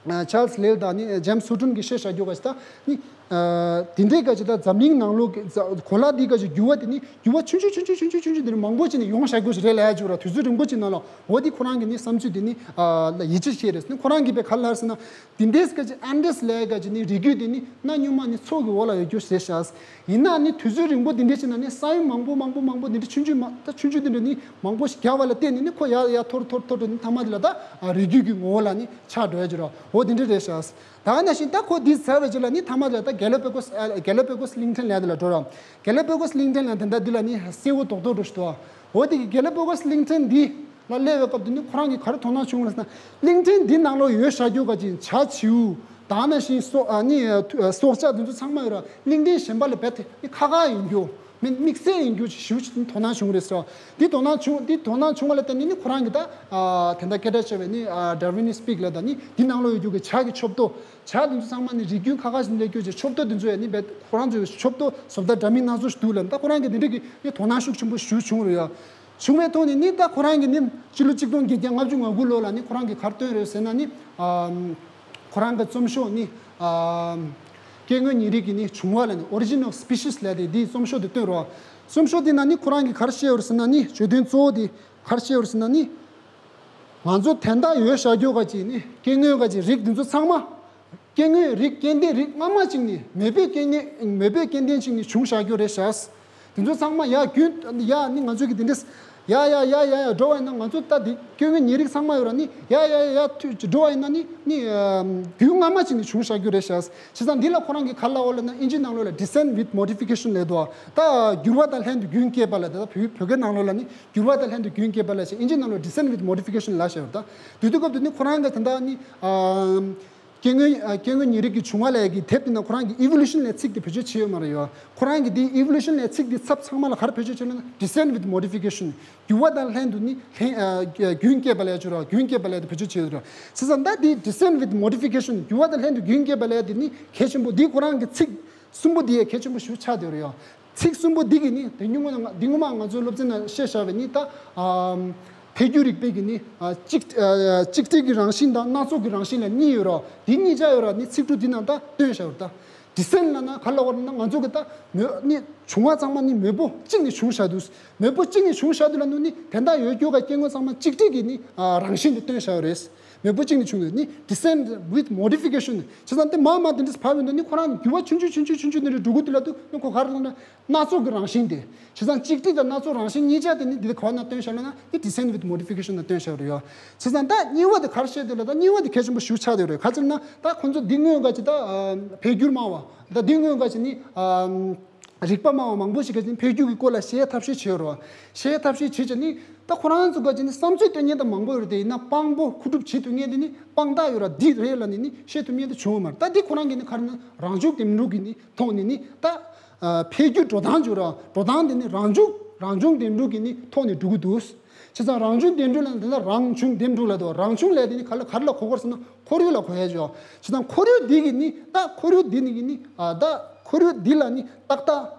ད། ཨ་ཅཱལ་སི་ལེལ་དང་ནི་ཇེམ་སི་ཧུ་ཊོན་གྱིས་བཤད་བཞག་རྒྱུ་ག་ཞིག་ད་ནི། ཨ་དེ་འདྲའི་ག་ཞིག་ད་འཛམ་གླིང་ནང་ལོགས་ཀྱི་གོ་ལ་འདི་ག་ཞིག་འགྱུར་བ་དེ་ནི་འགྱུར་བ་ཆུང་ཆུང་ཆུང་ཆུང་ཆུང་ཆུང་ཆུང་དེ་ནི་མང་པོ་ཅིག་ནི་ཡོང་བཞག་རྒྱུ་ཞིག་རེད་ལབ་ཡ་ཅིག་ར། དུས་ཚོད་རིང་པོ་ཅིག་ནང་ལ་འོ་དེ་ཁོ་རང་གི་ནི་བསམ་ཚུལ་དེ་ནི་ཨ་ལ་ཡིད་ཆེས་བྱས་རེད་ནི། ཁོ་རང་གིས་པའི་ག་ལ་ཟེར་ན། དེ་འདྲའི་ག་ཞིག་ཨན་ཌིས་ལབ་ཡ་ག་ཞིག་ནི་རི་རྒྱུད་དེ་ནི་གནའ་སྔོན་མ་ནི་མཚོ་གི་འོག་ལ་ཡོད་རྒྱུ་ཞིག་རེད་ཤག་ཡིན་ན་ནི་དུས་ཚོད་རིང་པོ་དེ་འདྲའི་ཕྱིན་ན་ནི་ས་ཡོམ་མང་པོ་མང་པོ་མང་པོ་མང་པོ་དེ་འདྲ་ཆུང་ཆུང་མ་ད་ཆུང་ཆུང་དེ་འདྲ་ནི་མང་པོ་ཞིག་རྒྱག་པ་ལ་བརྟེན་ནས་ནི་ཁོ་ཡར་ཡར་མཐོ་རུ་མཐོ་རུ་མཐོ་རུ་ནི་མཐའ་མ་དེ་ལ་ད་ཨ་རི་རྒྱུད་ཀྱི་ངོ་བོ་ལ་ནི་ཆགས་འགྲོ་ཡ་ཅིག་ར། འོ་དེ་འདྲ་རེད་ཤག་ད་ག་ནང་བཞིན་ད་ཁོ་འདི་ཟེར་བའི་རྗེས་ལ་ནི་མཐའ་མ་དེ་ལ་ད་གེ་ལ་པ་གོ་སི་ཨ་གེ་ལ་པ་གོ་སི་གླིང་ཕྲན་ལབ་ཡ་དེ་ལ་འགྲོ་ར། གེ་ལ་པ་གོ་སི་གླིང་ཕྲན་ལབ་ཡ་དེ་འདྲ་འདི་ལ་ནི་སེར་པོ་རྡོག་རྡོག་འདྲ་ཞིག་འདུག་འོ་དེ་གི་གེ་ལ་པ་གོ་སི་གླིང་ཕྲན་འདི་ལ་སླེབས་པའི་སྐབས་དུ་ནི་ཁོ་རང་གིས་ག་རེ་དོ་སྣང་བྱུང་ལབ་ཟེར་ན། གླིང་ཕྲན་འདི་ནང་ལོགས་ཡོད་བཞག་རྒྱུ་ག་ཅིག་བྱ་བྱིའུ་ད་ག་ནང་བཞིན་སྲོག་ཨ་ནི་སྲོག་ཆགས་དེ་ཚོ་ཚང་མ་ཡོད་ར། གླིང་ཕྲན་གཞན་པ་ལས་རྦད་དེ་ནི་ཁག་ཁག་ཡིན་རྒྱུ་མིན་དམིགས་བསལ་ཡིན་རྒྱུ་ཞིག་ཞེ་པོ་ཅིག་དོ་སྣང་བྱུང་རེད་ཟེར་བ། འདི་དོ་སྣང་བྱུང་འདི་དོ་སྣང་བྱུང་བ་ལ་བརྟེན་ནས་ནི་ཁོ་རང་གིས་ད་ཨ་དེ་འདྲ་སྐད་གྲགས་ཆེ་བའི་ནི་ཨ་ཌར་ཝིན་ནི་སི་པིག་ལབ་ད་ནི་འདི་ནང་ལོགས་ཡོད་རྒྱུ་གི་བྱ་གི་ཆོབ་ཏོ། བྱ་དེ་ཚོ་ཚང་མ་ནི་རིགས་རྒྱུན་ཁག་ཁག་ཞིག་ལས་རྒྱུ་ཅིག་ཆོབ་ཏོ་དེ་ཚོ་ཡ་ནི་རྦད་ཁོ་རང་ཚོའི་ཆོབ་ཏོ་བཟོ་ལྟ་འདྲ་མིན་སྣ་ཚོགས་ཤིག་འདུག་ལབ་ད་ཁོ་རང་གིས་དེ་འདྲ་གི་ནི་དོ་སྣང་ཤུགས་ཆེན་པོ་ཞེ་པོ་བྱུང་རེད་ཡ། བྱུང་བའི་ཐོག་ནས་ནི་ད་ཁོ་རང་གིས་ནི་ཕྱི་ལོ་གཅིག་སྟོང་བརྒྱད་བརྒྱ་ལྔ་བཅུ་ང་དགུ་ལོ་ལ་ནི་ཁོ་རང་གིས་ག་རེ་བཏོན་རེད་ཟེར་ན་ནི། ཨ་ཁོ་རང་གི་རྩོམ་ཤོག་ནི། ཨ་སྐྱེ་དངོས་ཉེ་རིགས་ཀྱི་ནི་བྱུང་བ་ལ་ནི་Origin of Species ལབ་དེ་འདིའི་རྩོམ་ཤོག་དེ་བཏོན་རོགས། རྩོམ་ཤོག་དེ་ནང་ནི་ཁོ་རང་གིས་ག་རེ་བཤད་ཡོད་རེད་ཟེར་ན་ནི་བརྗོད་དོན་གཙོ་བོ་དེ་ག་རེ་བཤད་ཡོད་རེད་ཟེར་ན་ནི། ང་ཚོ་དན་རྟགས་ཡོད་བཞག་རྒྱུ་ག་ཅིག་ནི་སྐྱེ་དངོས་ག་ཅིག་རིགས་འདི་ཚོ་ཚང་མ། སྐྱེ་དངོས་རིགས་སྐྱེ་ལྡན་རིགས་སྔ་མ་ཅིག་ནི་མེས་པོའི་སྐྱེ་གནས་མེས་པོའི་སྐྱེ་ལྡན་ཅིག་ནི་བྱུང་བཞག་རྒྱུ་རེད་ཤག་དེ་ཚོ་ཚང་མ་ཡ་རྒྱུན་ཡ་ནི་ང་ཚོ་གི་དེ་འདྲས་ཡ་ཡ་ཡ་ཡ་ཡ་འགྲོ་བ་ཡིན་ན་ང་ཚོ་ད་དེ་སྐྱེ་དངོས་ཉེ་རིགས་ཚང་མ་ཡོད་ར་ནི་ཡ་ཡ་ཡ་ཡ་འགྲོ་བ་ཡིན་ན་ནི་ནི་རྒྱུན་སྔ་མ་ཅིག་ནི་བྱུང་བཞག་རྒྱུ་རེད་ཤག་བྱས་ཙང་འདི་ལ་ཁོ་རང་གི་ག་ལ་འོ་ལ་ན་ཨིན་ཇི་ནང་ལོགས་ལ་Descent with Modification ལབ་འདུག་ད་འགྱུར་བ་དང་ལྷན་དུ་རྒྱུན་སྐྱེས་པ་ལ་ད་ལྟ་བོད་བོད་སྐད་ནང་ལོགས་ལ་ནི་འགྱུར་བ་དང་ལྷན་དུ་རྒྱུན་སྐྱེས་པ་ལ་ཞེས་ཨིན་ཇི་ནང་ལོགས་Descent with Modification ལབ་བཞག་ཡོད་ད། དུས་དུས་སྐབས་དུ་ནི་ཁོ་རང་གི་ད་ལྟ་ནི། སྐྱེ་དངོས་ཨ་སྐྱེ་དངོས་ཉེ་རིགས་ཀྱི་བྱུང་བ་ལས་ཀྱི་དེབ་དེ་ན་ཁོ་རང་གི་Evolution ལས་ཚིག་དེ་བེད་སྤྱོད་བྱས་ཡོད་མ་རེད་ཡོད། ཁོ་རང་གི་དེ་Evolution ལས་ཚིག་དེ་ཚབ་ཚང་མ་ལ་ག་རེ་བེད་སྤྱོད་བྱས་ལབ་ན་Descent with Modification འགྱུར་བ་དང་ལྷན་དུ་ནི་ལྷན་ཨ་རྒྱུན་སྐྱེས་པ་ལས་བྱུང་ར་རྒྱུན་སྐྱེས་པ་ལས་དེ་བེད་སྤྱོད་བྱས་ཡོད་ར། བྱས་ཙང་ད་དེ་Descent with Modification འགྱུར་བ་དང་ལྷན་དུ་རྒྱུན་སྐྱེས་པ་ལས་དེ་ནི་གལ་ཆེན་པོ་འདི་ཁོ་རང་གི་ཚིག་གསུམ་པོ་འདི་ཡང་གལ་ཆེན་པོ་ཞིག་ཆགས་བསྡད་ཡོད་རེད་ཡོད། ཚིག་གསུམ་པོ་འདི་གི་ནི་དེ་སྔོན་མ་ང་འདི་སྔོན་མ་ང་ཚོའི་སློབ་ཚན་ནང་བཤད་བཞག་པའི་ནི་ད་ཨ་འཕེལ་འགྱུར་རིག་པའི་གི་ནི་ཨ་གཅིག་ཨ་གཅིག་སྒྲིལ་གྱི་རང་བཞིན་དང་སྣ་ཚོགས་ཀྱི་རང་བཞིན་ལ་གཉིས་ཡོད་ར། འདི་གཉིས་ཆ་ཡོད་ར་ནི་ཚིག་འབྲུ་འདི་ནང་ད་བཏོན་བཞག་ཡོད་ད། Descent ལབ་ན་ག་ལ་བར་ན་ང་ཚོ་གི་ད་མོས་ནི་བྱུང་བ་ཚང་མ་ནི་མེས་པོ་གཅིག་ནས་བྱུང་བཞག་འདུག་མེས་པོ་གཅིག་ནས་བྱུང་བཞག་འདུག་ལ་ནི་དེ་འདྲ་ཡོད་རྒྱུ་ག་སྐྱེ་དངོས་ཚང་མ་གཅིག་སྒྲིལ་གྱི་ནི་ཨ་རང་བཞིན་དུ་བཏོན་བཞག་ཡོད་རེད། མེས་པོ་གཅིག་ནས་བྱུང་ནས་ནི་Descent with Modification བྱས་ཙང་དེ་མར་མར་དེ་འདྲ་བབས་ཡོང་དུས་ནི་ཁོ་རང་འགྱུར་བ་ཆུང་ཆུང་ཆུང་ཆུང་ཆུང་ཆུང་དེ་འདྲ་འགྲོ་གི་འདུག་ལབ་དུས་ནི་ཁོ་ག་རེ་ལབ་ན་སྣ་ཚོགས་ཀྱི་རང་བཞིན་དེ། བྱས་ཙང་གཅིག་སྒྲིལ་དང་སྣ་ཚོགས་རང་བཞིན་གཉིས་ཆ་དེ་ནི་འདི་ག་བ་ན་སྟོན་བཞག་ལབ་ན་ནི་Descent with Modification ན་སྟོན་བཞག་རེད་ཡོད། བྱས་ཙང་ད་གཉིས་པ་དེ་ག་རེ་བཤད་འདུག་ལབ་ད་གཉིས་པ་དེ་གལ་ཆེན་པོ་ཞེ་པོ་ཆགས་བསྡད་རེད། ག་ཅི་ལབ་ན་ད་ཁོང་ཚོ་འདི་སྔོན་ག་ཅི་ད་འཕེལ་འགྱུར་སྨྲ་བ་ད་འདི་སྔོན་ག་ཅི་ནི། རིག་པ་སྨྲ་བ་མང་པོ་ཞིག་གིས་ནི་འཕེལ་འགྱུར་གྱི་སྐོར་ལ་བཤད་ཐབས་ཤེས་བྱེད་རོགས། བཤད་ཐབས་ཤེས་བྱེད་ཀྱི་ནི་ད་ཁོ་རང་ཚོ་ག་ཅི་ནི་བསམ་ཚུལ་སྟོན་མཁན་ད་མང་པོ་ཡོད་རེད་དེ། ཡིན་ན་དཔང་པོ་མཁོ་སྒྲུབ་བྱེད་ཐུབ་མཁན་དེ་ནི་དཔང་རྟགས་ཡོད་ར་འདི་རེད་ལབ་ནས་ནི་བཤད་ཐུབ་མཁན་དེ་བྱུང་བ་མ་རེད། ད་འདི་ཁོ་རང་གིས་ནི་ག་རེ་ན་རང་བྱུང་ལྡེམ་འགྲོ་གི་ནི་ཐོག་ནས་ནི་ད་འཕེལ་འགྱུར་འགྲོ་སྟངས་བརྗོད་ར་འགྲོ་སྟངས་དེ་ནི་རང་བྱུང་རང་བྱུང་ལྡེམ་འགྲོ་གི་ནི་ཐོག་ནས་འགྲོ་གི་འདུག་བྱས་ཙང་རང་བྱུང་ལྡེམ་འཕྲུ་ལ་འདི་ལ་རང་བྱུང་ལྡེམ་འཕྲུ་ལབ་འདུག་རང་བྱུང་ལབ་དེ་ནི་ག་ལ་ག་རེ་ལ་གོ་དགོས་ཟེར་ན་ཁོར་ཡུག་ལ་གོ་ཡ་ཅིག་ཡོད། བྱས་ཙང་ཁོར་ཡུག་འདི་གི་ནི་ད་ཁོར་ཡུག་འདི་ནི་གི་ནི་ཨ་ད་ཁོར་ཡུག་འདི་ལ་ནི་ཏག་ཏག་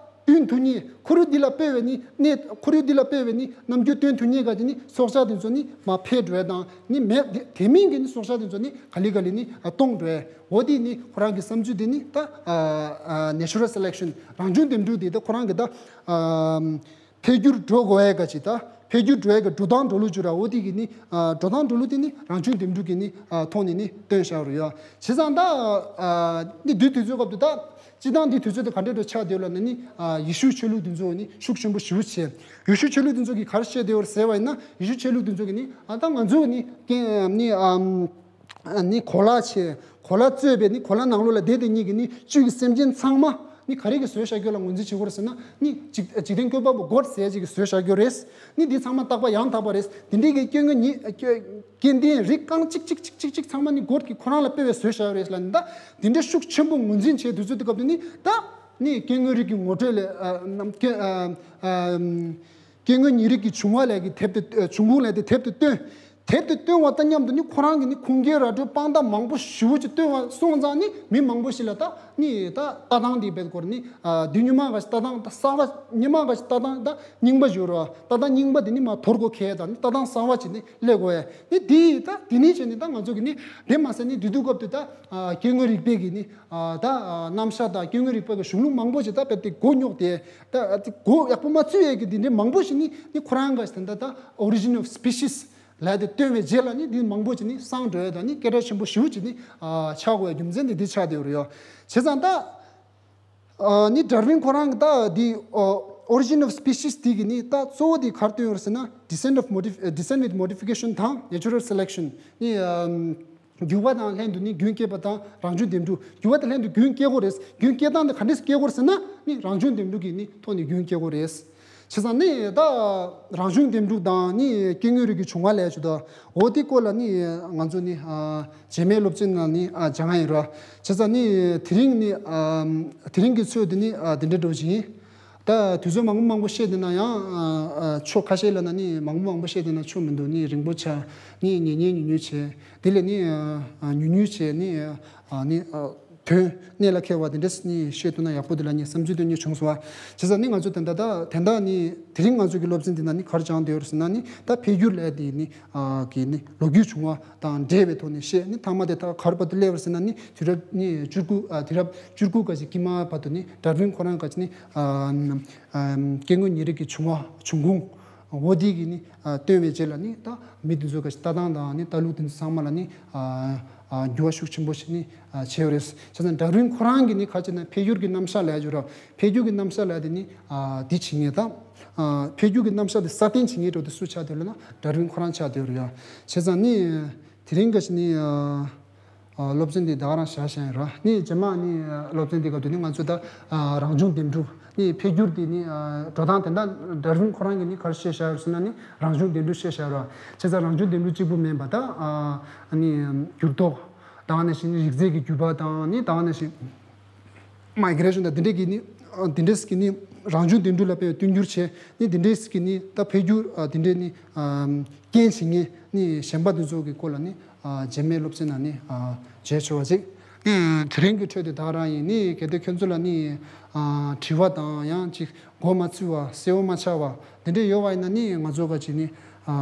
སྟོན་ཐུབ་མཁན། ཁོར་ཡུག་འདི་ལ་དཔེ་བའི་ནི་གནས། ཁོར་ཡུག་འདི་ལ་དཔེ་བའི་ནི་རྣམ་འགྱུར་སྟོན་ཐུབ་མཁན་ག་ཅིག་ནི་སྲོག་ཆགས་དེ་ཚོ་ནི་མར་འཕེལ་འགྲོ་ཡ་དང་ནི་མེད། དེ་དེ་མིན་གྱི་ནི་སྲོག་ཆགས་དེ་ཚོ་ནི་ག་ལེ་ག་ལེ་ནི་ཨ་སྟོངས་འགྲོ་ཡ། འོ་དེ་ནི་ཁོ་རང་གི་བསམ་ཚུལ་དེ་ནི་ད་ཨ་ཨ་natural selection རང་བྱུང་ལྡེམ་འཕྲུ་དེ་ད་ཁོ་རང་གི་ད་ཨ་འཕེལ་འགྱུར་འགྲོ་དགོས་ཡ་ག་ཅིག་ད་འཕེལ་འགྱུར་འགྲོ་ཡ་གི་འགྲོ་སྟངས་འགྲོ་ལུགས་བརྗོད་ར། འོ་དེ་གི་ནི་ཨ་འགྲོ་སྟངས་འགྲོ་ལུགས་དེ་ནི་རང་བྱུང་ལྡེམ་འཕྲུ་གི་ནི་ཨ་ཐོག་ནས་ནི་སྟོན་བཞག་རུ་ཡོད། བྱས་ཙང་ད་ཨ་ནི་དུས་དུས་ཚོད་སྐབས་དུ་ད། སྤྱིར་བཏང་འདི་དུས་ཚོད་དེ་ག་འདྲ་འདྲ་ཆགས་བསྡད་ཡོད་ལབ་ན་ནི་ཨ་ཡེ་ཤུ་ཆོས་ལུགས་འདི་ཚོ་ནི་ཤུགས་ཆེན་པོ་ཞེ་པོ་བྱས། ཡེ་ཤུ་ཆོས་ལུགས་འདི་ཚོ་གིས་ག་རེ་བཤད་བསྡད་ཡོད་ཟེར་བ་ཡིན་ན། ཡེ་ཤུ་ཆོས་ལུགས་འདི་ཚོ་གིས་ནི་ཨ་ད་ང་ཚོ་ནི་ཀེ་ནི་ཨམ་ནི་གོ་ལ་བྱས། གོ་ལ་གཙོས་པའི་ནི་གོ་ལ་ནང་ལོགས་ལ་བསྡད་དེ་ཉིད་ཀྱི་ནི་བཅུད་ཀྱི་སེམས་ཅན་ཚང་མ་ནི་ག་རེ་གིས་བཟོས་བཞག་རྒྱུ་ལ་ངོས་འཛིན་བྱེད་དགོས་རེད་ཟེར་ན། ནི་འཇིག་འཇིག་རྟེན་བཀོད་པ་པོ་གོཌ་ཟེར་ཡ་ཅིག་གིས་བཟོས་བཞག་རྒྱུ་རེད། ནི་འདི་ཚང་མ་རྟག་པ་ཡང་དག་པ་རེད། དེ་འདྲའི་གི་སྐྱེ་དངོས་ཉིད་སྐྱེ་སྐྱེ་ལྡན་རིགས་རྐང་གཅིག་གཅིག་གཅིག་གཅིག་གཅིག་ཚང་མ་ནི་གོཌ་གིས་ཁོ་རང་ལ་དཔེ་བའི་བཟོས་བཞག་ཡོད་རེད་ལབ་ནི། ད་འདི་འདྲའི་ཤུགས་ཆེན་པོ་ངོས་འཛིན་བྱས་དུས་ཚོད་དེ་སྐབས་དེ་ནི་ད་ནི་སྐྱེ་དངོས་རིགས་ཀྱི་ངོ་སྤྲོད་ལས་ཨ་ནམ་སྐྱེ་ཨ་ཨ་སྐྱེ་དངོས་ཉིད་རིགས་ཀྱི་བྱུང་བ་ལས་ཀྱི་དེབ་དེ་བྱུང་ཁུངས་ལས་དེ་དེབ་དེ་བཏོན། དེབ་དེ་བཏོན་བ་དང་མཉམ་དུ་ནི་ཁོ་རང་གི་ནི་ཁུངས་སྐྱེལ་ར་སྤྲོད་དཔང་རྟགས་མང་པོ་ཞེ་པོ་ཅིག་བཏོན་བ་སོང་ཙང་ནི་མི་མང་པོ་ཞིག་ལ་ད་ནི་ད་ལྟ་སྟངས་དེ་བེད་སྐོར་ནི་ཨ་དུས་སྔོན་མ་ག་ཞིག་ལྟ་སྟངས་ད་གསར་པ་སྔོན་མ་ག་ཞིག་ལྟ་སྟངས་ད་རྙིང་པ་བཞུར་བ། ད་ལྟ་རྙིང་པ་དེ་ནི་མ་དོར་གོ་ཁེལ་དང་ནི་ལྟ་སྟངས་གསར་པ་ཅིག་ནི་སླེབས་དགོས་ཡ། ནི་དེ་ད་དེ་ནི་བྱས་ནི་ད་ང་ཚོ་གི་ནི་དེ་མ་ཟད་ནི་དེ་དུས་སྐབས་དུ་ད་ཨ་སྐྱེ་དངོས་རིག་པའི་གི་ནི་ཨ་ད་ཨ་རྣམ་གཞག་དང་སྐྱེ་དངོས་རིག་པ་གི་གཞུང་ལུགས་མང་པོ་ཅིག་ད་རྦད་དེ་མགོ་རྙོག་སྟེ་ད་ཨ་དེ་མགོ་ཡག་པོ་མ་ཚུད་ཡས་གི་དེ་འདྲའི་མང་པོ་ཞིག་ནི་ནི་ཁོ་རང་ག་ཞིག་ད་ད་ད་origin of species ལབ་དེ་བཏོན་བའི་རྗེས་ལ་ནི་དེ་མང་པོ་ཅིག་ནི་སངས་འགྲོ་ཡས་དང་ནི་སྐད་གྲགས་ཆེན་པོ་ཞེ་པོ་ཅིག་ནི་ཨ་ཆགས་དགོས་ཡ་རྒྱུ་མཚན་དེ་འདི་ཆགས་བསྡད་ཡོད་རེད་ཡ། བྱས་ཙང་ད། ཨ་ནི་ཌར་ཝིན་ཁོ་རང་གི་ད་འདི་ཨོ་origin of species དེ་གི་ནི་ད་གཙོ་བོ་དེ་ག་རེ་བཏོན་ཡོད་རེད་ཟེར་ན། descent of modif- descent with modification དང་natural selection ནི་ཨམ་རྒྱུ་བ་དང་ལྷན་དུ་ནི་རྒྱུན་སྐྱེས་པ་དང་རང་བྱུང་ལྡེམ་འཕྲུ། རྒྱུ་བ་དང་ལྷན་དུ་རྒྱུན་སྐྱེ་དགོས་རེད། རྒྱུན་སྐྱེ་སྟངས་དེ་ག་འདྲས་སྐྱེ་དགོས་རེད་ཟེར་ན་ནི་རང་བྱུང་ལྡེམ་འཕྲུ་གི་ནི་ཐོག་ནས་རྒྱུན་སྐྱེ་དགོས་རེད། བྱས་ཙང་ནི་ད་རང་བྱུང་ལྡེམ་འཕྲུ་དང་ནི་སྐྱེ་དངོས་རིགས་ཀྱི་བྱུང་བ་ལས་ཆུ་ད་འོ་དེ་སྐོར་ལ་ནི་ང་ཚོ་ནི་ཨ། རྗེས་མའི་སློབ་ཚན་ནང་ནི་ཨ་སྦྱང་ཡ་ཡིན་ར། བྱས་ཙང་ནི་དེ་རིང་ནི་ཨ་དེ་རིང་གི་ཚོད་འདི་ནི་ཨ་དེ་འདྲ་འགྲོ་བཞིན། ད་དུས་ཚོད་མང་པོ་མང་པོ་བཤད་བསྡད་ན་ཡང་ཨ་ཨ་ཕྱོགས་ཁ་ཤས་ལ་ན་ནི་མང་པོ་མང་པོ་བཤད་བསྡད་ན་ཆོ་མི་འདུག་ནི་རིང་པོ་ཆགས་ནི་ཉན་ཉན་ཉུང་ཉུང་བྱས། དེ་ལས་ནི་ཨ་ཨ་ཉུང་ཉུང་བྱས་ནི་ཨ་ནི་ཨ་དོན་གནད་ལ་འཁེལ་བ་དེ་འདྲས་ནི་བཤད་ཐུབ་ན་ཡག་པོ་འདུག་ལ་ནི་བསམ་ཚུལ་དོན་གཉེར་བྱུང་སོང་བ། བྱས་ཙང་ནི་ང་ཚོ་ད་ལྟ་ད་དེ་འདྲ་ནི་དེ་རིང་ང་ཚོ་གི་སློབ་ཚན་འདི་ན་ནི་ག་རེ་སྦྱངས་བསྡད་ཡོད་རེད་ཟེར་ན་ནི་ད་འཕེལ་འགྱུར་ལས་དེ་ནི་ཨ་གི་ནི་ལོ་རྒྱུས་བྱུང་བ། དང་འབྲེལ་བའི་ཐོག་ནས་བཤད་ནི་མཐའ་མ་དེ་ད་ག་རེ་བར་དུ་སླེབས་པ་ཟེར་ན་ནི་དུས་རབས་ནི་བཅུ་དགུ་ཨ་དུས་རབས་བཅུ་དགུ་ག་ཅིག་དཀྱིལ་མ་བར་དུ་ནི་ཌར་ཝིན་ཁོ་རང་ག་ཅིག་ནི་ཨ་ཨ་སྐྱེ་དངོས་ཉེ་རིགས་ཀྱི་བྱུང་བ་བྱུང་ཁུངས་འོ་དེ་གི་ནི་ཨ་སྟོན་པའི་རྗེས་ལ་ནི་ད་མི་དེ་ཚོ་ག་ཅིག་ལྟ་སྟངས་དང་ནི་ལྟ་ལུགས་དེ་ཚོ་ཚང་མ་ལ་ནི་ཨ་ཨ་འགྱུར་བ་ཤུགས་ཆེན་པོ་ཞིག་ནི་ཨ་བྱས་ཡོད་རེད། བྱས་ཙང་ཌར་ཝིན་ཁོ་རང་གི་ནི་ག་ཅིག་ན་འཕེལ་འགྱུར་གྱི་རྣམ་གཞག་ལབ་ཡ་ཅིག་ཡོད་ར། འཕེལ་འགྱུར་གྱི་རྣམ་གཞག་ལབ་ཡ་དེ་ནི་ཨ་འདི་བྱེད་མཁན་དང་ཨ་འཕེལ་འགྱུར་གྱི་རྣམ་གཞག་དེ་སྲ་བརྟན་བྱེད་མཁན་འགྲོ་དེ་སུ་ཆགས་བསྡད་ཡོད་ལབ་ན་ཌར་ཝིན་ཁོ་རང་ཆགས་བསྡད་ཡོད་རེད་ཡ། བྱས་ཙང་ནི། དེ་རིང་ག་ཅིག་ནི་ཨ་ཨ་སློབ་ཚན་འདི་ད་ག་རང་བཞག་བཞག་ཡིན་ར། ནི་རྗེས་མ་ནི་ཨ་སློབ་ཚན་འདི་ག་དུས་ནི་ང་ཚོ་ད་ཨ་རང་བྱུང་ལྡེམ་འཕྲུ་ནི་འཕེལ་འགྱུར་འདི་ནི་ཨ་འགྲོ་སྟངས་དེ་འདྲ་ཌར་ཝིན་ཁོ་རང་གིས་ནི་ག་རེ་བཤད་བཞག་ཡོད་ཟེར་ན་ནི་རང་བྱུང་ལྡེམ་འཕྲུ་བཤད་བཞག་ཡོད་ར། བྱས་ཙང་རང་བྱུང་ལྡེམ་འཕྲུ་གཅིག་པུ་མིན་པ་ད་ཨ་ནི་འགྱུར་ལྡོག་ད་ག་ནང་བཞིན་རིགས་རྫས་ཀྱི་རྒྱུད་པ་དང་ནི་ད་ག་ནང་བཞིན། མའི་གྷི་རེ་ཤན་དང་འདི་འདྲས་ཀྱི་ནི་ཨ་འདི་འདྲས་ཀྱི་ནི་རང་བྱུང་ལྡེམ་འཕྲུ་ལ་དཔེ་བསྟུན་འགྱུར་བྱས་ནི་འདི་འདྲས་ཀྱི་ནི་ད་འཕེལ་འགྱུར་ཨ་འདི་འདྲས་ནི་ཨ་རྐྱེན་བྱེད་མཁན་ནི་གཞན་པ་འདི་ཚོ་གི་སྐོར་ལ་ནི་ཨ་རྗེས་མའི་སློབ་ཚན་ནང་ནི་ཨ་བྱས་ཆོག་པ་ཅིག་ནི་དེ་རིང་གི་ཁྲོད་དེ་ད་ག་རང་ཡིན། ནི་གལ་ཏེ་ཁྱོད་ཚོ་ལ་ནི་ཨ་དྲི་བ་དང་ཡང་ཅིག་མགོ་མ་ཚོས་པ་གསལ་པོ་མ་ཆགས་པ་དེ་འདྲས་ཡོད་པ་ཡིན་ན་ནི་ང་ཚོ་ག་ཅིག་ནི་ཨ་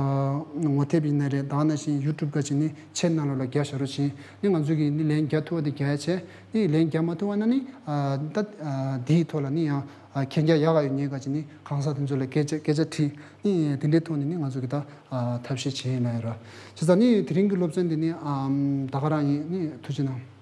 ངོ་དེབ་ཡིན་ན་རེད། ད་ག་ནང་བཞིན་ཡུ་ཊུབ་ག་ཅིག་ནི་ཆེ་ནང་ལོགས་ལ་རྒྱག་བཞག་རོགས་བྱེད། ནི་ང་ཚོ་གིས་ནི་ལན་རྒྱག་ཐུབ་པ་དེ་རྒྱག་ཡ་བྱས། ནི་ལན་རྒྱག་མ་ཐུབ་པ་ན་ནི་ཨ་ད་ཨ་འདིའི་ཐོག་ལ་ནི་ཡང་ཨ་མཁྱེན་རྒྱ་ཡག་ག་ཡོད་མཁན་ག་ཅིག་ནི་གང་ཟག་དེ་ཚོ་ལ་སྐད་ཆ་སྐད་ཆ་དྲིས། ནི་དེ་འདྲའི་ཐོག་ནས་ནི་ང་ཚོ་གིས་ད་ཨ་ཐབས་ཤེས་བྱེད་ཡིན་ལ་ཡོད་ར། བྱས་ཙང་ནི་དེ་རིང་གི་སློབ་ཚན་འདི་ནི་ཨམ་ད་ག་རང་ཡིན། ནི་ཐུགས་རྗེ་གནང་།